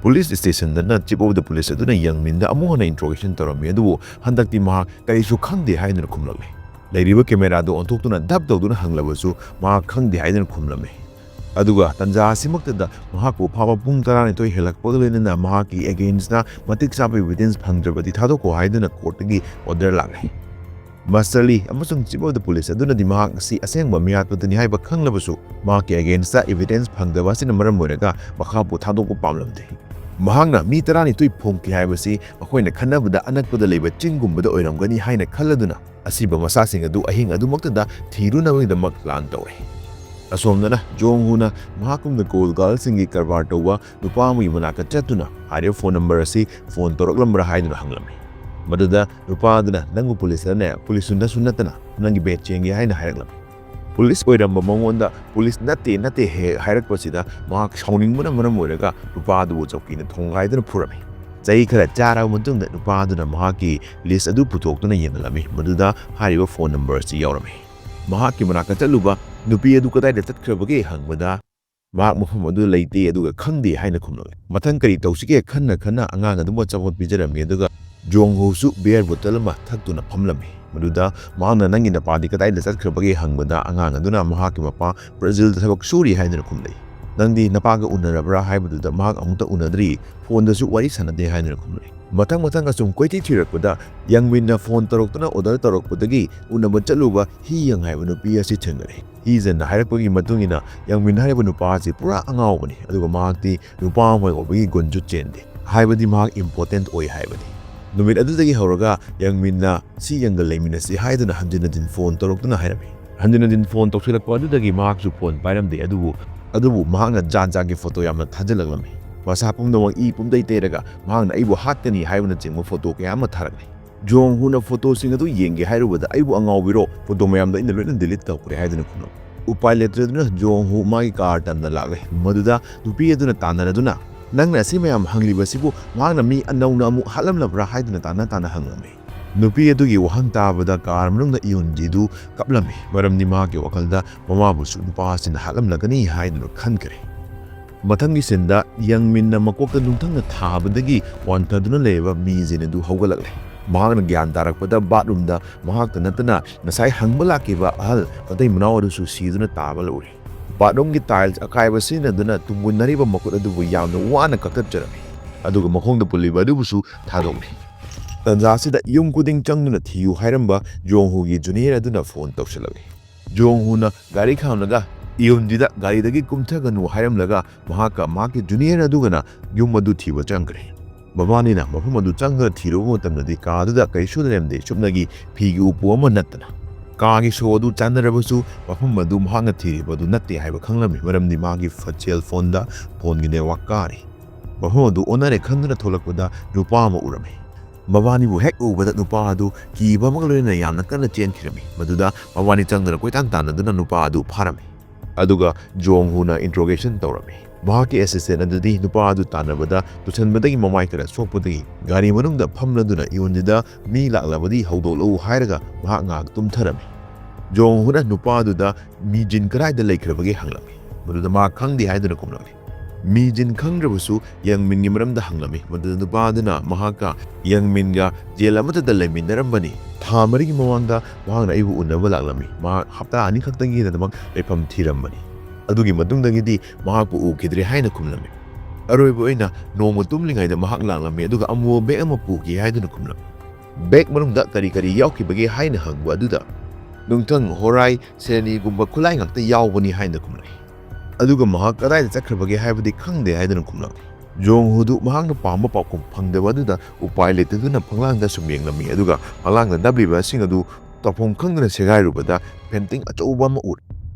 ꯄꯨꯂꯤꯁ ꯁ꯭ꯇꯦꯁꯟꯗꯅ ꯆꯤꯐ ꯑꯣꯐ ꯗ ꯄꯨꯂꯤꯁ ꯑꯗꯨꯅ ꯌꯪ ꯃꯤꯟꯗ ꯑꯃꯨꯛ ꯍꯟꯅ ꯏꯟꯇ꯭ꯔꯣꯒꯦꯁꯟ ꯇꯧꯔꯝꯃꯤ, ꯑꯗꯨꯕꯨ ꯍꯟꯗꯛꯇꯤ ꯃꯍꯥꯛ ꯀꯔꯤꯁꯨ ꯈꯪꯗꯦ ꯍꯥꯏꯗꯨꯅ ꯈꯨꯝꯂꯛꯂꯤ꯫ ꯂꯩꯔꯤꯕ ꯀꯦꯃꯦꯔꯥꯗꯨ ꯑꯣꯟꯊꯣꯛꯇꯨꯅ ꯙꯞ ꯇꯧꯗꯨꯅ ꯍꯪꯂꯕꯁꯨ ꯃꯍꯥꯛ ꯈꯪꯗꯦ ꯍꯥꯏꯗꯨꯅ ꯈꯨꯝꯂꯝꯃꯤ꯫ ꯑꯗꯨꯒ ꯇꯟꯖꯥ ꯑꯁꯤꯃꯛꯇꯗ ꯃꯍꯥꯛꯄꯨ ꯐꯥꯕ ꯄꯨꯡ ꯇꯔꯥꯅꯤꯊꯣꯏ ꯍꯦꯜꯂꯛꯄꯒ ꯂꯣꯏꯅꯅ ꯃꯍꯥꯛꯀꯤ ꯑꯦꯒꯦꯟꯁꯇ ꯃꯇꯤꯛ ꯆꯥꯕ ꯏꯚꯤꯗꯦꯟꯁ ꯐꯪꯗ꯭ꯔꯕꯗꯤ ꯊꯥꯗꯣꯛꯈꯣ ꯍꯥꯏꯗꯨꯅ ꯀꯣꯔꯠꯇꯒꯤ ꯑꯣꯔꯗꯔ ꯂꯥꯛꯂꯦ꯫ ꯃꯥꯁꯇꯔ ꯂꯤ ꯑꯃꯁꯨꯡ ꯆꯤꯐ ꯑꯣꯐ ꯗ ꯄꯨꯂꯤꯁ ꯑꯗꯨꯅꯗꯤ ꯃꯍꯥꯛ ꯑꯁꯤ ꯑꯁꯦꯡꯕ ꯃꯤꯍꯥꯠꯄꯗꯨꯅꯤ ꯍꯥꯏꯕ ꯈꯪꯂꯕꯁꯨ, ꯃꯍꯥꯛꯀꯤ ꯑꯦꯒꯦꯟꯁꯇ ꯏꯚꯤꯗꯦꯟꯁ ꯐꯪꯗꯕ ꯑꯁꯤꯅ ꯃꯔꯝ ꯑꯣꯏꯔꯒ ꯃꯈꯥꯕꯨ ꯊꯥꯗꯣꯛꯄ ꯄꯥꯝꯂꯝꯗꯦ꯫ ꯃꯍꯥꯛꯅ ꯃꯤ ꯇꯔꯥꯅꯤꯊꯣꯏ ꯐꯣꯡꯈꯤ ꯍꯥꯏꯕꯁꯤ ꯃꯈꯣꯏꯅ ꯈꯟꯅꯕꯗ ꯑꯅꯛꯄꯗ ꯂꯩꯕ ꯆꯤꯡꯒꯨꯝꯕꯗ ꯑꯣꯏꯔꯝꯒꯅꯤ ꯍꯥꯏꯅ ꯈꯜꯂꯗꯨꯅ, ꯑꯁꯤꯕ ꯃꯆꯥꯁꯤꯡ ꯑꯗꯨ ꯑꯍꯤꯡ ꯑꯗꯨꯃꯛꯇꯗ ꯊꯤꯔꯨꯅꯕꯒꯤꯗꯃꯛ ꯄ꯭ꯂꯥꯟ ꯇꯧꯔꯦ꯫ ꯑꯁꯣꯝꯗꯅ ꯖꯣꯡ ꯍꯨꯅ ꯃꯍꯥꯛꯀꯨꯝꯅ ꯀꯣꯜ ꯒꯥꯔꯜꯁꯤꯡꯒꯤ ꯀꯔꯕꯥꯔ ꯇꯧꯕ ꯅꯨꯄꯥ ꯑꯃꯒꯤ ꯃꯅꯥꯛꯇ ꯆꯠꯇꯨꯅ ꯍꯥꯏꯔꯤꯕ ꯐꯣꯟ ꯅꯝꯕꯔ ꯑꯁꯤ ꯐꯣꯟ ꯇꯧꯔꯛꯂꯝꯕ꯭ꯔꯥ ꯍꯥꯏꯗꯨꯅ ꯍꯪꯂꯝꯃꯤ꯫ ꯃꯗꯨꯗ ꯅꯨꯄꯥ ꯑꯗꯨꯅ, "ꯅꯪꯕꯨ ꯄꯨꯂꯤꯁ ꯅꯠꯇꯅ, ꯄꯨꯂꯤꯁꯁꯨ ꯅꯠꯁꯨ ꯅꯠꯇꯅ ꯅꯪꯒꯤ ꯕꯦꯠ ꯆꯦꯟꯒꯦ" ꯍꯥꯏꯅ ꯍꯥꯏꯔꯛꯂꯝꯃꯤ꯫ ꯄꯨꯂꯤꯁ ꯑꯣꯏꯔꯝꯕ ꯃꯉꯣꯟꯗ ꯄꯨꯂꯤꯁ ꯅꯠꯇꯦ, ꯅꯠꯇꯦ ꯍꯦꯛ ꯍꯥꯏꯔꯛꯄꯁꯤꯗ ꯃꯍꯥꯛ ꯁꯥꯎꯅꯤꯡꯕꯅ ꯃꯔꯝ ꯑꯣꯏꯔꯒ ꯅꯨꯄꯥ ꯑꯗꯨꯕꯨ ꯆꯧꯀꯤꯅ ꯊꯣꯡꯒꯥꯏꯗꯨꯅ ꯐꯨꯔꯝꯃꯤ꯫ ꯆꯍꯤ ꯈꯔ ꯆꯥꯔꯕ ꯃꯇꯨꯡꯗ ꯅꯨꯄꯥ ꯑꯗꯨꯅ ꯃꯍꯥꯛꯀꯤ ꯂꯤꯁ ꯑꯗꯨ ꯄꯨꯊꯣꯛꯇꯨꯅ ꯌꯦꯡꯍꯜꯂꯝꯃꯤ, ꯃꯗꯨꯗ ꯍꯥꯏꯔꯤꯕ ꯐꯣꯟ ꯅꯝꯕꯔ ꯑꯁꯤ ꯌꯥꯎꯔꯝꯃꯤ꯫ ꯃꯍꯥꯛꯀꯤ ꯃꯅꯥꯛꯇ ꯆꯠꯂꯨꯕ ꯅꯨꯄꯤ ꯑꯗꯨ ꯀꯗꯥꯏꯗ ꯆꯠꯈ꯭ꯔꯕꯒꯦ ꯍꯪꯕꯗ, ꯃꯍꯥꯛ ꯃꯐꯝ ꯑꯗꯨꯗ ꯂꯩꯇꯦ ꯑꯗꯨꯒ ꯈꯪꯗꯦ ꯍꯥꯏꯅ ꯈꯨꯝꯂꯛꯂꯦ꯫ ꯃꯊꯪ ꯀꯔꯤ ꯇꯧꯁꯤꯒꯦ ꯈꯟꯅ ꯈꯟꯅ ꯑꯉꯥꯡ ꯑꯗꯨꯕꯨ ꯑꯆꯥꯄꯣꯠ ꯄꯤꯖꯔꯝꯃꯤ, ꯑꯗꯨꯒ ꯖꯣꯡ ꯍꯨꯁꯨ ꯕꯤꯌꯔ ꯕꯣꯇꯜ ꯑꯃ ꯊꯛꯇꯨꯅ ꯐꯝꯂꯝꯃꯤ꯫ ꯃꯗꯨꯗ ꯃꯍꯥꯛꯅ "ꯅꯪꯒꯤ ꯅꯄꯥꯗꯤ ꯀꯗꯥꯏꯗ ꯆꯠꯈ꯭ꯔꯕꯒꯦ?" ꯍꯪꯕꯗ ꯑꯉꯥꯡ ꯑꯗꯨꯅ ꯃꯍꯥꯛꯀꯤ ꯃꯄꯥ ꯕ꯭ꯔꯥꯖꯤꯜꯗ ꯊꯕꯛ ꯁꯨꯔꯤ ꯍꯥꯏꯗꯨꯅ ꯈꯨꯝꯂꯛꯏ꯫ "ꯅꯪꯗꯤ ꯅꯄꯥꯒ ꯎꯅꯔꯕ꯭ꯔꯥ?" ꯍꯥꯏꯕꯗꯨꯗ ꯃꯍꯥꯛ "ꯑꯃꯨꯛꯇ ꯎꯅꯗ꯭ꯔꯤ, ꯐꯣꯟꯗꯁꯨ ꯋꯥꯔꯤ ꯁꯥꯟꯅꯗꯦ" ꯍꯥꯏꯗꯨꯅ ꯈꯨꯝꯂꯛꯏ꯫ ꯃꯊꯪ ꯃꯊꯪ ꯑꯁꯨꯝ ꯀꯣꯏꯊꯤ ꯊꯤꯔꯛꯄꯗ ꯌꯪꯃꯤꯟꯅ ꯐꯣꯟ ꯇꯧꯔꯛꯇꯨꯅ ꯑꯣꯔꯗꯔ ꯇꯧꯔꯛꯄꯗꯒꯤ ꯎꯅꯕ ꯆꯠꯂꯨꯕ ꯍꯤ ꯌꯪ ꯍꯥꯏꯕ ꯅꯨꯄꯤ ꯑꯁꯤ ꯊꯦꯡꯅꯔꯦ꯫ ꯍꯤ ꯖꯟꯅ ꯍꯥꯏꯔꯛꯄꯒꯤ ꯃꯇꯨꯡ ꯏꯟꯅ ꯌꯪꯃꯤꯟ ꯍꯥꯏꯔꯤꯕ ꯅꯨꯄꯥ ꯑꯁꯤ ꯄꯨꯔꯥ ꯑꯉꯥꯎꯕꯅꯤ, ꯑꯗꯨꯒ ꯃꯍꯥꯛꯇꯤ ꯅꯨꯄꯥ ꯑꯃ ꯑꯣꯏꯕꯒꯤ ꯒꯨꯟꯁꯨ ꯆꯦꯟꯗꯦ, ꯍꯥꯏꯕꯗꯤ ꯃꯍꯥꯛ ꯏꯝꯄꯣꯔꯇꯦꯟꯠ ꯑꯣꯏ ꯍꯥꯏꯕꯅꯤ꯫ ꯅꯨꯃꯤꯠ ꯑꯗꯨꯗꯒꯤ ꯍꯧꯔꯒ ꯌꯪꯃꯤꯟꯅ ꯁꯤ ꯌꯪꯒ ꯂꯩꯃꯤꯟꯅꯁꯤ ꯍꯥꯏꯗꯨꯅ ꯍꯟꯖꯤꯟ ꯍꯟꯖꯤꯟ ꯐꯣꯟ ꯇꯧꯔꯛꯇꯨꯅ ꯍꯥꯏꯔꯝꯃꯤ꯫ ꯍꯟꯖꯤꯟ ꯍꯟꯖꯤꯟ ꯐꯣꯟ ꯇꯧꯁꯤꯜꯂꯛꯄ ꯑꯗꯨꯗꯒꯤ ꯃꯍꯥꯛꯁꯨ ꯐꯣꯟ ꯄꯥꯏꯔꯝꯗꯦ, ꯑꯗꯨꯕꯨ ꯑꯗꯨꯕꯨ ꯃꯍꯥꯛꯅ ꯖꯥꯠ ꯖꯥꯠꯀꯤ ꯐꯣꯇꯣ ꯌꯥꯝꯅ ꯊꯥꯖꯤꯜꯂꯛꯂꯝꯃꯤ꯫ ꯃꯁꯥ ꯄꯨꯝꯅꯃꯛ ꯏ ꯄꯨꯝꯇꯩ ꯇꯩꯔꯒ ꯃꯍꯥꯛꯅ "ꯑꯩꯕꯨ ꯍꯥꯠꯀꯅꯤ" ꯍꯥꯏꯕꯅꯆꯤꯡꯕ ꯐꯣꯇꯣ ꯀꯌꯥ ꯑꯃ ꯊꯥꯔꯛꯂꯤ꯫ ꯖꯣꯡ ꯍꯨꯅ ꯐꯣꯇꯣꯁꯤꯡ ꯑꯗꯨ ꯌꯦꯡꯒꯦ ꯍꯥꯏꯔꯨꯕꯗ "ꯑꯩꯕꯨ ꯑꯉꯥꯎꯕꯤꯔꯣ, ꯐꯣꯇꯣ ꯃꯌꯥꯝꯗꯣ ꯑꯩꯅ ꯂꯣꯏꯅ ꯗꯤꯂꯤꯠ ꯇꯧꯈ꯭ꯔꯦ" ꯍꯥꯏꯗꯨꯅ ꯈꯨꯝꯂꯝꯃꯤ꯫ ꯎꯄꯥꯏ ꯂꯩꯇꯗꯨꯅ ꯖꯣꯡ ꯍꯨ ꯃꯥꯒꯤ ꯀꯥꯔ ꯇꯝꯅ ꯂꯥꯛꯂꯦ꯫ ꯃꯗꯨꯗ ꯅꯨꯄꯤ ꯑꯗꯨꯅ ꯇꯥꯟꯅꯔꯗꯨꯅ "ꯅꯪꯅ ꯑꯁꯤ ꯃꯌꯥꯝ ꯍꯪꯂꯤꯕꯁꯤꯕꯨ ꯃꯍꯥꯛꯅ ꯃꯤ ꯑꯅꯧꯅ ꯑꯃꯨꯛ ꯍꯥꯠꯂꯝꯂꯕ꯭ꯔꯥ?" ꯍꯥꯏꯗꯨꯅ ꯇꯥꯟꯅ ꯇꯥꯟꯅ ꯍꯪꯂꯝꯃꯤ꯫ ꯅꯨꯄꯤ ꯑꯗꯨꯒꯤ ꯋꯥꯍꯪ ꯇꯥꯕꯗ ꯀꯥꯔ ꯃꯅꯨꯡꯗ ꯏꯌꯨꯟꯖꯤꯗꯨ ꯀꯞꯂꯝꯃꯤ, ꯃꯔꯝꯗꯤ ꯃꯍꯥꯛꯀꯤ ꯋꯥꯈꯜꯗ ꯃꯃꯥꯕꯨꯁꯨ ꯅꯨꯄꯥ ꯑꯁꯤꯅ ꯍꯥꯠꯂꯝꯂꯒꯅꯤ ꯍꯥꯏꯗꯨꯅ ꯈꯟꯈ꯭ꯔꯦ꯫ ꯃꯊꯪꯒꯤ ꯁꯤꯟꯗ ꯌꯪꯃꯤꯟꯅ ꯃꯀꯣꯛꯇ ꯅꯨꯡꯊꯪꯅ ꯊꯥꯕꯗꯒꯤ ꯋꯥꯟꯊꯗꯨꯅ ꯂꯩꯔꯤꯕ ꯃꯤꯖꯤꯟ ꯑꯗꯨ ꯍꯧꯒꯠꯂꯛꯂꯦ꯫ ꯃꯍꯥꯛꯅ ꯒ꯭ꯌꯥꯟ ꯇꯥꯔꯛꯄꯗ ꯕꯥꯠꯔꯨꯝꯗ ꯃꯍꯥꯛꯇ ꯅꯠꯇꯅ ꯉꯁꯥꯏ ꯍꯪꯕ ꯂꯥꯛꯈꯤꯕ ꯑꯍꯜ ꯃꯇꯩ ꯃꯅꯥꯎ ꯑꯗꯨꯁꯨ ꯁꯤꯗꯨꯅ ꯇꯥꯕ ꯎꯔꯦ꯫ ꯕꯥꯠꯔꯨꯝꯒꯤ ꯇꯥꯏꯜꯁ ꯑꯀꯥꯏꯕ ꯁꯤꯖꯤꯟꯅꯗꯨꯅ ꯇꯨꯡꯒꯨꯟꯅꯔꯤꯕ ꯃꯈꯨꯠ ꯑꯗꯨꯕꯨ ꯌꯥꯝꯅ ꯋꯥꯅ ꯀꯛꯊꯠꯆꯔꯝꯃꯤ, ꯑꯗꯨꯒ ꯃꯈꯣꯡꯗ ꯄꯨꯜꯂꯤꯕ ꯑꯗꯨꯕꯨꯁꯨ ꯊꯥꯗꯣꯛꯂꯤ꯫ ꯇꯟꯖꯥ ꯑꯁꯤꯗ ꯌꯨꯝ ꯈꯨꯗꯤꯡ ꯆꯪꯗꯨꯅ ꯊꯤꯌꯨ ꯍꯥꯏꯔꯝꯕ ꯖꯣꯡ ꯍꯨꯒꯤ ꯖꯨꯅꯤꯌꯔ ꯑꯗꯨꯅ ꯐꯣꯟ ꯇꯧꯁꯤꯜꯂꯛꯏ꯫ ꯖꯣꯡ ꯍꯨꯅ ꯒꯥꯔꯤ ꯈꯥꯝꯂꯒ ꯏꯌꯨꯟꯖꯤꯗ ꯒꯥꯔꯤꯗꯒꯤ ꯀꯨꯝꯊꯒꯅꯨ ꯍꯥꯏꯔꯝꯂꯒ ꯃꯍꯥꯛꯀ ꯃꯍꯥꯛꯀꯤ ꯖꯨꯅꯤꯌꯔ ꯑꯗꯨꯒꯅ ꯌꯨꯝ ꯑꯗꯨ ꯊꯤꯕ ꯆꯪꯈ꯭ꯔꯦ꯫ ꯃꯕꯥꯅꯤꯅ ꯃꯐꯝ ꯑꯗꯨ ꯆꯪꯗꯨꯅ ꯊꯤꯔꯨꯕ ꯃꯇꯝꯗꯗꯤ ꯀꯥ ꯑꯗꯨꯗ ꯀꯔꯤꯁꯨ ꯂꯩꯔꯝꯗꯦ, ꯆꯨꯝꯅꯒꯤ ꯐꯤꯒꯤ ꯎꯄꯨ ꯑꯃ ꯅꯠꯇꯅ꯫ ꯀꯥꯒꯤ ꯁꯣ ꯑꯗꯨ ꯆꯥꯟꯅꯔꯕꯁꯨ ꯃꯐꯝ ꯑꯗꯨ ꯃꯍꯥꯛꯅ ꯊꯤꯔꯤꯕ ꯑꯗꯨ ꯅꯠꯇꯦ ꯍꯥꯏꯕ ꯈꯪꯂꯝꯃꯤ, ꯃꯔꯝꯗꯤ ꯃꯥꯒꯤ ꯐ-, ꯁꯦꯜ ꯐꯣꯟꯗ ꯐꯣꯟꯒꯤ ꯅꯦꯠꯋꯥꯛ ꯀꯥꯔꯤ꯫ ꯃꯐꯝ ꯑꯗꯨ ꯑꯣꯟꯅꯔꯦ ꯈꯟꯗꯨꯅ ꯊꯣꯛꯂꯛꯄꯗ ꯅꯨꯄꯥ ꯑꯃ ꯎꯔꯝꯃꯤ꯫ ꯃꯕꯥꯅꯤꯕꯨ ꯍꯦꯛ ꯎꯕꯗ ꯅꯨꯄꯥ ꯑꯗꯨ ꯀꯤꯕ ꯑꯃꯒ ꯂꯣꯏꯅꯅ ꯌꯥꯝꯅ ꯀꯟꯅ ꯆꯦꯟꯈꯤꯔꯝꯃꯤ꯫ ꯃꯗꯨꯗ ꯃꯕꯥꯅꯤ ꯆꯪꯗꯨꯅ ꯀꯣꯏꯇꯥꯟ ꯇꯥꯟꯅꯗꯨꯅ ꯅꯨꯄꯥ ꯑꯗꯨ ꯐꯥꯔꯝꯃꯤ꯫ ꯑꯗꯨꯒ ꯖꯣꯡ ꯍꯨꯅ ꯏꯟꯇ꯭ꯔꯣꯒꯦꯁꯟ ꯇꯧꯔꯝꯃꯤ꯫ ꯃꯍꯥꯛꯀꯤ ꯑꯦꯁꯤꯁꯇꯦꯟ ꯑꯗꯨꯗꯤ ꯅꯨꯄꯥ ꯑꯗꯨ ꯇꯥꯟꯅꯕꯗ ꯇꯨꯁꯟꯕꯗꯒꯤ ꯃꯃꯥꯏ ꯈꯔ ꯁꯣꯛꯄꯗꯒꯤ ꯒꯥꯔꯤ ꯃꯅꯨꯡꯗ ꯐꯝꯂꯗꯨꯅ ꯏꯌꯨꯟꯖꯤꯗ "ꯃꯤ ꯂꯥꯛꯂꯕꯗꯤ ꯍꯧꯗꯣꯛꯂꯛꯎ" ꯍꯥꯏꯔꯒ ꯃꯍꯥꯛ ꯉꯥꯏꯍꯥꯛ ꯇꯨꯝꯊꯔꯝꯃꯤ꯫ ꯖꯣꯡ ꯍꯨꯅ ꯅꯨꯄꯥ ꯑꯗꯨꯗ "ꯃꯤꯖꯤꯟ ꯀꯗꯥꯏꯗ ꯂꯩꯈ꯭ꯔꯕꯒꯦ?" ꯍꯪꯂꯝꯃꯤ꯫ ꯃꯗꯨꯗ ꯃꯍꯥꯛ ꯈꯪꯗꯦ ꯍꯥꯏꯗꯨꯅ ꯈꯨꯝꯂꯝꯃꯤ꯫ ꯃꯤ ꯖꯤꯟ ꯈꯪꯗ꯭ꯔꯕꯁꯨ ꯌꯪ ꯃꯤꯟꯒꯤ ꯃꯔꯝꯗ ꯍꯪꯂꯝꯃꯤ꯫ ꯃꯗꯨꯗ ꯅꯨꯄꯥ ꯑꯗꯨꯅ ꯃꯍꯥꯛꯀ ꯌꯪ ꯃꯤꯟꯒ ꯖꯦꯜ ꯑꯃꯠꯇꯗ ꯂꯩꯃꯤꯟꯅꯔꯝꯕꯅꯤ꯫ ꯊꯥ ꯃꯔꯤꯒꯤ ꯃꯃꯥꯡꯗ ꯃꯍꯥꯛꯅ ꯑꯩꯕꯨ ꯎꯅꯕ ꯂꯥꯛꯂꯝꯃꯤ꯫ ꯃꯍꯥꯛ ꯍꯞꯇꯥ ꯑꯅꯤ ꯈꯛꯇꯒꯤꯗꯃꯛ ꯂꯩꯐꯝ ꯊꯤꯔꯝꯕꯅꯤ꯫ ꯑꯗꯨꯒꯤ ꯃꯇꯨꯡꯗꯒꯤꯗꯤ ꯃꯍꯥꯛꯄꯨ ꯎꯈꯤꯗ꯭ꯔꯦ ꯍꯥꯏꯅ ꯈꯨꯝꯂꯝꯃꯤ꯫ ꯑꯔꯣꯏꯕ ꯑꯣꯏꯅ ꯅꯣꯡꯃ ꯇꯨꯝꯂꯤꯉꯩꯗ ꯃꯍꯥꯛ ꯂꯥꯛꯂꯝꯃꯤ, ꯑꯗꯨꯒ ꯑꯃꯨꯕ ꯕꯦꯒ ꯑꯃ ꯄꯨꯈꯤ ꯍꯥꯏꯗꯨꯅ ꯈꯨꯝꯂꯝꯃꯤ꯫ ꯕꯦꯒ ꯃꯅꯨꯡꯗ ꯀꯔꯤ ꯀꯔꯤ ꯌꯥꯎꯈꯤꯕꯒꯦ ꯍꯥꯏꯅ ꯍꯪꯕ ꯑꯗꯨꯗ ꯅꯨꯡꯊꯪ, ꯍꯣꯔꯥꯏ, ꯁꯦꯔꯦꯅꯤꯒꯨꯝꯕ ꯈꯨꯠꯂꯥꯏ ꯉꯥꯛꯇ ꯌꯥꯎꯕꯅꯤ ꯍꯥꯏꯅ ꯈꯨꯝꯂꯛꯏ꯫ ꯑꯗꯨꯒ ꯃꯍꯥꯛ ꯀꯗꯥꯏꯗ ꯆꯠꯈ꯭ꯔꯕꯒꯦ ꯍꯥꯏꯕꯗꯤ ꯈꯪꯗꯦ ꯍꯥꯏꯗꯨꯅ ꯈꯨꯝꯂꯛꯏ꯫ ꯖꯣꯡ ꯍꯨꯗꯨ ꯃꯍꯥꯛꯅ ꯄꯥꯝꯕ ꯄꯥꯎꯈꯨꯝ ꯐꯪꯗꯕ ꯑꯗꯨꯗ ꯎꯄꯥꯏ ꯂꯩꯇꯗꯨꯅ ꯐꯛꯂꯥꯡꯗ ꯁꯨꯝ ꯌꯦꯡꯂꯝꯃꯤ, ꯑꯗꯨꯒ ꯐꯛꯂꯥꯡꯗ ꯅꯞꯂꯤꯕꯁꯤꯡ ꯑꯗꯨ ꯇꯧꯐꯝ ꯈꯪꯗꯅ ꯁꯦꯒꯥꯏꯔꯨꯕꯗ ꯄꯦꯟꯇꯤꯡ ꯑꯆꯧꯕ ꯑꯃ ꯎꯔꯦ꯫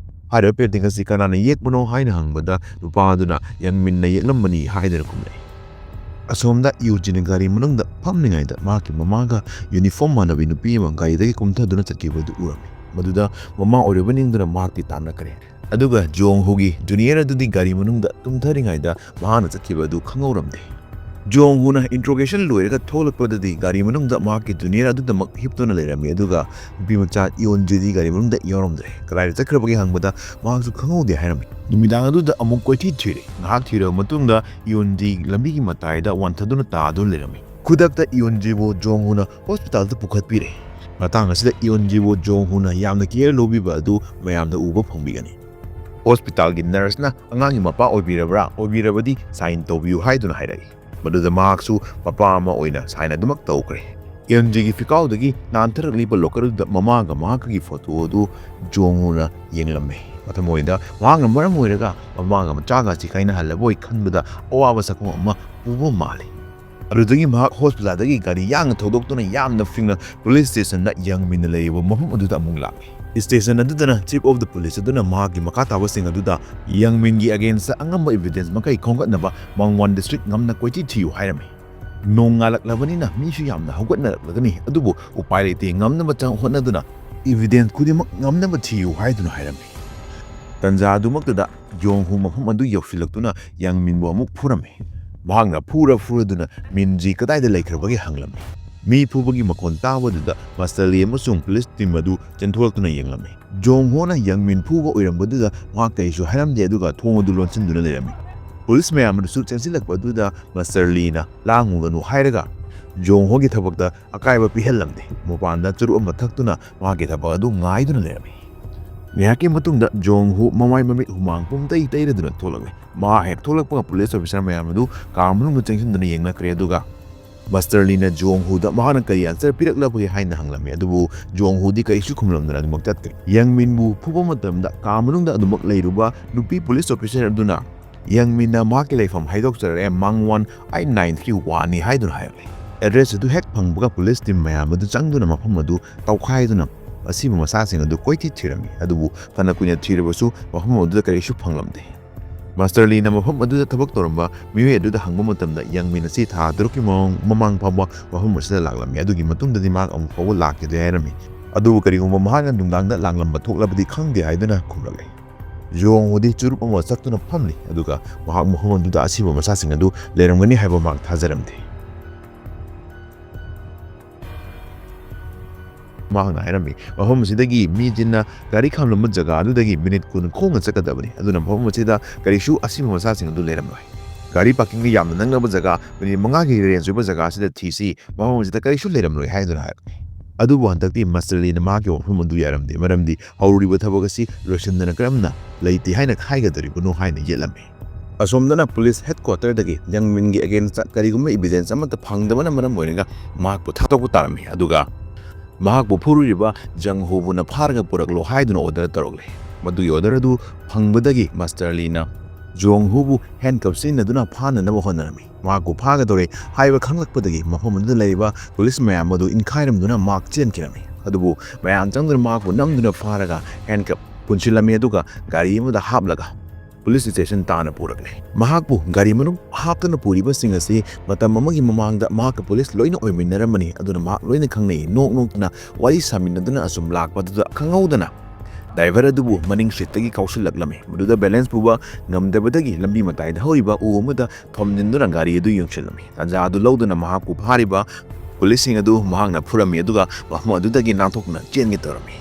ꯍꯥꯏꯔꯤꯕ ꯄꯦꯟꯇꯤꯡ ꯑꯁꯤ ꯀꯅꯥꯅ ꯌꯦꯛꯄꯅꯣ ꯍꯥꯏꯅ ꯍꯪꯕꯗ ꯅꯨꯄꯥ ꯑꯗꯨꯅ ꯌꯪ ꯃꯤꯟꯅ ꯌꯦꯛꯂꯝꯕꯅꯤ ꯍꯥꯏꯗꯨꯅ ꯈꯨꯝꯂꯛꯏ꯫ ꯑꯁꯣꯝꯗ ꯌꯨꯟꯖꯤꯅ ꯒꯥꯔꯤ ꯃꯅꯨꯡꯗ ꯐꯝꯂꯤꯉꯩꯗ ꯃꯍꯥꯛꯀꯤ ꯃꯃꯥꯒ ꯌꯨꯅꯤꯐꯣꯔꯝ ꯃꯥꯟꯅꯕꯤ ꯅꯨꯄꯤ ꯑꯃ ꯒꯥꯔꯤꯗꯒꯤ ꯀꯨꯝꯊꯗꯨꯅ ꯆꯠꯈꯤꯕ ꯑꯗꯨ ꯎꯔꯝꯃꯤ꯫ ꯃꯗꯨꯗ ꯃꯃꯥ ꯑꯣꯏꯔꯕ ꯅꯤꯡꯗꯨꯅ ꯃꯍꯥꯛꯇꯤ ꯇꯥꯟꯅꯈ꯭ꯔꯦ꯫ ꯑꯗꯨꯒ ꯖꯣꯡ ꯍꯨꯒꯤ ꯖꯨꯅꯤꯌꯔ ꯑꯗꯨꯗꯤ ꯒꯥꯔꯤ ꯃꯅꯨꯡꯗ ꯇꯨꯝꯊꯔꯤꯉꯩꯗ ꯃꯍꯥꯛꯅ ꯆꯠꯈꯤꯕ ꯑꯗꯨ ꯈꯪꯍꯧꯔꯝꯗꯦ꯫ ꯖꯣꯡ ꯍꯨꯅ ꯏꯟꯇ꯭ꯔꯣꯒꯦꯁꯟ ꯂꯣꯏꯔꯒ ꯊꯣꯛꯂꯛꯄꯗꯗꯤ ꯒꯥꯔꯤ ꯃꯅꯨꯡꯗ ꯃꯍꯥꯛꯀꯤ ꯖꯨꯅꯤꯌꯔ ꯑꯗꯨꯗꯃꯛ ꯍꯤꯞꯇꯨꯅ ꯂꯩꯔꯝꯃꯤ, ꯑꯗꯨꯒ ꯅꯨꯄꯤ ꯃꯆꯥ ꯌꯣꯟꯖꯤꯗꯤ ꯒꯥꯔꯤ ꯃꯅꯨꯡꯗ ꯌꯥꯎꯔꯝꯗ꯭ꯔꯦ꯫ ꯀꯗꯥꯏꯗ ꯆꯠꯈ꯭ꯔꯕꯒꯦ ꯍꯪꯕꯗ ꯃꯍꯥꯛꯁꯨ ꯈꯪꯍꯧꯗꯦ ꯍꯥꯏꯔꯝꯃꯤ꯫ ꯅꯨꯃꯤꯗꯥꯡ ꯑꯗꯨꯗ ꯑꯃꯨꯛ ꯀꯣꯏꯊꯤ ꯊꯤꯔꯦ꯫ ꯉꯥꯏꯍꯥꯛ ꯊꯤꯔꯕ ꯃꯇꯨꯡꯗ ꯌꯣꯟꯖꯤ ꯂꯝꯕꯤꯒꯤ ꯃꯇꯥꯏꯗ ꯋꯥꯟꯊꯗꯨꯅ ꯇꯥꯗꯨꯅ ꯂꯩꯔꯝꯃꯤ꯫ ꯈꯨꯗꯛꯇ ꯌꯣꯟꯖꯤꯕꯨ ꯖꯣꯡ ꯍꯨꯅ ꯍꯣꯁꯄꯤꯇꯥꯜꯗ ꯄꯨꯈꯠꯄꯤꯔꯦ꯫ ꯃꯇꯥꯡ ꯑꯁꯤꯗ ꯌꯣꯟꯖꯤꯕꯨ ꯖꯣꯡ ꯍꯨꯅ ꯌꯥꯝꯅ ꯀꯤꯌꯔ ꯂꯧꯕꯤꯕ ꯑꯗꯨ ꯃꯌꯥꯝꯅ ꯎꯕ ꯐꯪꯕꯤꯒꯅꯤ꯫ ꯍꯣꯁꯄꯤꯇꯥꯜꯒꯤ ꯅꯔꯁꯅ "ꯑꯉꯥꯡꯒꯤ ꯃꯄꯥ ꯑꯣꯏꯕꯤꯔꯕ꯭ꯔꯥ? ꯑꯣꯏꯕꯤꯔꯕꯗꯤ ꯁꯥꯏꯟ ꯇꯧꯕꯤꯌꯨ" ꯍꯥꯏꯗꯨꯅ ꯍꯥꯏꯔꯛꯏ꯫ ꯃꯗꯨꯗ ꯃꯍꯥꯛꯁꯨ ꯃꯄꯥ ꯑꯃ ꯑꯣꯏꯅ ꯁꯥꯏꯟ ꯑꯗꯨꯃꯛ ꯇꯧꯈ꯭ꯔꯦ꯫ ꯌꯣꯟꯖꯤꯒꯤ ꯐꯤꯀꯥꯎꯗꯒꯤ ꯅꯥꯟꯊꯔꯛꯂꯤꯕ ꯂꯣꯀꯔ ꯑꯗꯨꯗ ꯃꯃꯥꯒ ꯃꯍꯥꯛꯀꯒꯤ ꯐꯣꯇꯣ ꯑꯗꯨ ꯖꯣꯡ ꯍꯨꯅ ꯌꯦꯡꯂꯝꯃꯤ꯫ ꯃꯊꯃꯣꯏꯗ ꯃꯍꯥꯛꯅ ꯃꯔꯝ ꯑꯣꯏꯔꯒ ꯃꯃꯥꯒ ꯃꯆꯥꯒ ꯑꯁꯤ ꯀꯥꯏꯅꯍꯜꯂꯕꯣꯏ ꯈꯟꯕꯗ ꯑꯋꯥꯕ ꯁꯛꯐꯝ ꯑꯃ ꯎꯕ ꯃꯥꯜꯂꯤ꯫ ꯑꯗꯨꯗꯒꯤ ꯃꯍꯥꯛ ꯍꯣꯁꯄꯤꯇꯥꯜꯗꯒꯤ ꯒꯥꯔꯤ ꯌꯥꯡꯅ ꯊꯧꯗꯣꯛꯇꯨꯅ ꯌꯥꯝꯅ ꯐꯤꯡꯅ ꯄꯨꯂꯤꯁ ꯁ꯭ꯇꯦꯁꯟꯗ ꯌꯪ ꯃꯤꯟꯅ ꯂꯩꯔꯤꯕ ꯃꯐꯝ ꯑꯗꯨꯗ ꯑꯃꯨꯛ ꯂꯥꯛꯂꯤ꯫ ꯁ꯭ꯇꯦꯁꯟ ꯑꯗꯨꯗꯅ ꯆꯤꯐ ꯑꯣꯐ ꯗ ꯄꯨꯂꯤꯁ ꯑꯗꯨꯅ ꯃꯍꯥꯛꯀꯤ ꯃꯈꯥ ꯇꯥꯕꯁꯤꯡ ꯑꯗꯨꯗ ꯌꯪ ꯃꯤꯟꯒꯤ ꯑꯒꯦꯟꯁꯇ ꯑꯉꯝꯕ ꯏꯚꯤꯗꯦꯟꯁ ꯃꯈꯩ ꯈꯣꯝꯒꯠꯅꯕ ꯃꯥꯡꯋꯥꯟ ꯗꯤꯁꯇ꯭ꯔꯤꯛ ꯉꯝꯅ ꯀꯣꯏꯊꯤ ꯊꯤꯌꯨ ꯍꯥꯏꯔꯝꯃꯤ꯫ ꯅꯣꯡ ꯉꯥꯜꯂꯛꯂꯕꯅꯤꯅ ꯃꯤꯁꯨ ꯌꯥꯝꯅ ꯍꯧꯒꯠꯅꯔꯛꯂꯒꯅꯤ, ꯑꯗꯨꯕꯨ ꯎꯄꯥꯏ ꯂꯩꯇꯦ, ꯉꯝꯅꯕ ꯆꯪ ꯍꯣꯠꯅꯗꯨꯅ ꯏꯚꯤꯗꯦꯟꯁ ꯈꯨꯗꯤꯡꯃꯛ ꯉꯝꯅꯕ ꯊꯤꯌꯨ ꯍꯥꯏꯗꯨꯅ ꯍꯥꯏꯔꯝꯃꯤ꯫ ꯇꯟꯖꯥ ꯑꯗꯨꯃꯛꯇꯗ ꯖꯣꯡ ꯍꯨ ꯃꯐꯝ ꯑꯗꯨ ꯌꯧꯁꯤꯜꯂꯛꯇꯨꯅ ꯌꯪ ꯃꯤꯟꯕꯨ ꯑꯃꯨꯛ ꯐꯨꯔꯝꯃꯤ꯫ ꯃꯍꯥꯛꯅ ꯐꯨꯔ ꯐꯨꯔꯗꯨꯅ ꯃꯤꯟꯖꯤ ꯀꯗꯥꯏꯗ ꯂꯩꯈ꯭ꯔꯕꯒꯦ ꯍꯪꯂꯝꯃꯤ꯫ ꯃꯤ ꯐꯨꯕꯒꯤ ꯃꯈꯣꯟ ꯇꯥꯕꯗꯨꯗ ꯃꯥꯁꯇꯔ ꯂꯤ ꯑꯃꯁꯨꯡ ꯄꯨꯂꯤꯁ ꯇꯤꯝ ꯑꯗꯨ ꯆꯦꯟꯊꯣꯛꯂꯛꯇꯨꯅ ꯌꯦꯡꯂꯝꯃꯤ꯫ ꯖꯣꯡ ꯍꯣꯅ ꯌꯪ ꯃꯤꯟ ꯐꯨꯕ ꯑꯣꯏꯔꯝꯕꯗꯨꯗ ꯃꯍꯥꯛ ꯀꯔꯤꯁꯨ ꯍꯥꯏꯔꯝꯗꯦ, ꯑꯗꯨꯒ ꯊꯣꯡ ꯑꯗꯨ ꯂꯣꯟꯁꯤꯟꯗꯨꯅ ꯂꯩꯔꯝꯃꯤ꯫ ꯄꯨꯂꯤꯁ ꯃꯌꯥꯝ ꯑꯗꯨꯁꯨ ꯆꯦꯟꯁꯤꯜꯂꯛꯄ ꯑꯗꯨꯗ ꯃꯥꯁꯇꯔ ꯂꯤꯅ "ꯂꯥꯡꯉꯨꯒꯅꯨ" ꯍꯥꯏꯔꯒ ꯖꯣꯡ ꯍꯣꯒꯤ ꯊꯕꯛꯇ ꯑꯀꯥꯏꯕ ꯄꯤꯍꯜꯂꯝꯗꯦ꯫ ꯃꯄꯥꯟꯗ ꯆꯨꯔꯨꯞ ꯑꯃ ꯊꯛꯇꯨꯅ ꯃꯍꯥꯛꯀꯤ ꯊꯕꯛ ꯑꯗꯨ ꯉꯥꯏꯗꯨꯅ ꯂꯩꯔꯝꯃꯤ꯫ ꯉꯥꯏꯍꯥꯛꯀꯤ ꯃꯇꯨꯡꯗ ꯖꯣꯡ ꯍꯨ ꯃꯃꯥꯏ ꯃꯃꯤꯠ ꯍꯨꯃꯥꯡ ꯄꯨꯝꯇꯩ ꯇꯩꯔꯗꯨꯅ ꯊꯣꯛꯂꯛꯂꯦ꯫ ꯃꯍꯥꯛ ꯍꯦꯛ ꯊꯣꯛꯂꯛꯄꯒ ꯄꯨꯂꯤꯁ ꯑꯣꯐꯤꯁꯥꯔ ꯃꯌꯥꯝ ꯑꯗꯨ ꯀꯥ ꯃꯅꯨꯡꯗ ꯆꯪꯁꯤꯟꯗꯨꯅ ꯌꯦꯡꯂꯛꯈ꯭ꯔꯦ, ꯑꯗꯨꯒ ꯃꯥꯁꯇꯔ ꯂꯤꯅ ꯖꯣꯡ ꯍꯨꯗ ꯃꯍꯥꯛꯅ ꯀꯔꯤ ꯑꯟꯁꯔ ꯄꯤꯔꯛꯂꯕꯒꯦ ꯍꯥꯏꯅ ꯍꯪꯂꯝꯃꯤ, ꯑꯗꯨꯕꯨ ꯖꯣꯡ ꯍꯨꯗꯤ ꯀꯔꯤꯁꯨ ꯈꯨꯝꯂꯝꯗꯅ ꯑꯗꯨꯃꯛ ꯆꯠꯈ꯭ꯔꯦ꯫ ꯌꯪ ꯃꯤꯟꯕꯨ ꯐꯨꯕ ꯃꯇꯝꯗ ꯀꯥ ꯃꯅꯨꯡꯗ ꯑꯗꯨꯃꯛ ꯂꯩꯔꯨꯕ ꯅꯨꯄꯤ ꯄꯨꯂꯤꯁ ꯑꯣꯐꯤꯁꯥꯔ ꯑꯗꯨꯅ ꯌꯪ ꯃꯤꯟꯅ ꯃꯍꯥꯛꯀꯤ ꯂꯩꯐꯝ ꯍꯥꯏꯗꯣꯛꯆꯔꯛꯑꯦ, ꯃꯥꯡ ꯋꯥꯟ ꯑꯩꯠ ꯅꯥꯏꯟ ꯊ꯭ꯔꯤ ꯋꯥꯟꯅꯤ ꯍꯥꯏꯗꯨꯅ ꯍꯥꯏꯔꯛꯂꯦ꯫ ꯑꯦꯗ꯭ꯔꯦꯁ ꯑꯗꯨ ꯍꯦꯛ ꯐꯪꯕꯒ ꯄꯨꯂꯤꯁ ꯇꯤꯝ ꯃꯌꯥꯝ ꯑꯗꯨ ꯆꯪꯗꯨꯅ ꯃꯐꯝ ꯑꯗꯨ ꯇꯧꯈꯥꯏꯗꯨꯅ ꯑꯁꯤꯕ ꯃꯆꯥꯁꯤꯡ ꯑꯗꯨ ꯀꯣꯏꯊꯤ ꯊꯤꯔꯝꯃꯤ, ꯑꯗꯨꯕꯨ ꯐꯅ ꯀꯨꯏꯅ ꯊꯤꯔꯕꯁꯨ ꯃꯐꯝ ꯑꯗꯨꯗ ꯀꯔꯤꯁꯨ ꯐꯪꯂꯝꯗꯦ꯫ ꯃꯥꯁꯇꯔ ꯂꯤꯅ ꯃꯐꯝ ꯑꯗꯨꯗ ꯊꯕꯛ ꯇꯧꯔꯝꯕ ꯃꯤꯑꯣꯏ ꯑꯗꯨꯗ ꯍꯪꯕ ꯃꯇꯝꯗ ꯌꯪ ꯃꯤꯟ ꯑꯁꯤ ꯊꯥ ꯇꯔꯨꯛꯀꯤ ꯃꯃꯥꯡ, ꯃꯃꯥꯡ ꯐꯥꯎꯕ ꯃꯐꯝ ꯑꯁꯤꯗ ꯂꯥꯛꯂꯝꯃꯤ, ꯑꯗꯨꯒꯤ ꯃꯇꯨꯡꯗꯗꯤ ꯃꯍꯥꯛ ꯑꯃꯨꯛ ꯐꯥꯎꯕ ꯂꯥꯛꯈꯤꯗꯦ ꯍꯥꯏꯔꯝꯃꯤ꯫ ꯑꯗꯨꯕꯨ ꯀꯔꯤꯒꯨꯝꯕ ꯃꯍꯥꯛꯅ ꯅꯨꯡꯗꯥꯡꯗ ꯂꯥꯛꯂꯝꯕ ꯊꯣꯛꯂꯕꯗꯤ ꯈꯪꯗꯦ ꯍꯥꯏꯗꯨꯅ ꯈꯨꯝꯂꯛꯂꯦ꯫ ꯖꯣꯡ ꯍꯨꯗꯤ ꯆꯨꯔꯨꯞ ꯑꯃ ꯆꯠꯇꯨꯅ ꯐꯝꯂꯤ, ꯑꯗꯨꯒ ꯃꯍꯥꯛ ꯃꯐꯝ ꯑꯗꯨꯗ ꯑꯁꯤꯕ ꯃꯆꯥꯁꯤꯡ ꯑꯗꯨ ꯂꯩꯔꯝꯒꯅꯤ ꯍꯥꯏꯕ ꯃꯍꯥꯛ ꯊꯥꯖꯔꯝꯗꯦ꯫ ꯃꯍꯥꯛꯅ ꯍꯥꯏꯔꯝꯃꯤ, "ꯃꯐꯝ ꯑꯁꯤꯗꯒꯤ ꯃꯤ ꯆꯤꯟꯅ ꯒꯥꯔꯤ ꯈꯥꯝꯂꯝꯕ ꯖꯒꯥ ꯑꯗꯨꯗꯒꯤ ꯃꯤꯅꯤꯠ ꯀꯨꯟ ꯈꯣꯡꯅ ꯆꯠꯀꯗꯕꯅꯤ, ꯑꯗꯨꯅ ꯃꯐꯝ ꯑꯁꯤꯗ ꯀꯔꯤꯁꯨ ꯑꯁꯤꯕ ꯃꯆꯥꯁꯤꯡ ꯑꯗꯨ ꯂꯩꯔꯝꯂꯣꯏ꯫ ꯒꯥꯔꯤ ꯄꯥꯔꯀꯤꯡꯒ ꯌꯥꯝꯅ ꯅꯛꯅꯕ ꯖꯒꯥ, ꯃꯤꯅꯤꯠ ꯃꯉꯥꯒꯤ ꯔꯦꯟꯖ ꯑꯣꯏꯕ ꯖꯒꯥ ꯑꯁꯤꯗ ꯊꯤꯁꯤ, ꯃꯐꯝ ꯑꯁꯤꯗ ꯀꯔꯤꯁꯨ ꯂꯩꯔꯝꯂꯣꯏ" ꯍꯥꯏꯗꯨꯅ ꯍꯥꯏꯔꯛꯏ꯫ ꯑꯗꯨꯕꯨ ꯍꯟꯗꯛꯇꯤ ꯃꯥꯁꯇꯔ ꯂꯤꯅ ꯃꯍꯥꯛꯀꯤ ꯋꯥꯐꯝ ꯑꯗꯨ ꯌꯥꯔꯝꯗꯦ, ꯃꯔꯝꯗꯤ ꯍꯧꯔꯤꯕ ꯊꯕꯛ ꯑꯁꯤ ꯂꯣꯏꯁꯤꯟꯗꯅ ꯀꯔꯝꯅ ꯂꯩꯇꯦ ꯍꯥꯏꯅ ꯍꯥꯏꯒꯗꯧꯔꯤꯕꯅꯣ ꯍꯥꯏꯅ ꯌꯦꯠꯂꯝꯃꯤ꯫ ꯑꯁꯣꯝꯗꯅ ꯄꯨꯂꯤꯁ ꯍꯦꯗꯀ꯭ꯋꯥꯇꯔꯗꯒꯤ ꯌꯪ ꯃꯤꯟꯒꯤ ꯑꯒꯦꯟꯁꯇ ꯀꯔꯤꯒꯨꯝꯕ ꯏꯕꯤꯗꯦꯟꯁ ꯑꯃꯠꯇ ꯐꯪꯗꯕꯅ ꯃꯔꯝ ꯑꯣꯏꯔꯒ ꯃꯍꯥꯛꯄꯨ ꯊꯥꯗꯣꯛꯄ ꯇꯥꯔꯝꯃꯤ, ꯑꯗꯨꯒ ꯃꯍꯥꯛꯄꯨ ꯐꯨꯔꯨꯔꯤꯕ ꯖꯪ ꯍꯨꯕꯨꯅ ꯐꯥꯔꯒ ꯄꯨꯔꯛꯂꯣ ꯍꯥꯏꯗꯨꯅ ꯑꯣꯔꯗꯔ ꯇꯧꯔꯛꯂꯦ꯫ ꯃꯗꯨꯒꯤ ꯑꯣꯔꯗꯔ ꯑꯗꯨ ꯐꯪꯕꯗꯒꯤ ꯃꯥꯁꯇꯔ ꯂꯤꯅ ꯖꯣꯡ ꯍꯨꯕꯨ ꯍꯦꯟꯀꯞ ꯁꯤꯖꯤꯟꯅꯗꯨꯅ ꯐꯥꯅꯅꯕ ꯍꯣꯠꯅꯔꯝꯃꯤ꯫ ꯃꯍꯥꯛꯄꯨ ꯐꯥꯒꯗꯧꯔꯦ ꯍꯥꯏꯕ ꯈꯪꯂꯛꯄꯗꯒꯤ ꯃꯐꯝ ꯑꯗꯨꯗ ꯂꯩꯔꯤꯕ ꯄꯨꯂꯤꯁ ꯃꯌꯥꯝ ꯑꯗꯨ ꯏꯟꯈꯥꯏꯔꯝꯗꯨꯅ ꯃꯍꯥꯛ ꯆꯦꯟꯈꯤꯔꯝꯃꯤ꯫ ꯑꯗꯨꯕꯨ ꯃꯌꯥꯝ ꯆꯪꯗꯨꯅ ꯃꯍꯥꯛꯄꯨ ꯅꯝꯗꯨꯅ ꯐꯥꯔꯒ ꯍꯦꯟꯀꯞ ꯄꯨꯟꯁꯤꯜꯂꯝꯃꯤ, ꯑꯗꯨꯒ ꯒꯥꯔꯤ ꯑꯃꯗ ꯍꯥꯞꯂꯒ ꯄꯨꯂꯤꯁ ꯁ꯭ꯇꯦꯁꯟ ꯇꯥꯟꯅ ꯄꯨꯔꯛꯂꯦ꯫ ꯃꯍꯥꯛꯄꯨ ꯒꯥꯔꯤ ꯃꯅꯨꯡ ꯍꯥꯞꯇꯨꯅ ꯄꯨꯔꯤꯕꯁꯤꯡ ꯑꯁꯤ ꯃꯇꯝ ꯑꯃꯒꯤ ꯃꯃꯥꯡꯗ ꯃꯍꯥꯛꯀ ꯄꯨꯂꯤꯁ ꯂꯣꯏꯅ ꯑꯣꯏꯃꯤꯟꯅꯔꯝꯕꯅꯤ, ꯑꯗꯨꯅ ꯃꯍꯥꯛ ꯂꯣꯏꯅ ꯈꯪꯅꯩ꯫ ꯅꯣꯛ ꯅꯣꯛꯇꯨꯅ ꯋꯥꯔꯤ ꯁꯥꯃꯤꯟꯅꯗꯨꯅ ꯑꯁꯨꯝ ꯂꯥꯛꯄꯗꯨꯗ ꯈꯪꯍꯧꯗꯅ ꯗ꯭ꯔꯥꯏꯚꯔ ꯑꯗꯨꯕꯨ ꯃꯅꯤꯡ ꯁꯤꯠꯇꯒꯤ ꯀꯥꯎꯁꯤꯜꯂꯛꯂꯝꯃꯤ꯫ ꯃꯗꯨꯗ ꯕꯦꯂꯦꯟꯁ ꯄꯨꯕ ꯉꯝꯗꯕꯗꯒꯤ ꯂꯝꯕꯤ ꯃꯇꯥꯏꯗ ꯍꯧꯔꯤꯕ ꯎ ꯑꯃꯗ ꯊꯣꯝꯖꯤꯟꯗꯨꯅ ꯒꯥꯔꯤ ꯑꯗꯨ ꯌꯨꯡꯁꯤꯜꯂꯝꯃꯤ꯫ ꯇꯥꯟꯖꯥ ꯑꯗꯨ ꯂꯧꯗꯨꯅ ꯃꯍꯥꯛꯄꯨ ꯐꯥꯔꯤꯕ ꯄꯨꯂꯤꯁꯁꯤꯡ ꯑꯗꯨ ꯃꯍꯥꯛꯅ ꯐꯨꯔꯝꯃꯤ, ꯑꯗꯨꯒ ꯃꯐꯝ ꯑꯗꯨꯗꯒꯤ ꯅꯥꯟꯊꯣꯛꯇꯨꯅ ꯆꯦꯟꯒꯦ ꯇꯧꯔꯝꯃꯤ꯫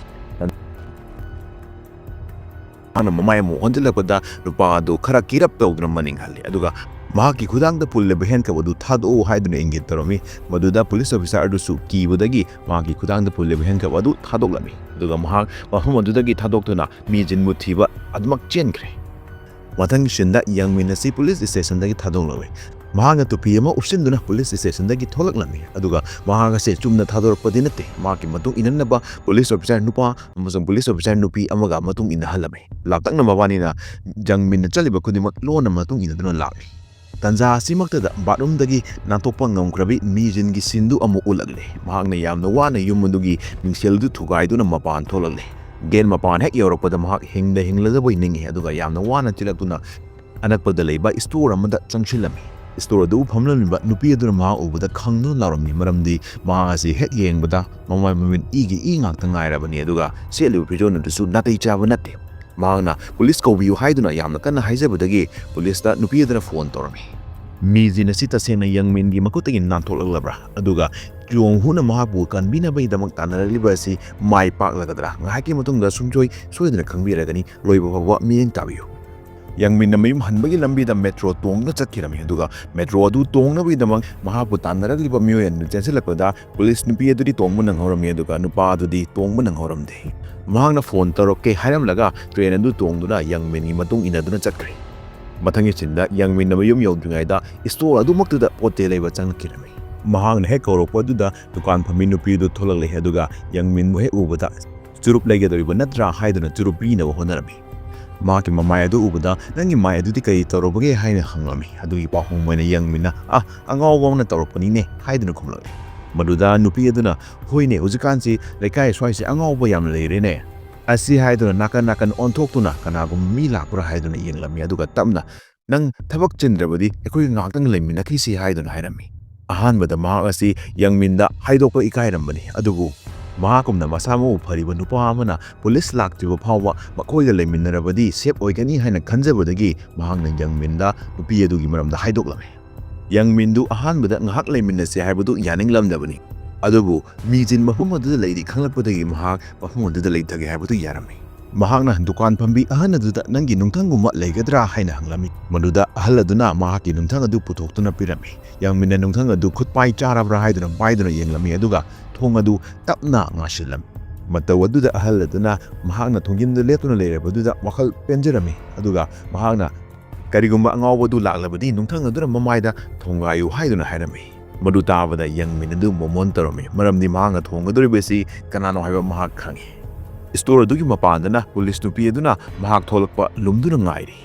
ꯃꯍꯥꯛꯅ ꯃꯃꯥꯏ ꯑꯃꯨꯛ ꯑꯣꯟꯁꯤꯜꯂꯛꯄꯗ ꯅꯨꯄꯥ ꯑꯗꯨ ꯈꯔ ꯀꯤꯔꯞ ꯇꯧꯗꯨꯅ ꯃꯅꯤꯡ ꯍꯜꯂꯤ, ꯑꯗꯨꯒ ꯃꯍꯥꯛꯀꯤ ꯈꯨꯗꯥꯡꯗ ꯄꯨꯜꯂꯤꯕ ꯍꯦꯟꯀꯞ ꯑꯗꯨ ꯊꯥꯗꯣꯛꯎ ꯍꯥꯏꯗꯨꯅ ꯏꯪꯒꯤꯠ ꯇꯧꯔꯝꯃꯤ꯫ ꯃꯗꯨꯗ ꯄꯨꯂꯤꯁ ꯑꯣꯐꯤꯁꯥꯔ ꯑꯗꯨꯁꯨ ꯀꯤꯕꯗꯒꯤ ꯃꯍꯥꯛꯀꯤ ꯈꯨꯗꯥꯡꯗ ꯄꯨꯜꯂꯤꯕ ꯍꯦꯟꯀꯞ ꯑꯗꯨ ꯊꯥꯗꯣꯛꯂꯝꯃꯤ, ꯑꯗꯨꯒ ꯃꯍꯥꯛ ꯃꯐꯝ ꯑꯗꯨꯗꯒꯤ ꯊꯥꯗꯣꯛꯇꯨꯅ ꯃꯤꯖꯤꯟꯕꯨ ꯊꯤꯕ ꯑꯗꯨꯃꯛ ꯆꯦꯟꯈ꯭ꯔꯦ꯫ ꯃꯊꯪꯒꯤ ꯁꯤꯟꯗ ꯌꯪꯃꯤꯟ ꯑꯁꯤ ꯄꯨꯂꯤꯁ ꯁ꯭ꯇꯦꯁꯟꯗꯒꯤ ꯊꯥꯗꯣꯛꯂꯝꯃꯤ꯫ ꯃꯍꯥꯛꯅ ꯇꯨꯄꯤ ꯑꯃ ꯎꯞꯁꯤꯟꯗꯨꯅ ꯄꯨꯂꯤꯁ ꯁ꯭ꯇꯦꯁꯟꯗꯒꯤ ꯊꯣꯛꯂꯛꯂꯝꯃꯤ, ꯑꯗꯨꯒ ꯃꯍꯥꯛ ꯑꯁꯤ ꯆꯨꯝꯅ ꯊꯥꯗꯣꯔꯛꯄꯗꯤ ꯅꯠꯇꯦ꯫ ꯃꯍꯥꯛꯀꯤ ꯃꯇꯨꯡ ꯏꯟꯅꯅꯕ ꯄꯨꯂꯤꯁ ꯑꯣꯐꯤꯁꯥꯔ ꯅꯨꯄꯥ ꯑꯃꯁꯨꯡ ꯄꯨꯂꯤꯁ ꯑꯣꯐꯤꯁꯥꯔ ꯅꯨꯄꯤ ꯑꯃꯒ ꯃꯇꯨꯡ ꯏꯟꯅꯍꯜꯂꯝꯃꯤ꯫ ꯂꯥꯞꯇꯛꯅ ꯃꯕꯥꯅꯤꯅ ꯌꯪꯃꯤꯟꯅ ꯆꯠꯂꯤꯕ ꯈꯨꯗꯤꯡꯃꯛ ꯂꯣꯟꯅ ꯃꯇꯨꯡ ꯏꯟꯅꯗꯨꯅ ꯂꯥꯛꯂꯤ꯫ ꯇꯟꯖꯥ ꯑꯁꯤꯃꯛꯇꯗ ꯕꯥꯠꯔꯨꯝꯗꯒꯤ ꯅꯥꯟꯊꯣꯛꯄ ꯉꯝꯈ꯭ꯔꯕꯤ ꯃꯤꯖꯤꯟꯒꯤ ꯁꯤꯟꯗꯨ ꯑꯃꯨꯛ ꯎꯠꯂꯛꯂꯦ꯫ ꯃꯍꯥꯛꯅ ꯌꯥꯝꯅ ꯋꯥꯅ ꯌꯨꯝ ꯑꯗꯨꯒꯤ ꯃꯤꯡꯁꯦꯜꯗꯨ ꯊꯨꯒꯥꯏꯗꯨꯅ ꯃꯄꯥꯟ ꯊꯣꯛꯂꯛꯂꯦ꯫ ꯒꯦꯠ ꯃꯄꯥꯟ ꯍꯦꯛ ꯌꯧꯔꯛꯄꯗ ꯃꯍꯥꯛ ꯍꯤꯡꯗ ꯍꯤꯡꯂꯗꯕꯣꯏ ꯅꯤꯡꯏ, ꯑꯗꯨꯒ ꯌꯥꯝꯅ ꯋꯥꯅ ꯆꯦꯜꯂꯛꯇꯨꯅ ꯑꯅꯛꯄꯗ ꯂꯩꯕ ꯁ꯭ꯇꯣꯔ ꯑꯃꯗ ꯆꯪꯁꯤꯜꯂꯝꯃꯤ꯫ ꯁ꯭ꯇꯣꯔ ꯑꯗꯨ ꯐꯝꯂꯝꯂꯤꯕ ꯅꯨꯄꯤ ꯑꯗꯨꯅ ꯃꯍꯥꯛ ꯎꯕꯗ ꯈꯪꯗꯨꯅ ꯂꯥꯎꯔꯝꯃꯤ, ꯃꯔꯝꯗꯤ ꯃꯍꯥꯛ ꯑꯁꯤ ꯍꯦꯛ ꯌꯦꯡꯕꯗ ꯃꯃꯥꯏ ꯃꯃꯤꯠ ꯏꯒꯤ ꯏ ꯉꯥꯛꯇ ꯉꯥꯏꯔꯕꯅꯤ, ꯑꯗꯨꯒ ꯁꯦꯠꯂꯤꯕ ꯐꯤꯖꯣꯜ ꯑꯗꯨꯁꯨ ꯅꯥꯇꯩ ꯆꯥꯕ ꯅꯠꯇꯦ꯫ ꯃꯍꯥꯛꯅ "ꯄꯨꯂꯤꯁ ꯀꯧꯕꯤꯌꯨ" ꯍꯥꯏꯗꯨꯅ ꯌꯥꯝꯅ ꯀꯟꯅ ꯍꯥꯏꯖꯕꯗꯒꯤ ꯄꯨꯂꯤꯁꯇ ꯅꯨꯄꯤ ꯑꯗꯨꯅ ꯐꯣꯟ ꯇꯧꯔꯝꯃꯤ꯫ ꯃꯤꯖꯤꯟ ꯑꯁꯤ ꯇꯁꯦꯡꯅ ꯌꯪꯃꯤꯟꯒꯤ ꯃꯈꯨꯠꯇꯒꯤ ꯅꯥꯟꯊꯣꯛꯂꯛꯂꯕ꯭ꯔꯥ? ꯑꯗꯨꯒ ꯆꯨꯑꯣꯡ ꯍꯨꯅ ꯃꯍꯥꯛꯄꯨ ꯀꯟꯕꯤꯅꯕꯒꯤꯗꯃꯛ ꯇꯥꯟꯅꯔꯛꯂꯤꯕ ꯑꯁꯤ ꯃꯥꯏ ꯄꯥꯛꯂꯒꯗ꯭ꯔꯥ? ꯉꯥꯏꯍꯥꯛꯀꯤ ꯃꯇꯨꯡꯗ ꯁꯨꯡꯁꯣꯏ ꯁꯣꯏꯗꯅ ꯈꯪꯕꯤꯔꯒꯅꯤ꯫ ꯂꯣꯏꯕ ꯐꯥꯎꯕ ꯃꯤꯠꯌꯦꯡ ꯇꯥꯕꯤꯌꯨ꯫ ꯌꯪꯃꯤꯟꯅ ꯃꯌꯨꯝ ꯍꯟꯕꯒꯤ ꯂꯝꯕꯤꯗ ꯃꯦꯇ꯭ꯔꯣ ꯇꯣꯡꯗꯨꯅ ꯆꯠꯈꯤꯔꯝꯃꯤ, ꯑꯗꯨꯒ ꯃꯦꯇ꯭ꯔꯣ ꯑꯗꯨ ꯇꯣꯡꯅꯕꯒꯤꯗꯃꯛ ꯃꯍꯥꯛꯄꯨ ꯇꯥꯟꯅꯔꯛꯂꯤꯕ ꯃꯤꯑꯣꯏ ꯑꯗꯨ ꯆꯦꯟꯁꯤꯜꯂꯛꯄꯗ ꯄꯨꯂꯤꯁ ꯅꯨꯄꯤ ꯑꯗꯨꯗꯤ ꯇꯣꯡꯕ ꯅꯪꯍꯧꯔꯝꯃꯤ, ꯑꯗꯨꯒ ꯅꯨꯄꯥ ꯑꯗꯨꯗꯤ ꯇꯣꯡꯕ ꯅꯪꯍꯧꯔꯝꯗꯦ꯫ ꯃꯍꯥꯛꯅ ꯐꯣꯟ ꯇꯧꯔꯛꯀꯦ ꯍꯥꯏꯔꯝꯂꯒ ꯇ꯭ꯔꯦꯟ ꯑꯗꯨ ꯇꯣꯡꯗꯨꯅ ꯌꯪꯃꯤꯟꯒꯤ ꯃꯇꯨꯡ ꯏꯟꯅꯗꯨꯅ ꯆꯠꯈ꯭ꯔꯦ꯫ ꯃꯊꯪꯒꯤ ꯁꯤꯟꯗ ꯌꯪꯃꯤꯟꯅ ꯃꯌꯨꯝ ꯌꯧꯗ꯭ꯔꯤꯉꯩꯗ ꯁ꯭ꯇꯣꯔ ꯑꯗꯨꯃꯛꯇꯨꯗ ꯄꯣꯠ ꯆꯩ ꯂꯩꯕ ꯆꯪꯂꯛꯈꯤꯔꯝꯃꯤ꯫ ꯃꯍꯥꯛꯅ ꯍꯦꯛ ꯀꯧꯔꯛꯄ ꯑꯗꯨꯗ ꯗꯨꯀꯥꯟ ꯐꯝꯃꯤ ꯅꯨꯄꯤ ꯑꯗꯨ ꯊꯣꯛꯂꯛꯂꯦ, ꯑꯗꯨꯒ ꯌꯪꯃꯤꯟꯕꯨ ꯍꯦꯛ ꯎꯕꯗ "ꯆꯨꯔꯨꯞ ꯂꯩꯒꯗꯧꯔꯤꯕ ꯅꯠꯇ꯭ꯔꯥ?" ꯍꯥꯏꯗꯨꯅ ꯆꯨꯔꯨꯞ ꯄꯤꯅꯕ ꯍꯣꯠꯅꯔꯝꯃꯤ꯫ ꯃꯍꯥꯛꯀꯤ ꯃꯃꯥꯏ ꯑꯗꯨ ꯎꯕꯗ "ꯅꯪꯒꯤ ꯃꯥꯏ ꯑꯗꯨꯗꯤ ꯀꯔꯤ ꯇꯧꯔꯕꯒꯦ?" ꯍꯥꯏꯅ ꯍꯪꯂꯝꯃꯤ꯫ ꯑꯗꯨꯒꯤ ꯄꯥꯎꯈꯨꯝ ꯑꯣꯏꯅ ꯌꯪꯃꯤꯟꯅ "ꯑ, ꯑꯉꯥꯎꯕ ꯑꯃꯅ ꯇꯧꯔꯛꯄꯅꯤꯅꯦ" ꯍꯥꯏꯗꯨꯅ ꯈꯨꯝꯂꯛꯂꯤ꯫ ꯃꯗꯨꯗ ꯅꯨꯄꯤ ꯑꯗꯨꯅ "ꯍꯣꯏꯅꯦ, ꯍꯧꯖꯤꯛꯀꯥꯟꯁꯤ ꯂꯩꯀꯥꯏ ꯁ꯭ꯋꯥꯏꯁꯤ ꯑꯉꯥꯎꯕ ꯌꯥꯝꯅ ꯂꯩꯔꯦꯅꯦ" ꯑꯁꯤ ꯍꯥꯏꯗꯨꯅ ꯅꯥꯀꯟ ꯅꯥꯀꯟ ꯑꯣꯟꯊꯣꯛꯇꯨꯅ ꯀꯅꯥꯒꯨꯝꯕ ꯃꯤ ꯂꯥꯛꯄ꯭ꯔꯥ ꯍꯥꯏꯗꯨꯅ ꯌꯦꯡꯂꯝꯃꯤ, ꯑꯗꯨꯒ ꯇꯞꯅ "ꯅꯪ ꯊꯕꯛ ꯆꯤꯟꯗ꯭ꯔꯕꯗꯤ ꯑꯩꯈꯣꯏꯒ ꯉꯥꯏꯍꯥꯛꯇꯪ ꯂꯩꯃꯤꯟꯅꯈꯤꯁꯤ" ꯍꯥꯏꯗꯨꯅ ꯍꯥꯏꯔꯝꯃꯤ꯫ ꯑꯍꯥꯟꯕꯗ ꯃꯍꯥꯛ ꯑꯁꯤ ꯌꯪꯃꯤꯟꯗ ꯍꯥꯏꯗꯣꯛꯄ ꯏꯀꯥꯏꯔꯝꯕꯅꯤ, ꯑꯗꯨꯕꯨ ꯃꯍꯥꯛꯀꯨꯝꯅ ꯃꯁꯥ ꯃꯎ ꯐꯔꯤꯕ ꯅꯨꯄꯥ ꯑꯃꯅ ꯄꯨꯂꯤꯁ ꯂꯥꯛꯇ꯭ꯔꯤꯕ ꯐꯥꯎꯕ ꯃꯈꯣꯏꯒ ꯂꯩꯃꯤꯟꯅꯔꯕꯗꯤ ꯁꯦꯐ ꯑꯣꯏꯒꯅꯤ ꯍꯥꯏꯅ ꯈꯟꯖꯕꯗꯒꯤ ꯃꯍꯥꯛꯅ ꯌꯪꯃꯤꯟꯗ ꯅꯨꯄꯤ ꯑꯗꯨꯒꯤ ꯃꯔꯝꯗ ꯍꯥꯏꯗꯣꯛꯂꯝꯃꯤ꯫ ꯌꯪ ꯃꯤꯟꯗꯨ ꯑꯍꯥꯟꯕꯗ ꯉꯥꯏꯍꯥꯛ ꯂꯩꯃꯤꯟꯅꯁꯦ ꯍꯥꯏꯕꯗꯨ ꯌꯥꯅꯤꯡꯂꯝꯗꯕꯅꯤ꯫ ꯑꯗꯨꯕꯨ ꯃꯤ ꯖꯤꯟ ꯃꯐꯝ ꯑꯗꯨꯗ ꯂꯩꯔꯤ ꯈꯪꯂꯛꯄꯗꯒꯤ ꯃꯍꯥꯛ ꯃꯐꯝ ꯑꯗꯨꯗ ꯂꯩꯊꯒꯦ ꯍꯥꯏꯕꯗꯨ ꯌꯥꯔꯝꯃꯤ꯫ ꯃꯍꯥꯛꯅ ꯗꯨꯀꯥꯟ ꯐꯝꯕꯤ ꯑꯍꯟ ꯑꯗꯨꯗ "ꯅꯪꯒꯤ ꯅꯨꯡꯊꯪꯒꯨꯝꯕ ꯂꯩꯒꯗ꯭ꯔꯥ?" ꯍꯥꯏꯅ ꯍꯪꯂꯝꯃꯤ꯫ ꯃꯗꯨꯗ ꯑꯍꯜ ꯑꯗꯨꯅ ꯃꯍꯥꯛꯀꯤ ꯅꯨꯡꯊꯪ ꯑꯗꯨ ꯄꯨꯊꯣꯛꯇꯨꯅ ꯄꯤꯔꯝꯃꯤ꯫ ꯌꯪ ꯃꯤꯟꯅ ꯅꯨꯡꯊꯪ ꯑꯗꯨ ꯈꯨꯠ ꯄꯥꯏ ꯆꯥꯔꯕ꯭ꯔꯥ ꯍꯥꯏꯗꯨꯅ ꯄꯥꯏꯗꯨꯅ ꯌꯦꯡꯂꯝꯃꯤ, ꯑꯗꯨꯒ ꯊꯣꯡ ꯑꯗꯨ ꯇꯞꯅ ꯉꯥꯁꯤꯜꯂꯝꯃꯤ꯫ ꯃꯇꯧ ꯑꯗꯨꯗ ꯑꯍꯜ ꯑꯗꯨꯅ ꯃꯍꯥꯛꯅ ꯊꯣꯡꯖꯤꯟꯗ ꯂꯦꯞꯇꯨꯅ ꯂꯩꯔꯕꯗꯨꯗ ꯋꯥꯈꯜ ꯄꯦꯟꯖꯔꯝꯃꯤ, ꯑꯗꯨꯒ ꯃꯍꯥꯛꯅ "ꯀꯔꯤꯒꯨꯝꯕ ꯑꯉꯥꯎꯕ ꯑꯗꯨ ꯂꯥꯛꯂꯕꯗꯤ ꯅꯨꯡꯊꯪ ꯑꯗꯨꯅ ꯃꯃꯥꯏꯗ ꯊꯣꯡꯒꯥꯏꯌꯨ" ꯍꯥꯏꯗꯨꯅ ꯍꯥꯏꯔꯝꯃꯤ꯫ ꯃꯗꯨ ꯇꯥꯕꯗ ꯌꯪ ꯃꯤꯟ ꯑꯗꯨ ꯃꯣꯃꯣꯟ ꯇꯧꯔꯝꯃꯤ, ꯃꯔꯝꯗꯤ ꯃꯍꯥꯛꯅ ꯊꯣꯡꯒꯗꯧꯔꯤꯕꯁꯤ ꯀꯅꯥꯅꯣ ꯍꯥꯏꯕ ꯃꯍꯥꯛ ꯈꯪꯏ꯫ ꯁ꯭ꯇꯣꯔ ꯑꯗꯨꯒꯤ ꯃꯄꯥꯟꯗꯅ ꯄꯨꯂꯤꯁ ꯅꯨꯄꯤ ꯑꯗꯨꯅ ꯃꯍꯥꯛ ꯊꯣꯛꯂꯛꯄ ꯂꯨꯝꯗꯨꯅ ꯉꯥꯏꯔꯤ꯫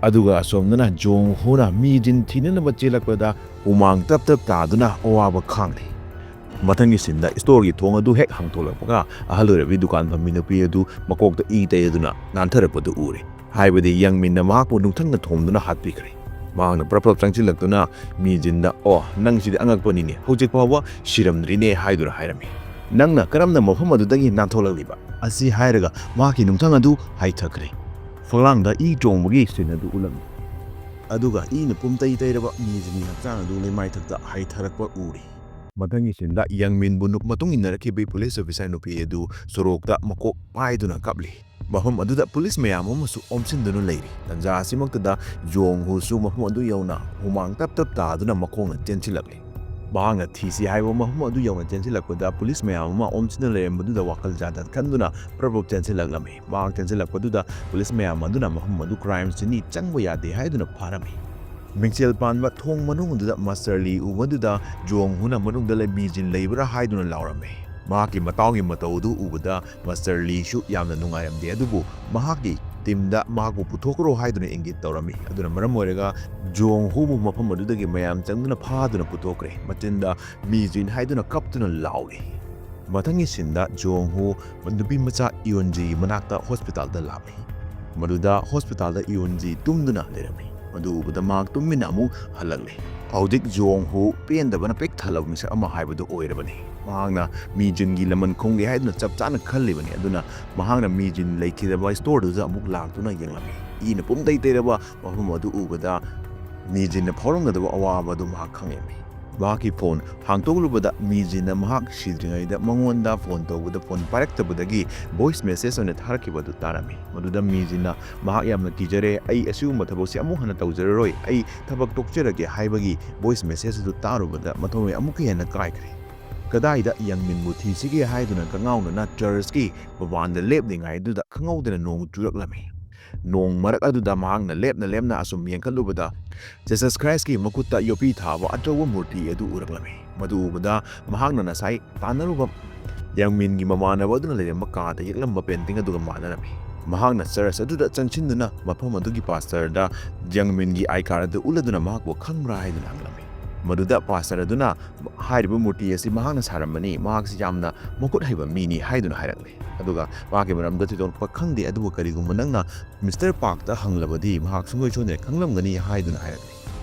ꯑꯗꯨꯒ ꯑꯁꯣꯝꯗꯅ ꯖꯣꯡ ꯍꯨꯅ ꯃꯤ ꯖꯤꯟ ꯊꯤꯅꯅꯕ ꯆꯦꯜꯂꯛꯄꯗ ꯍꯨꯃꯥꯡ ꯇꯞ ꯇꯞ ꯇꯥꯗꯨꯅ ꯑꯋꯥꯕ ꯈꯥꯡꯂꯤ꯫ ꯃꯊꯪꯒꯤ ꯁꯤꯟꯗ ꯁ꯭ꯇꯣꯔꯒꯤ ꯊꯣꯡ ꯑꯗꯨ ꯍꯦꯛ ꯍꯥꯡꯗꯣꯛꯂꯛꯄꯒ ꯑꯍꯜ ꯑꯣꯏꯔꯕꯤ ꯗꯨꯀꯥꯟ ꯐꯝꯕꯤ ꯅꯨꯄꯤ ꯑꯗꯨ ꯃꯀꯣꯛꯇ ꯏ ꯇꯩꯗꯨꯅ ꯅꯥꯟꯊꯔꯛꯄꯗꯨ ꯎꯔꯦ꯫ ꯍꯥꯏꯕꯗꯤ ꯌꯪ ꯃꯤꯟꯅ ꯃꯍꯥꯛꯄꯨ ꯅꯨꯡꯊꯪꯅ ꯊꯣꯝꯗꯨꯅ ꯍꯥꯠꯄꯤꯈ꯭ꯔꯦ꯫ ꯃꯍꯥꯛꯅ ꯄ꯭ꯔꯞ ꯄ꯭ꯔꯞ ꯆꯪꯁꯤꯜꯂꯛꯇꯨꯅ ꯃꯤ ꯖꯤꯟꯗ, "ꯑꯣ, ꯅꯪꯁꯤꯗꯤ ꯑꯉꯛꯄꯅꯤꯅꯦ, ꯍꯧꯖꯤꯛ ꯐꯥꯎꯕ ꯁꯤꯔꯝꯗ꯭ꯔꯤꯅꯦ" ꯍꯥꯏꯗꯨꯅ ꯍꯥꯏꯔꯝꯃꯤ꯫ "ꯅꯪꯅ ꯀꯔꯝꯅ ꯃꯐꯝ ꯑꯗꯨꯗꯒꯤ ꯅꯥꯟꯊꯣꯛꯂꯛꯂꯤꯕ?" ꯑꯁꯤ ꯍꯥꯏꯔꯒ ꯃꯍꯥꯛꯀꯤ ꯅꯨꯡꯊꯪ ꯑꯗꯨ ꯍꯥꯏꯊꯈ꯭ꯔꯦ꯫ ꯐꯛꯂꯥꯡꯗ ꯏ ꯆꯣꯡꯕꯒꯤ ꯁꯤꯟ ꯑꯗꯨ ꯎꯠꯂꯝꯃꯤ꯫ ꯑꯗꯨꯒ ꯏꯅ ꯄꯨꯝꯇꯩ ꯇꯩꯔꯕ ꯃꯤ ꯖꯤꯟꯒꯤ ꯍꯛꯆꯥꯡ ꯑꯗꯨ ꯂꯩꯃꯥꯏꯊꯛꯇ ꯍꯥꯏꯊꯔꯛꯄ ꯎꯔꯤ꯫ ꯃꯊꯪꯒꯤ ꯁꯤꯟꯗ ꯌꯪ ꯃꯤꯟꯕꯨ ꯅꯨ-, ꯃꯇꯨꯡ ꯏꯟꯅꯔꯛꯈꯤꯕ ꯄꯨꯂꯤꯁ ꯑꯣꯐꯤꯁꯥꯔ ꯅꯨꯄꯤ ꯑꯗꯨ ꯁꯣꯔꯣꯛꯇ ꯃꯀꯣꯛ ꯄꯥꯏꯗꯨꯅ ꯀꯞꯂꯤ꯫ ꯃꯐꯝ ꯑꯗꯨꯗ ꯄꯨꯂꯤꯁ ꯃꯌꯥꯝ ꯑꯃꯁꯨ ꯑꯣꯝꯁꯤꯟꯗꯨꯅ ꯂꯩꯔꯤ꯫ ꯇꯟꯖꯥ ꯑꯁꯤꯃꯛꯇꯗ ꯖꯣꯡ ꯍꯨꯁꯨ ꯃꯐꯝ ꯑꯗꯨ ꯌꯧꯅ ꯍꯨꯃꯥꯡ ꯇꯞ ꯇꯞ ꯇꯥꯗꯨꯅ ꯃꯈꯣꯡꯅ ꯆꯦꯟꯁꯤꯜꯂꯛꯂꯤ꯫ ꯃꯍꯥꯛꯅ ꯊꯤꯁꯤ ꯍꯥꯏꯕ ꯃꯐꯝ ꯑꯗꯨ ꯌꯧꯅ ꯆꯦꯟꯁꯤꯜꯂꯛꯄꯗ ꯄꯨꯂꯤꯁ ꯃꯌꯥꯝ ꯑꯃ ꯑꯣꯝꯁꯤꯟꯅ ꯂꯩꯔꯝꯕꯗꯨꯗ ꯋꯥꯈꯜ ꯖꯥꯠ ꯖꯥꯠ ꯈꯟꯗꯨꯅ ꯄ꯭ꯔꯞ ꯄ꯭ꯔꯞ ꯆꯦꯟꯁꯤꯜꯂꯛꯂꯝꯃꯤ꯫ ꯃꯍꯥꯛ ꯆꯦꯟꯁꯤꯜꯂꯛꯄꯗꯨꯗ ꯄꯨꯂꯤꯁ ꯃꯌꯥꯝ ꯑꯗꯨꯅ ꯃꯐꯝ ꯑꯗꯨ ꯀ꯭ꯔꯥꯏꯝ ꯁꯤꯟꯅꯤ, ꯆꯪꯕ ꯌꯥꯗꯦ ꯍꯥꯏꯗꯨꯅ ꯐꯥꯔꯝꯃꯤ꯫ ꯃꯤꯡꯁꯦꯜ ꯄꯥꯟꯕ ꯊꯣꯡ ꯃꯅꯨꯡ ꯑꯗꯨꯗ ꯃꯥꯁꯇꯔ ꯂꯤ ꯎꯕꯗꯨꯗ ꯖꯣꯡ ꯍꯨꯅ ꯃꯅꯨꯡꯗ ꯂꯩ ꯃꯤ ꯖꯤꯟ ꯂꯩꯕ꯭ꯔꯥ ꯍꯥꯏꯗꯨꯅ ꯂꯥꯎꯔꯝꯃꯤ꯫ ꯃꯍꯥꯛꯀꯤ ꯃꯇꯥꯎꯒꯤ ꯃꯇꯧ ꯑꯗꯨ ꯎꯕꯗ ꯃꯥꯁꯇꯔ ꯂꯤꯁꯨ ꯌꯥꯝꯅ ꯅꯨꯡꯉꯥꯏꯔꯝꯗꯦ, ꯑꯗꯨꯕꯨ ꯃꯍꯥꯛꯀꯤ ꯇꯤꯝꯗ ꯃꯍꯥꯛꯄꯨ ꯄꯨꯊꯣꯛꯈ꯭ꯔꯣ ꯍꯥꯏꯗꯨꯅ ꯏꯪꯒꯤꯠ ꯇꯧꯔꯝꯃꯤ꯫ ꯑꯗꯨꯅ ꯃꯔꯝ ꯑꯣꯏꯔꯒ ꯖꯣꯡ ꯍꯨꯕꯨ ꯃꯐꯝ ꯑꯗꯨꯗꯒꯤ ꯃꯌꯥꯝ ꯆꯪꯗꯨꯅ ꯐꯥꯗꯨꯅ ꯄꯨꯊꯣꯛꯈ꯭ꯔꯦ꯫ ꯃꯆꯤꯟꯗ "ꯃꯤ ꯖꯤꯟ" ꯍꯥꯏꯗꯨꯅ ꯀꯞꯇꯨꯅ ꯂꯥꯎꯔꯤ꯫ ꯃꯊꯪꯒꯤ ꯁꯤꯟꯗ ꯖꯣꯡ ꯍꯨ ꯅꯨꯄꯤ ꯃꯆꯥ ꯏꯌꯣꯟꯖꯤꯒꯤ ꯃꯅꯥꯛꯇ ꯍꯣꯁꯄꯤꯇꯥꯜꯗ ꯂꯥꯛꯂꯤ꯫ ꯃꯗꯨꯗ ꯍꯣꯁꯄꯤꯇꯥꯜꯗ ꯏꯌꯣꯟꯖꯤ ꯇꯨꯝꯗꯨꯅ ꯂꯩꯔꯝꯃꯤ꯫ ꯃꯗꯨ ꯎꯕꯗ ꯃꯍꯥꯛ ꯇꯨꯃꯤꯟꯅ ꯑꯃꯨꯛ ꯍꯜꯂꯛꯂꯦ꯫ ꯍꯧꯖꯤꯛ ꯖꯣꯡ ꯍꯨ ꯄꯦꯟꯗꯕꯅ ꯄꯤꯛ ꯊꯜꯂꯕ ꯃꯤꯁꯛ ꯑꯃ ꯍꯥꯏꯕꯗꯨ ꯑꯣꯏꯔꯕꯅꯤ꯫ ꯃꯍꯥꯛꯅ ꯃꯤ ꯖꯤꯟꯒꯤ ꯂꯃꯟ ꯈꯨꯝꯒꯦ ꯍꯥꯏꯗꯨꯅ ꯆꯞ ꯆꯥꯅ ꯈꯜꯂꯤꯕꯅꯤ꯫ ꯑꯗꯨꯅ ꯃꯍꯥꯛꯅ ꯃꯤ ꯖꯤꯟ ꯂꯩꯈꯤꯗꯕ ꯁ꯭ꯇꯣꯔꯗꯨꯗ ꯑꯃꯨꯛ ꯂꯥꯛꯇꯨꯅ ꯌꯦꯡꯂꯝꯃꯤ꯫ ꯏꯅ ꯄꯨꯝꯇꯩ ꯇꯩꯔꯕ ꯃꯐꯝ ꯑꯗꯨ ꯎꯕꯗ ꯃꯤꯖꯤꯟꯅ ꯐꯥꯎꯔꯝꯒꯗꯕ ꯑꯋꯥꯕ ꯑꯗꯨ ꯃꯍꯥꯛ ꯈꯪꯉꯝꯃꯤ꯫ ꯃꯍꯥꯛꯀꯤ ꯐꯣꯟ ꯍꯥꯡꯇꯣꯛꯂꯨꯕꯗ ꯃꯤꯖꯤꯟꯅ ꯃꯍꯥꯛ ꯁꯤꯗ꯭ꯔꯤꯉꯩꯗ ꯃꯉꯣꯟꯗ ꯐꯣꯟ ꯇꯧꯕꯗ ꯐꯣꯟ ꯄꯥꯏꯔꯛꯇꯕꯗꯒꯤ ꯚꯣꯏꯁ ꯃꯦꯁꯦꯖ ꯑꯣꯏꯅ ꯊꯥꯔꯛꯈꯤꯕ ꯑꯗꯨ ꯇꯥꯔꯝꯃꯤ꯫ ꯃꯗꯨꯗ ꯃꯤꯖꯤꯟꯅ ꯃꯍꯥꯛ ꯌꯥꯝꯅ ꯀꯤꯖꯔꯦ, ꯑꯩ ꯑꯁꯤꯒꯨꯝꯕ ꯊꯕꯛꯁꯦ ꯑꯃꯨꯛ ꯍꯟꯅ ꯇꯧꯖꯔꯔꯣꯏ, ꯑꯩ ꯊꯕꯛ ꯇꯣꯛꯆꯔꯒꯦ ꯍꯥꯏꯕꯒꯤ ꯚꯣꯏꯁ ꯃꯦꯁꯦꯖ ꯑꯗꯨ ꯇꯥꯔꯨꯕꯗ ꯃꯊꯃꯣꯏ ꯑꯃꯨꯛꯀ ꯍꯦꯟꯅ ꯀꯥꯏꯈ꯭ꯔꯦ꯫ ꯀꯗꯥꯏꯗ ꯌꯪꯃꯤꯟꯕꯨ ꯊꯤꯁꯤꯒꯦ ꯍꯥꯏꯗꯨꯅ ꯀꯉꯥꯎꯅꯅ ꯆꯔꯆꯀꯤ ꯃꯄꯥꯟꯗ ꯂꯦꯞꯂꯤꯉꯩꯗꯨꯗ ꯈꯪꯍꯧꯗꯅ ꯅꯣꯡ ꯆꯨꯔꯛꯂꯝꯃꯤ꯫ ꯅꯣꯡ ꯃꯔꯛ ꯑꯗꯨꯗ ꯃꯍꯥꯛꯅ ꯂꯦꯞꯅ ꯂꯦꯞꯅ ꯑꯁꯨꯝ ꯌꯦꯡꯈꯠꯂꯨꯕꯗ ꯖꯤꯁꯁ ꯈ꯭ꯔꯥꯏꯁꯀꯤ ꯃꯈꯨꯠꯇ ꯌꯣꯠꯄꯤ ꯊꯥꯕ ꯑꯆꯧꯕ ꯃꯨꯔꯇꯤ ꯑꯗꯨ ꯎꯔꯛꯂꯝꯃꯤ꯫ ꯃꯗꯨ ꯎꯕꯗ ꯃꯍꯥꯛꯅ ꯉꯁꯥꯏ ꯇꯥꯟꯅꯔꯨꯕ ꯌꯪꯃꯤꯟꯒꯤ ꯃꯃꯥꯟꯅꯕ ꯑꯗꯨꯅ ꯂꯩꯔꯝꯕ ꯀꯥꯗ ꯌꯦꯛꯂꯝꯕ ꯄꯦꯟꯇꯤꯡ ꯑꯗꯨꯒ ꯃꯥꯟꯅꯔꯝꯃꯤ꯫ ꯃꯍꯥꯛꯅ ꯆꯔꯆ ꯑꯗꯨꯗ ꯆꯪꯁꯤꯟꯗꯨꯅ ꯃꯐꯝ ꯑꯗꯨꯒꯤ ꯄꯥꯁꯇꯔꯗ ꯌꯪꯃꯤꯟꯒꯤ ꯑꯥꯏ ꯀꯥꯔꯗ ꯑꯗꯨ ꯎꯠꯂꯗꯨꯅ ꯃꯍꯥꯛꯄꯨ ꯈꯪꯕ꯭ꯔꯥ ꯍꯥꯏꯗꯨꯅ ꯍꯪꯂꯝꯃꯤ꯫ ꯃꯗꯨꯗ ꯄꯥꯁꯇꯔ ꯑꯗꯨꯅ ꯍꯥꯏꯔꯤꯕ ꯃꯨꯔꯇꯤ ꯑꯁꯤ ꯃꯍꯥꯛꯅ ꯁꯥꯔꯝꯕꯅꯤ, ꯃꯍꯥꯛꯁꯤ ꯌꯥꯝꯅ ꯃꯈꯨꯠ ꯍꯩꯕ ꯃꯤꯅꯤ ꯍꯥꯏꯗꯨꯅ ꯍꯥꯏꯔꯛꯂꯦ꯫ ꯑꯗꯨꯒ ꯃꯍꯥꯛꯀꯤ ꯃꯔꯝꯗ ꯊꯣꯏꯗꯣꯛꯄ ꯈꯪꯗꯦ, ꯑꯗꯨꯕꯨ ꯀꯔꯤꯒꯨꯝꯕ ꯅꯪꯅ ꯃꯤꯁꯇꯔ ꯄꯥꯔꯛꯇ ꯍꯪꯂꯕꯗꯤ ꯃꯍꯥꯛ ꯁꯨꯡꯁꯣꯏ ꯁꯣꯏꯗꯅ ꯈꯪꯂꯝꯒꯅꯤ ꯍꯥꯏꯗꯨꯅ ꯍꯥꯏꯔꯛꯂꯦ꯫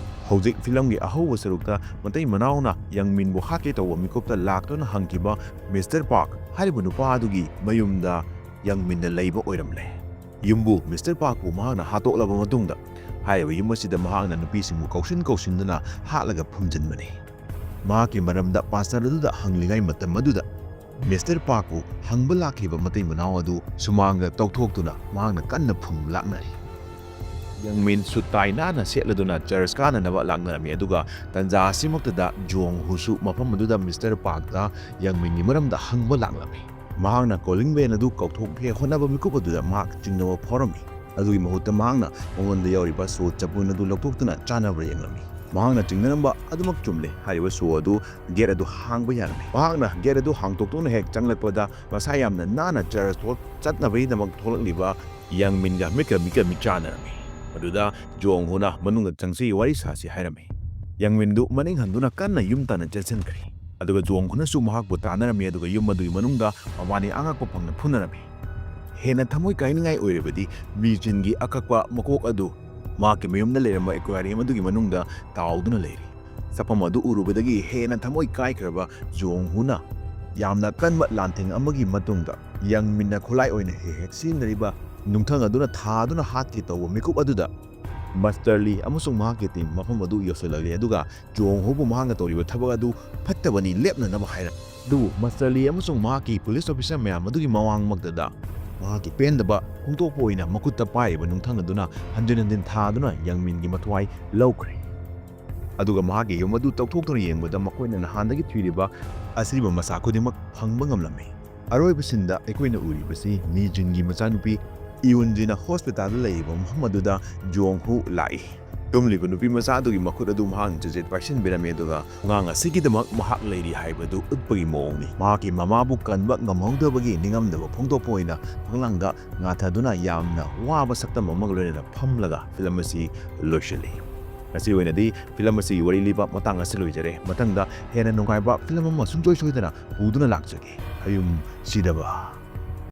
ꯍꯧꯖꯤꯛ ꯐꯤꯂꯝꯒꯤ ꯑꯍꯧꯕ ꯁꯔꯨꯛꯇ ꯃꯇꯩ ꯃꯅꯥꯎꯅ ꯌꯪꯃꯤꯟꯕꯨ ꯍꯥꯠꯀꯦ ꯇꯧꯕ ꯃꯤꯀꯨꯞꯇ ꯂꯥꯛꯇꯨꯅ ꯍꯪꯈꯤꯕ ꯃꯤꯁꯇꯔ ꯄꯥꯔꯛ ꯍꯥꯏꯔꯤꯕ ꯅꯨꯄꯥ ꯑꯗꯨꯒꯤ ꯃꯌꯨꯝꯗ ꯌꯪꯃꯤꯟꯅ ꯂꯩꯕ ꯑꯣꯏꯔꯝꯂꯦ꯫ ꯌꯨꯝꯕꯨ ꯃꯤꯁꯇꯔ ꯄꯥꯔꯛꯄꯨ ꯃꯍꯥꯛꯅ ꯍꯥꯠꯇꯣꯛꯂꯕ ꯃꯇꯨꯡꯗ ꯍꯥꯏꯔꯤꯕ ꯌꯨꯝ ꯑꯁꯤꯗ ꯃꯍꯥꯛꯅ ꯅꯨꯄꯤꯁꯤꯡꯕꯨ ꯀꯧꯁꯤꯟ ꯀꯧꯁꯤꯟꯗꯨꯅ ꯍꯥꯠꯂꯒ ꯐꯨꯝꯖꯤꯟꯕꯅꯤ꯫ ꯃꯍꯥꯛꯀꯤ ꯃꯔꯝꯗ ꯄꯥꯁꯇꯔ ꯑꯗꯨꯗ ꯍꯪꯂꯤꯉꯩ ꯃꯇꯝ ꯑꯗꯨꯗ ꯃꯤꯁꯇꯔ ꯄꯥꯔꯛꯄꯨ ꯍꯪꯕ ꯂꯥꯛꯈꯤꯕ ꯃꯇꯩ ꯃꯅꯥꯎ ꯑꯗꯨ ꯁꯨꯃꯥꯡꯗ ꯇꯧꯊꯣꯛꯇꯨꯅ ꯃꯍꯥꯛꯅ ꯀꯟꯅ ꯐꯨꯝ ꯂꯥꯛꯅꯔꯤ꯫ ꯌꯪꯃꯤꯟ ꯁꯨꯠ ꯇꯥꯏ ꯅꯥꯟꯅ ꯁꯦꯠꯂꯗꯨꯅ ꯆꯔꯆ ꯀꯥꯅꯅꯕ ꯂꯥꯛꯅꯔꯝꯃꯤ, ꯑꯗꯨꯒ ꯇꯟꯖꯥ ꯑꯁꯤꯃꯛꯇꯗ ꯖꯣꯡ ꯍꯨꯁꯨ ꯃꯐꯝ ꯑꯗꯨꯗ ꯃꯤꯁꯇꯔ ꯄꯥꯔꯛꯇ ꯌꯪꯃꯤꯟꯒꯤ ꯃꯔꯝꯗ ꯍꯪꯕ ꯂꯥꯛꯂꯝꯃꯤ꯫ ꯃꯍꯥꯛꯅ ꯀꯣꯂꯤꯡ ꯕꯦꯜ ꯑꯗꯨ ꯀꯧꯊꯣꯛꯀꯦ ꯍꯣꯠꯅꯕ ꯃꯤꯀꯨꯞ ꯑꯗꯨꯗ ꯃꯍꯥꯛ ꯆꯤꯡꯅꯕ ꯐꯥꯎꯔꯝꯃꯤ꯫ ꯑꯗꯨꯒꯤ ꯃꯍꯨꯠꯇ ꯃꯍꯥꯛꯅ ꯃꯉꯣꯟꯗ ꯌꯥꯎꯔꯤꯕ ꯁꯣ ꯆꯄꯨꯟ ꯑꯗꯨ ꯂꯧꯊꯣꯛꯇꯨꯅ ꯆꯥꯅꯕ꯭ꯔꯥ ꯌꯦꯡꯂꯝꯃꯤ꯫ ꯃꯍꯥꯛꯅ ꯆꯤꯡꯅꯔꯝꯕ ꯑꯗꯨꯃꯛ ꯆꯨꯝꯂꯦ꯫ ꯍꯥꯏꯔꯤꯕ ꯁꯣ ꯑꯗꯨ ꯒꯦꯠ ꯑꯗꯨ ꯍꯥꯡꯕ ꯌꯥꯔꯝꯃꯤ꯫ ꯃꯍꯥꯛꯅ ꯒꯦꯠ ꯑꯗꯨ ꯍꯥꯡꯇꯣꯛꯇꯨꯅ ꯍꯦꯛ ꯆꯪꯂꯛꯄꯗ ꯃꯁꯥ ꯌꯥꯝꯅ ꯅꯥꯟꯅ ꯆꯔꯆ ꯍꯣꯜ ꯆꯠꯅꯕꯒꯤꯗꯃꯛ ꯊꯣꯛꯂꯛꯂꯤꯕ ꯌꯪꯃꯤꯟꯒ ꯃꯤꯠꯀ ꯃꯤꯠꯀ ꯃꯤꯠ ꯆꯥꯟꯅꯔꯝꯃꯤ꯫ ꯃꯗꯨꯗ ꯖꯣꯡ ꯍꯨꯅ ꯃꯅꯨꯡꯗ ꯆꯪꯁꯤ, ꯋꯥꯔꯤ ꯁꯥꯁꯤ ꯍꯥꯏꯔꯝꯃꯤ꯫ ꯌꯪꯃꯤꯟꯗꯨ ꯃꯅꯤꯡ ꯍꯟꯗꯨꯅ ꯀꯟꯅ ꯌꯨꯝ ꯇꯥꯟꯅ ꯆꯦꯟꯁꯤꯟꯈ꯭ꯔꯦ꯫ ꯑꯗꯨꯒ ꯖꯣꯡ ꯍꯨꯅꯁꯨ ꯃꯍꯥꯛꯄꯨ ꯇꯥꯟꯅꯔꯝꯃꯤ, ꯑꯗꯨꯒ ꯌꯨꯝ ꯑꯗꯨꯒꯤ ꯃꯅꯨꯡꯗ ꯃꯕꯥꯅꯤ ꯑꯉꯛꯄ ꯐꯪꯅ ꯐꯨꯅꯔꯝꯃꯤ꯫ ꯍꯦꯟꯅ ꯊꯃꯣꯏ ꯀꯥꯏꯅꯤꯡꯉꯥꯏ ꯑꯣꯏꯔꯤꯕꯗꯤ ꯃꯤꯖꯤꯟꯒꯤ ꯑꯀꯛꯄ ꯃꯀꯣꯛ ꯑꯗꯨ ꯃꯍꯥꯛꯀꯤ ꯃꯌꯨꯝꯗ ꯂꯩꯔꯝꯕ ꯑꯦꯀ꯭ꯋꯥꯔꯤꯌꯝ ꯑꯗꯨꯒꯤ ꯃꯅꯨꯡꯗ ꯇꯥꯎꯗꯨꯅ ꯂꯩꯔꯤ꯫ ꯁꯛꯐꯝ ꯑꯗꯨ ꯎꯔꯨꯕꯗꯒꯤ ꯍꯦꯟꯅ ꯊꯃꯣꯏ ꯀꯥꯏꯈ꯭ꯔꯕ ꯖꯣꯡ ꯍꯨꯅ ꯌꯥꯝꯅ ꯀꯟꯕ ꯂꯥꯟꯊꯦꯡ ꯑꯃꯒꯤ ꯃꯇꯨꯡꯗ ꯌꯪꯃꯤꯟꯅ ꯈꯨꯠꯂꯥꯏ ꯑꯣꯏꯅ ꯍꯦꯛ ꯍꯦꯛ ꯁꯤꯖꯤꯟꯅꯔꯤꯕ ꯅꯨꯡꯊꯪ ꯑꯗꯨꯅ ꯊꯥꯗꯨꯅ ꯍꯥꯠꯀꯦ ꯇꯧꯕ ꯃꯤꯀꯨꯞ ꯑꯗꯨꯗ ꯃꯁꯇꯔ ꯂꯤ ꯑꯃꯁꯨꯡ ꯃꯍꯥꯛꯀꯤ ꯇꯤꯝ ꯃꯐꯝ ꯑꯗꯨ ꯌꯧꯁꯤꯜꯂꯛꯂꯤ, ꯑꯗꯨꯒ ꯖꯣꯡ ꯍꯨꯕꯨ ꯃꯍꯥꯛꯅ ꯇꯧꯔꯤꯕ ꯊꯕꯛ ꯑꯗꯨ ꯐꯠꯇꯕꯅꯤ, ꯂꯦꯞꯅꯅꯕ ꯍꯥꯏꯔꯛꯏ꯫ ꯑꯗꯨꯕꯨ ꯃꯁꯇꯔ ꯂꯤ ꯑꯃꯁꯨꯡ ꯃꯍꯥꯛꯀꯤ ꯄꯨꯂꯤꯁ ꯑꯣꯐꯤꯁꯔ ꯃꯌꯥꯝ ꯑꯗꯨꯒꯤ ꯃꯃꯥꯡꯃꯛꯇꯗ ꯃꯍꯥꯛꯀꯤ ꯄꯦꯟꯗꯕ ꯐꯣꯡꯗꯣꯛꯄ ꯑꯣꯏꯅ ꯃꯈꯨꯠꯇ ꯄꯥꯏꯔꯤꯕ ꯅꯨꯡꯊꯪ ꯑꯗꯨꯅ ꯍꯟꯖꯤꯟ ꯍꯟꯖꯤꯟ ꯊꯥꯗꯨꯅ ꯌꯪꯃꯤꯟꯒꯤ ꯃꯊ꯭ꯋꯥꯏ ꯂꯧꯈ꯭ꯔꯦ꯫ ꯑꯗꯨꯒ ꯃꯍꯥꯛꯀꯤ ꯌꯨꯝ ꯑꯗꯨ ꯇꯧꯊꯣꯛꯇꯨꯅ ꯌꯦꯡꯕꯗ ꯃꯈꯣꯏꯅ ꯅꯍꯥꯟꯗꯒꯤ ꯊꯤꯔꯤꯕ ꯑꯁꯤꯕ ꯃꯆꯥ ꯈꯨꯗꯤꯡꯃꯛ ꯐꯪꯕ ꯉꯝꯂꯝꯃꯤ꯫ ꯑꯔꯣꯏꯕ ꯁꯤꯟꯗ ꯑꯩꯈꯣꯏꯅ ꯎꯔꯤꯕꯁꯤ ꯃꯤ ꯖꯤꯟꯒꯤ ꯃꯆꯥꯅꯨꯄꯤ ꯏꯌꯨꯟꯖꯤꯅ ꯍꯣꯁꯄꯤꯇꯥꯜꯗ ꯂꯩꯔꯤꯕ ꯃꯐꯝ ꯑꯗꯨꯗ ꯖꯣꯡ ꯍꯨ ꯂꯥꯛꯏ꯫ ꯇꯨꯝꯂꯤꯕ ꯅꯨꯄꯤ ꯃꯆꯥ ꯑꯗꯨꯒꯤ ꯃꯈꯨꯠ ꯑꯗꯨ ꯃꯍꯥꯛꯅ ꯆꯤꯖꯦꯠ ꯄꯥꯏꯁꯤꯟꯕꯤꯔꯝꯃꯤ, ꯑꯗꯨꯒ ꯑꯉꯥꯡ ꯑꯁꯤꯒꯤꯗꯃꯛ ꯃꯍꯥꯛ ꯂꯩꯔꯤ ꯍꯥꯏꯕꯗꯨ ꯎꯠꯄꯒꯤ ꯃꯑꯣꯡꯅꯤ꯫ ꯃꯍꯥꯛꯀꯤ ꯃꯃꯥꯕꯨ ꯀꯟꯕ ꯉꯝꯍꯧꯗꯕꯒꯤ ꯅꯤꯡꯉꯝꯗꯕ ꯐꯣꯡꯗꯣꯛꯄ ꯑꯣꯏꯅ ꯐꯛꯂꯥꯡꯗ ꯉꯥꯊꯗꯨꯅ ꯌꯥꯝꯅ ꯋꯥꯕ ꯁꯛꯇꯝ ꯑꯃꯒ ꯂꯣꯏꯅꯅ ꯐꯝꯂꯒ ꯐꯤꯂꯝ ꯑꯁꯤ ꯂꯣꯏꯁꯤꯜꯂꯤ꯫ ꯉꯁꯤꯒꯤ ꯑꯣꯏꯅꯗꯤ ꯐꯤꯂꯝ ꯑꯁꯤꯒꯤ ꯋꯥꯔꯤ ꯂꯤꯕ ꯃꯇꯥꯡ ꯑꯁꯤ ꯂꯣꯏꯖꯔꯦ꯫ ꯃꯊꯪꯗ ꯍꯦꯟꯅ ꯅꯨꯡꯉꯥꯏꯕ ꯐꯤꯂꯝ ꯑꯃ ꯁꯨꯡꯁꯣꯏ ꯁꯣꯏꯗꯅ ꯄꯨꯗꯨꯅ ꯂꯥꯛꯆꯒꯦ꯫ ꯍꯌꯨꯝ ꯁꯤꯗꯕ꯫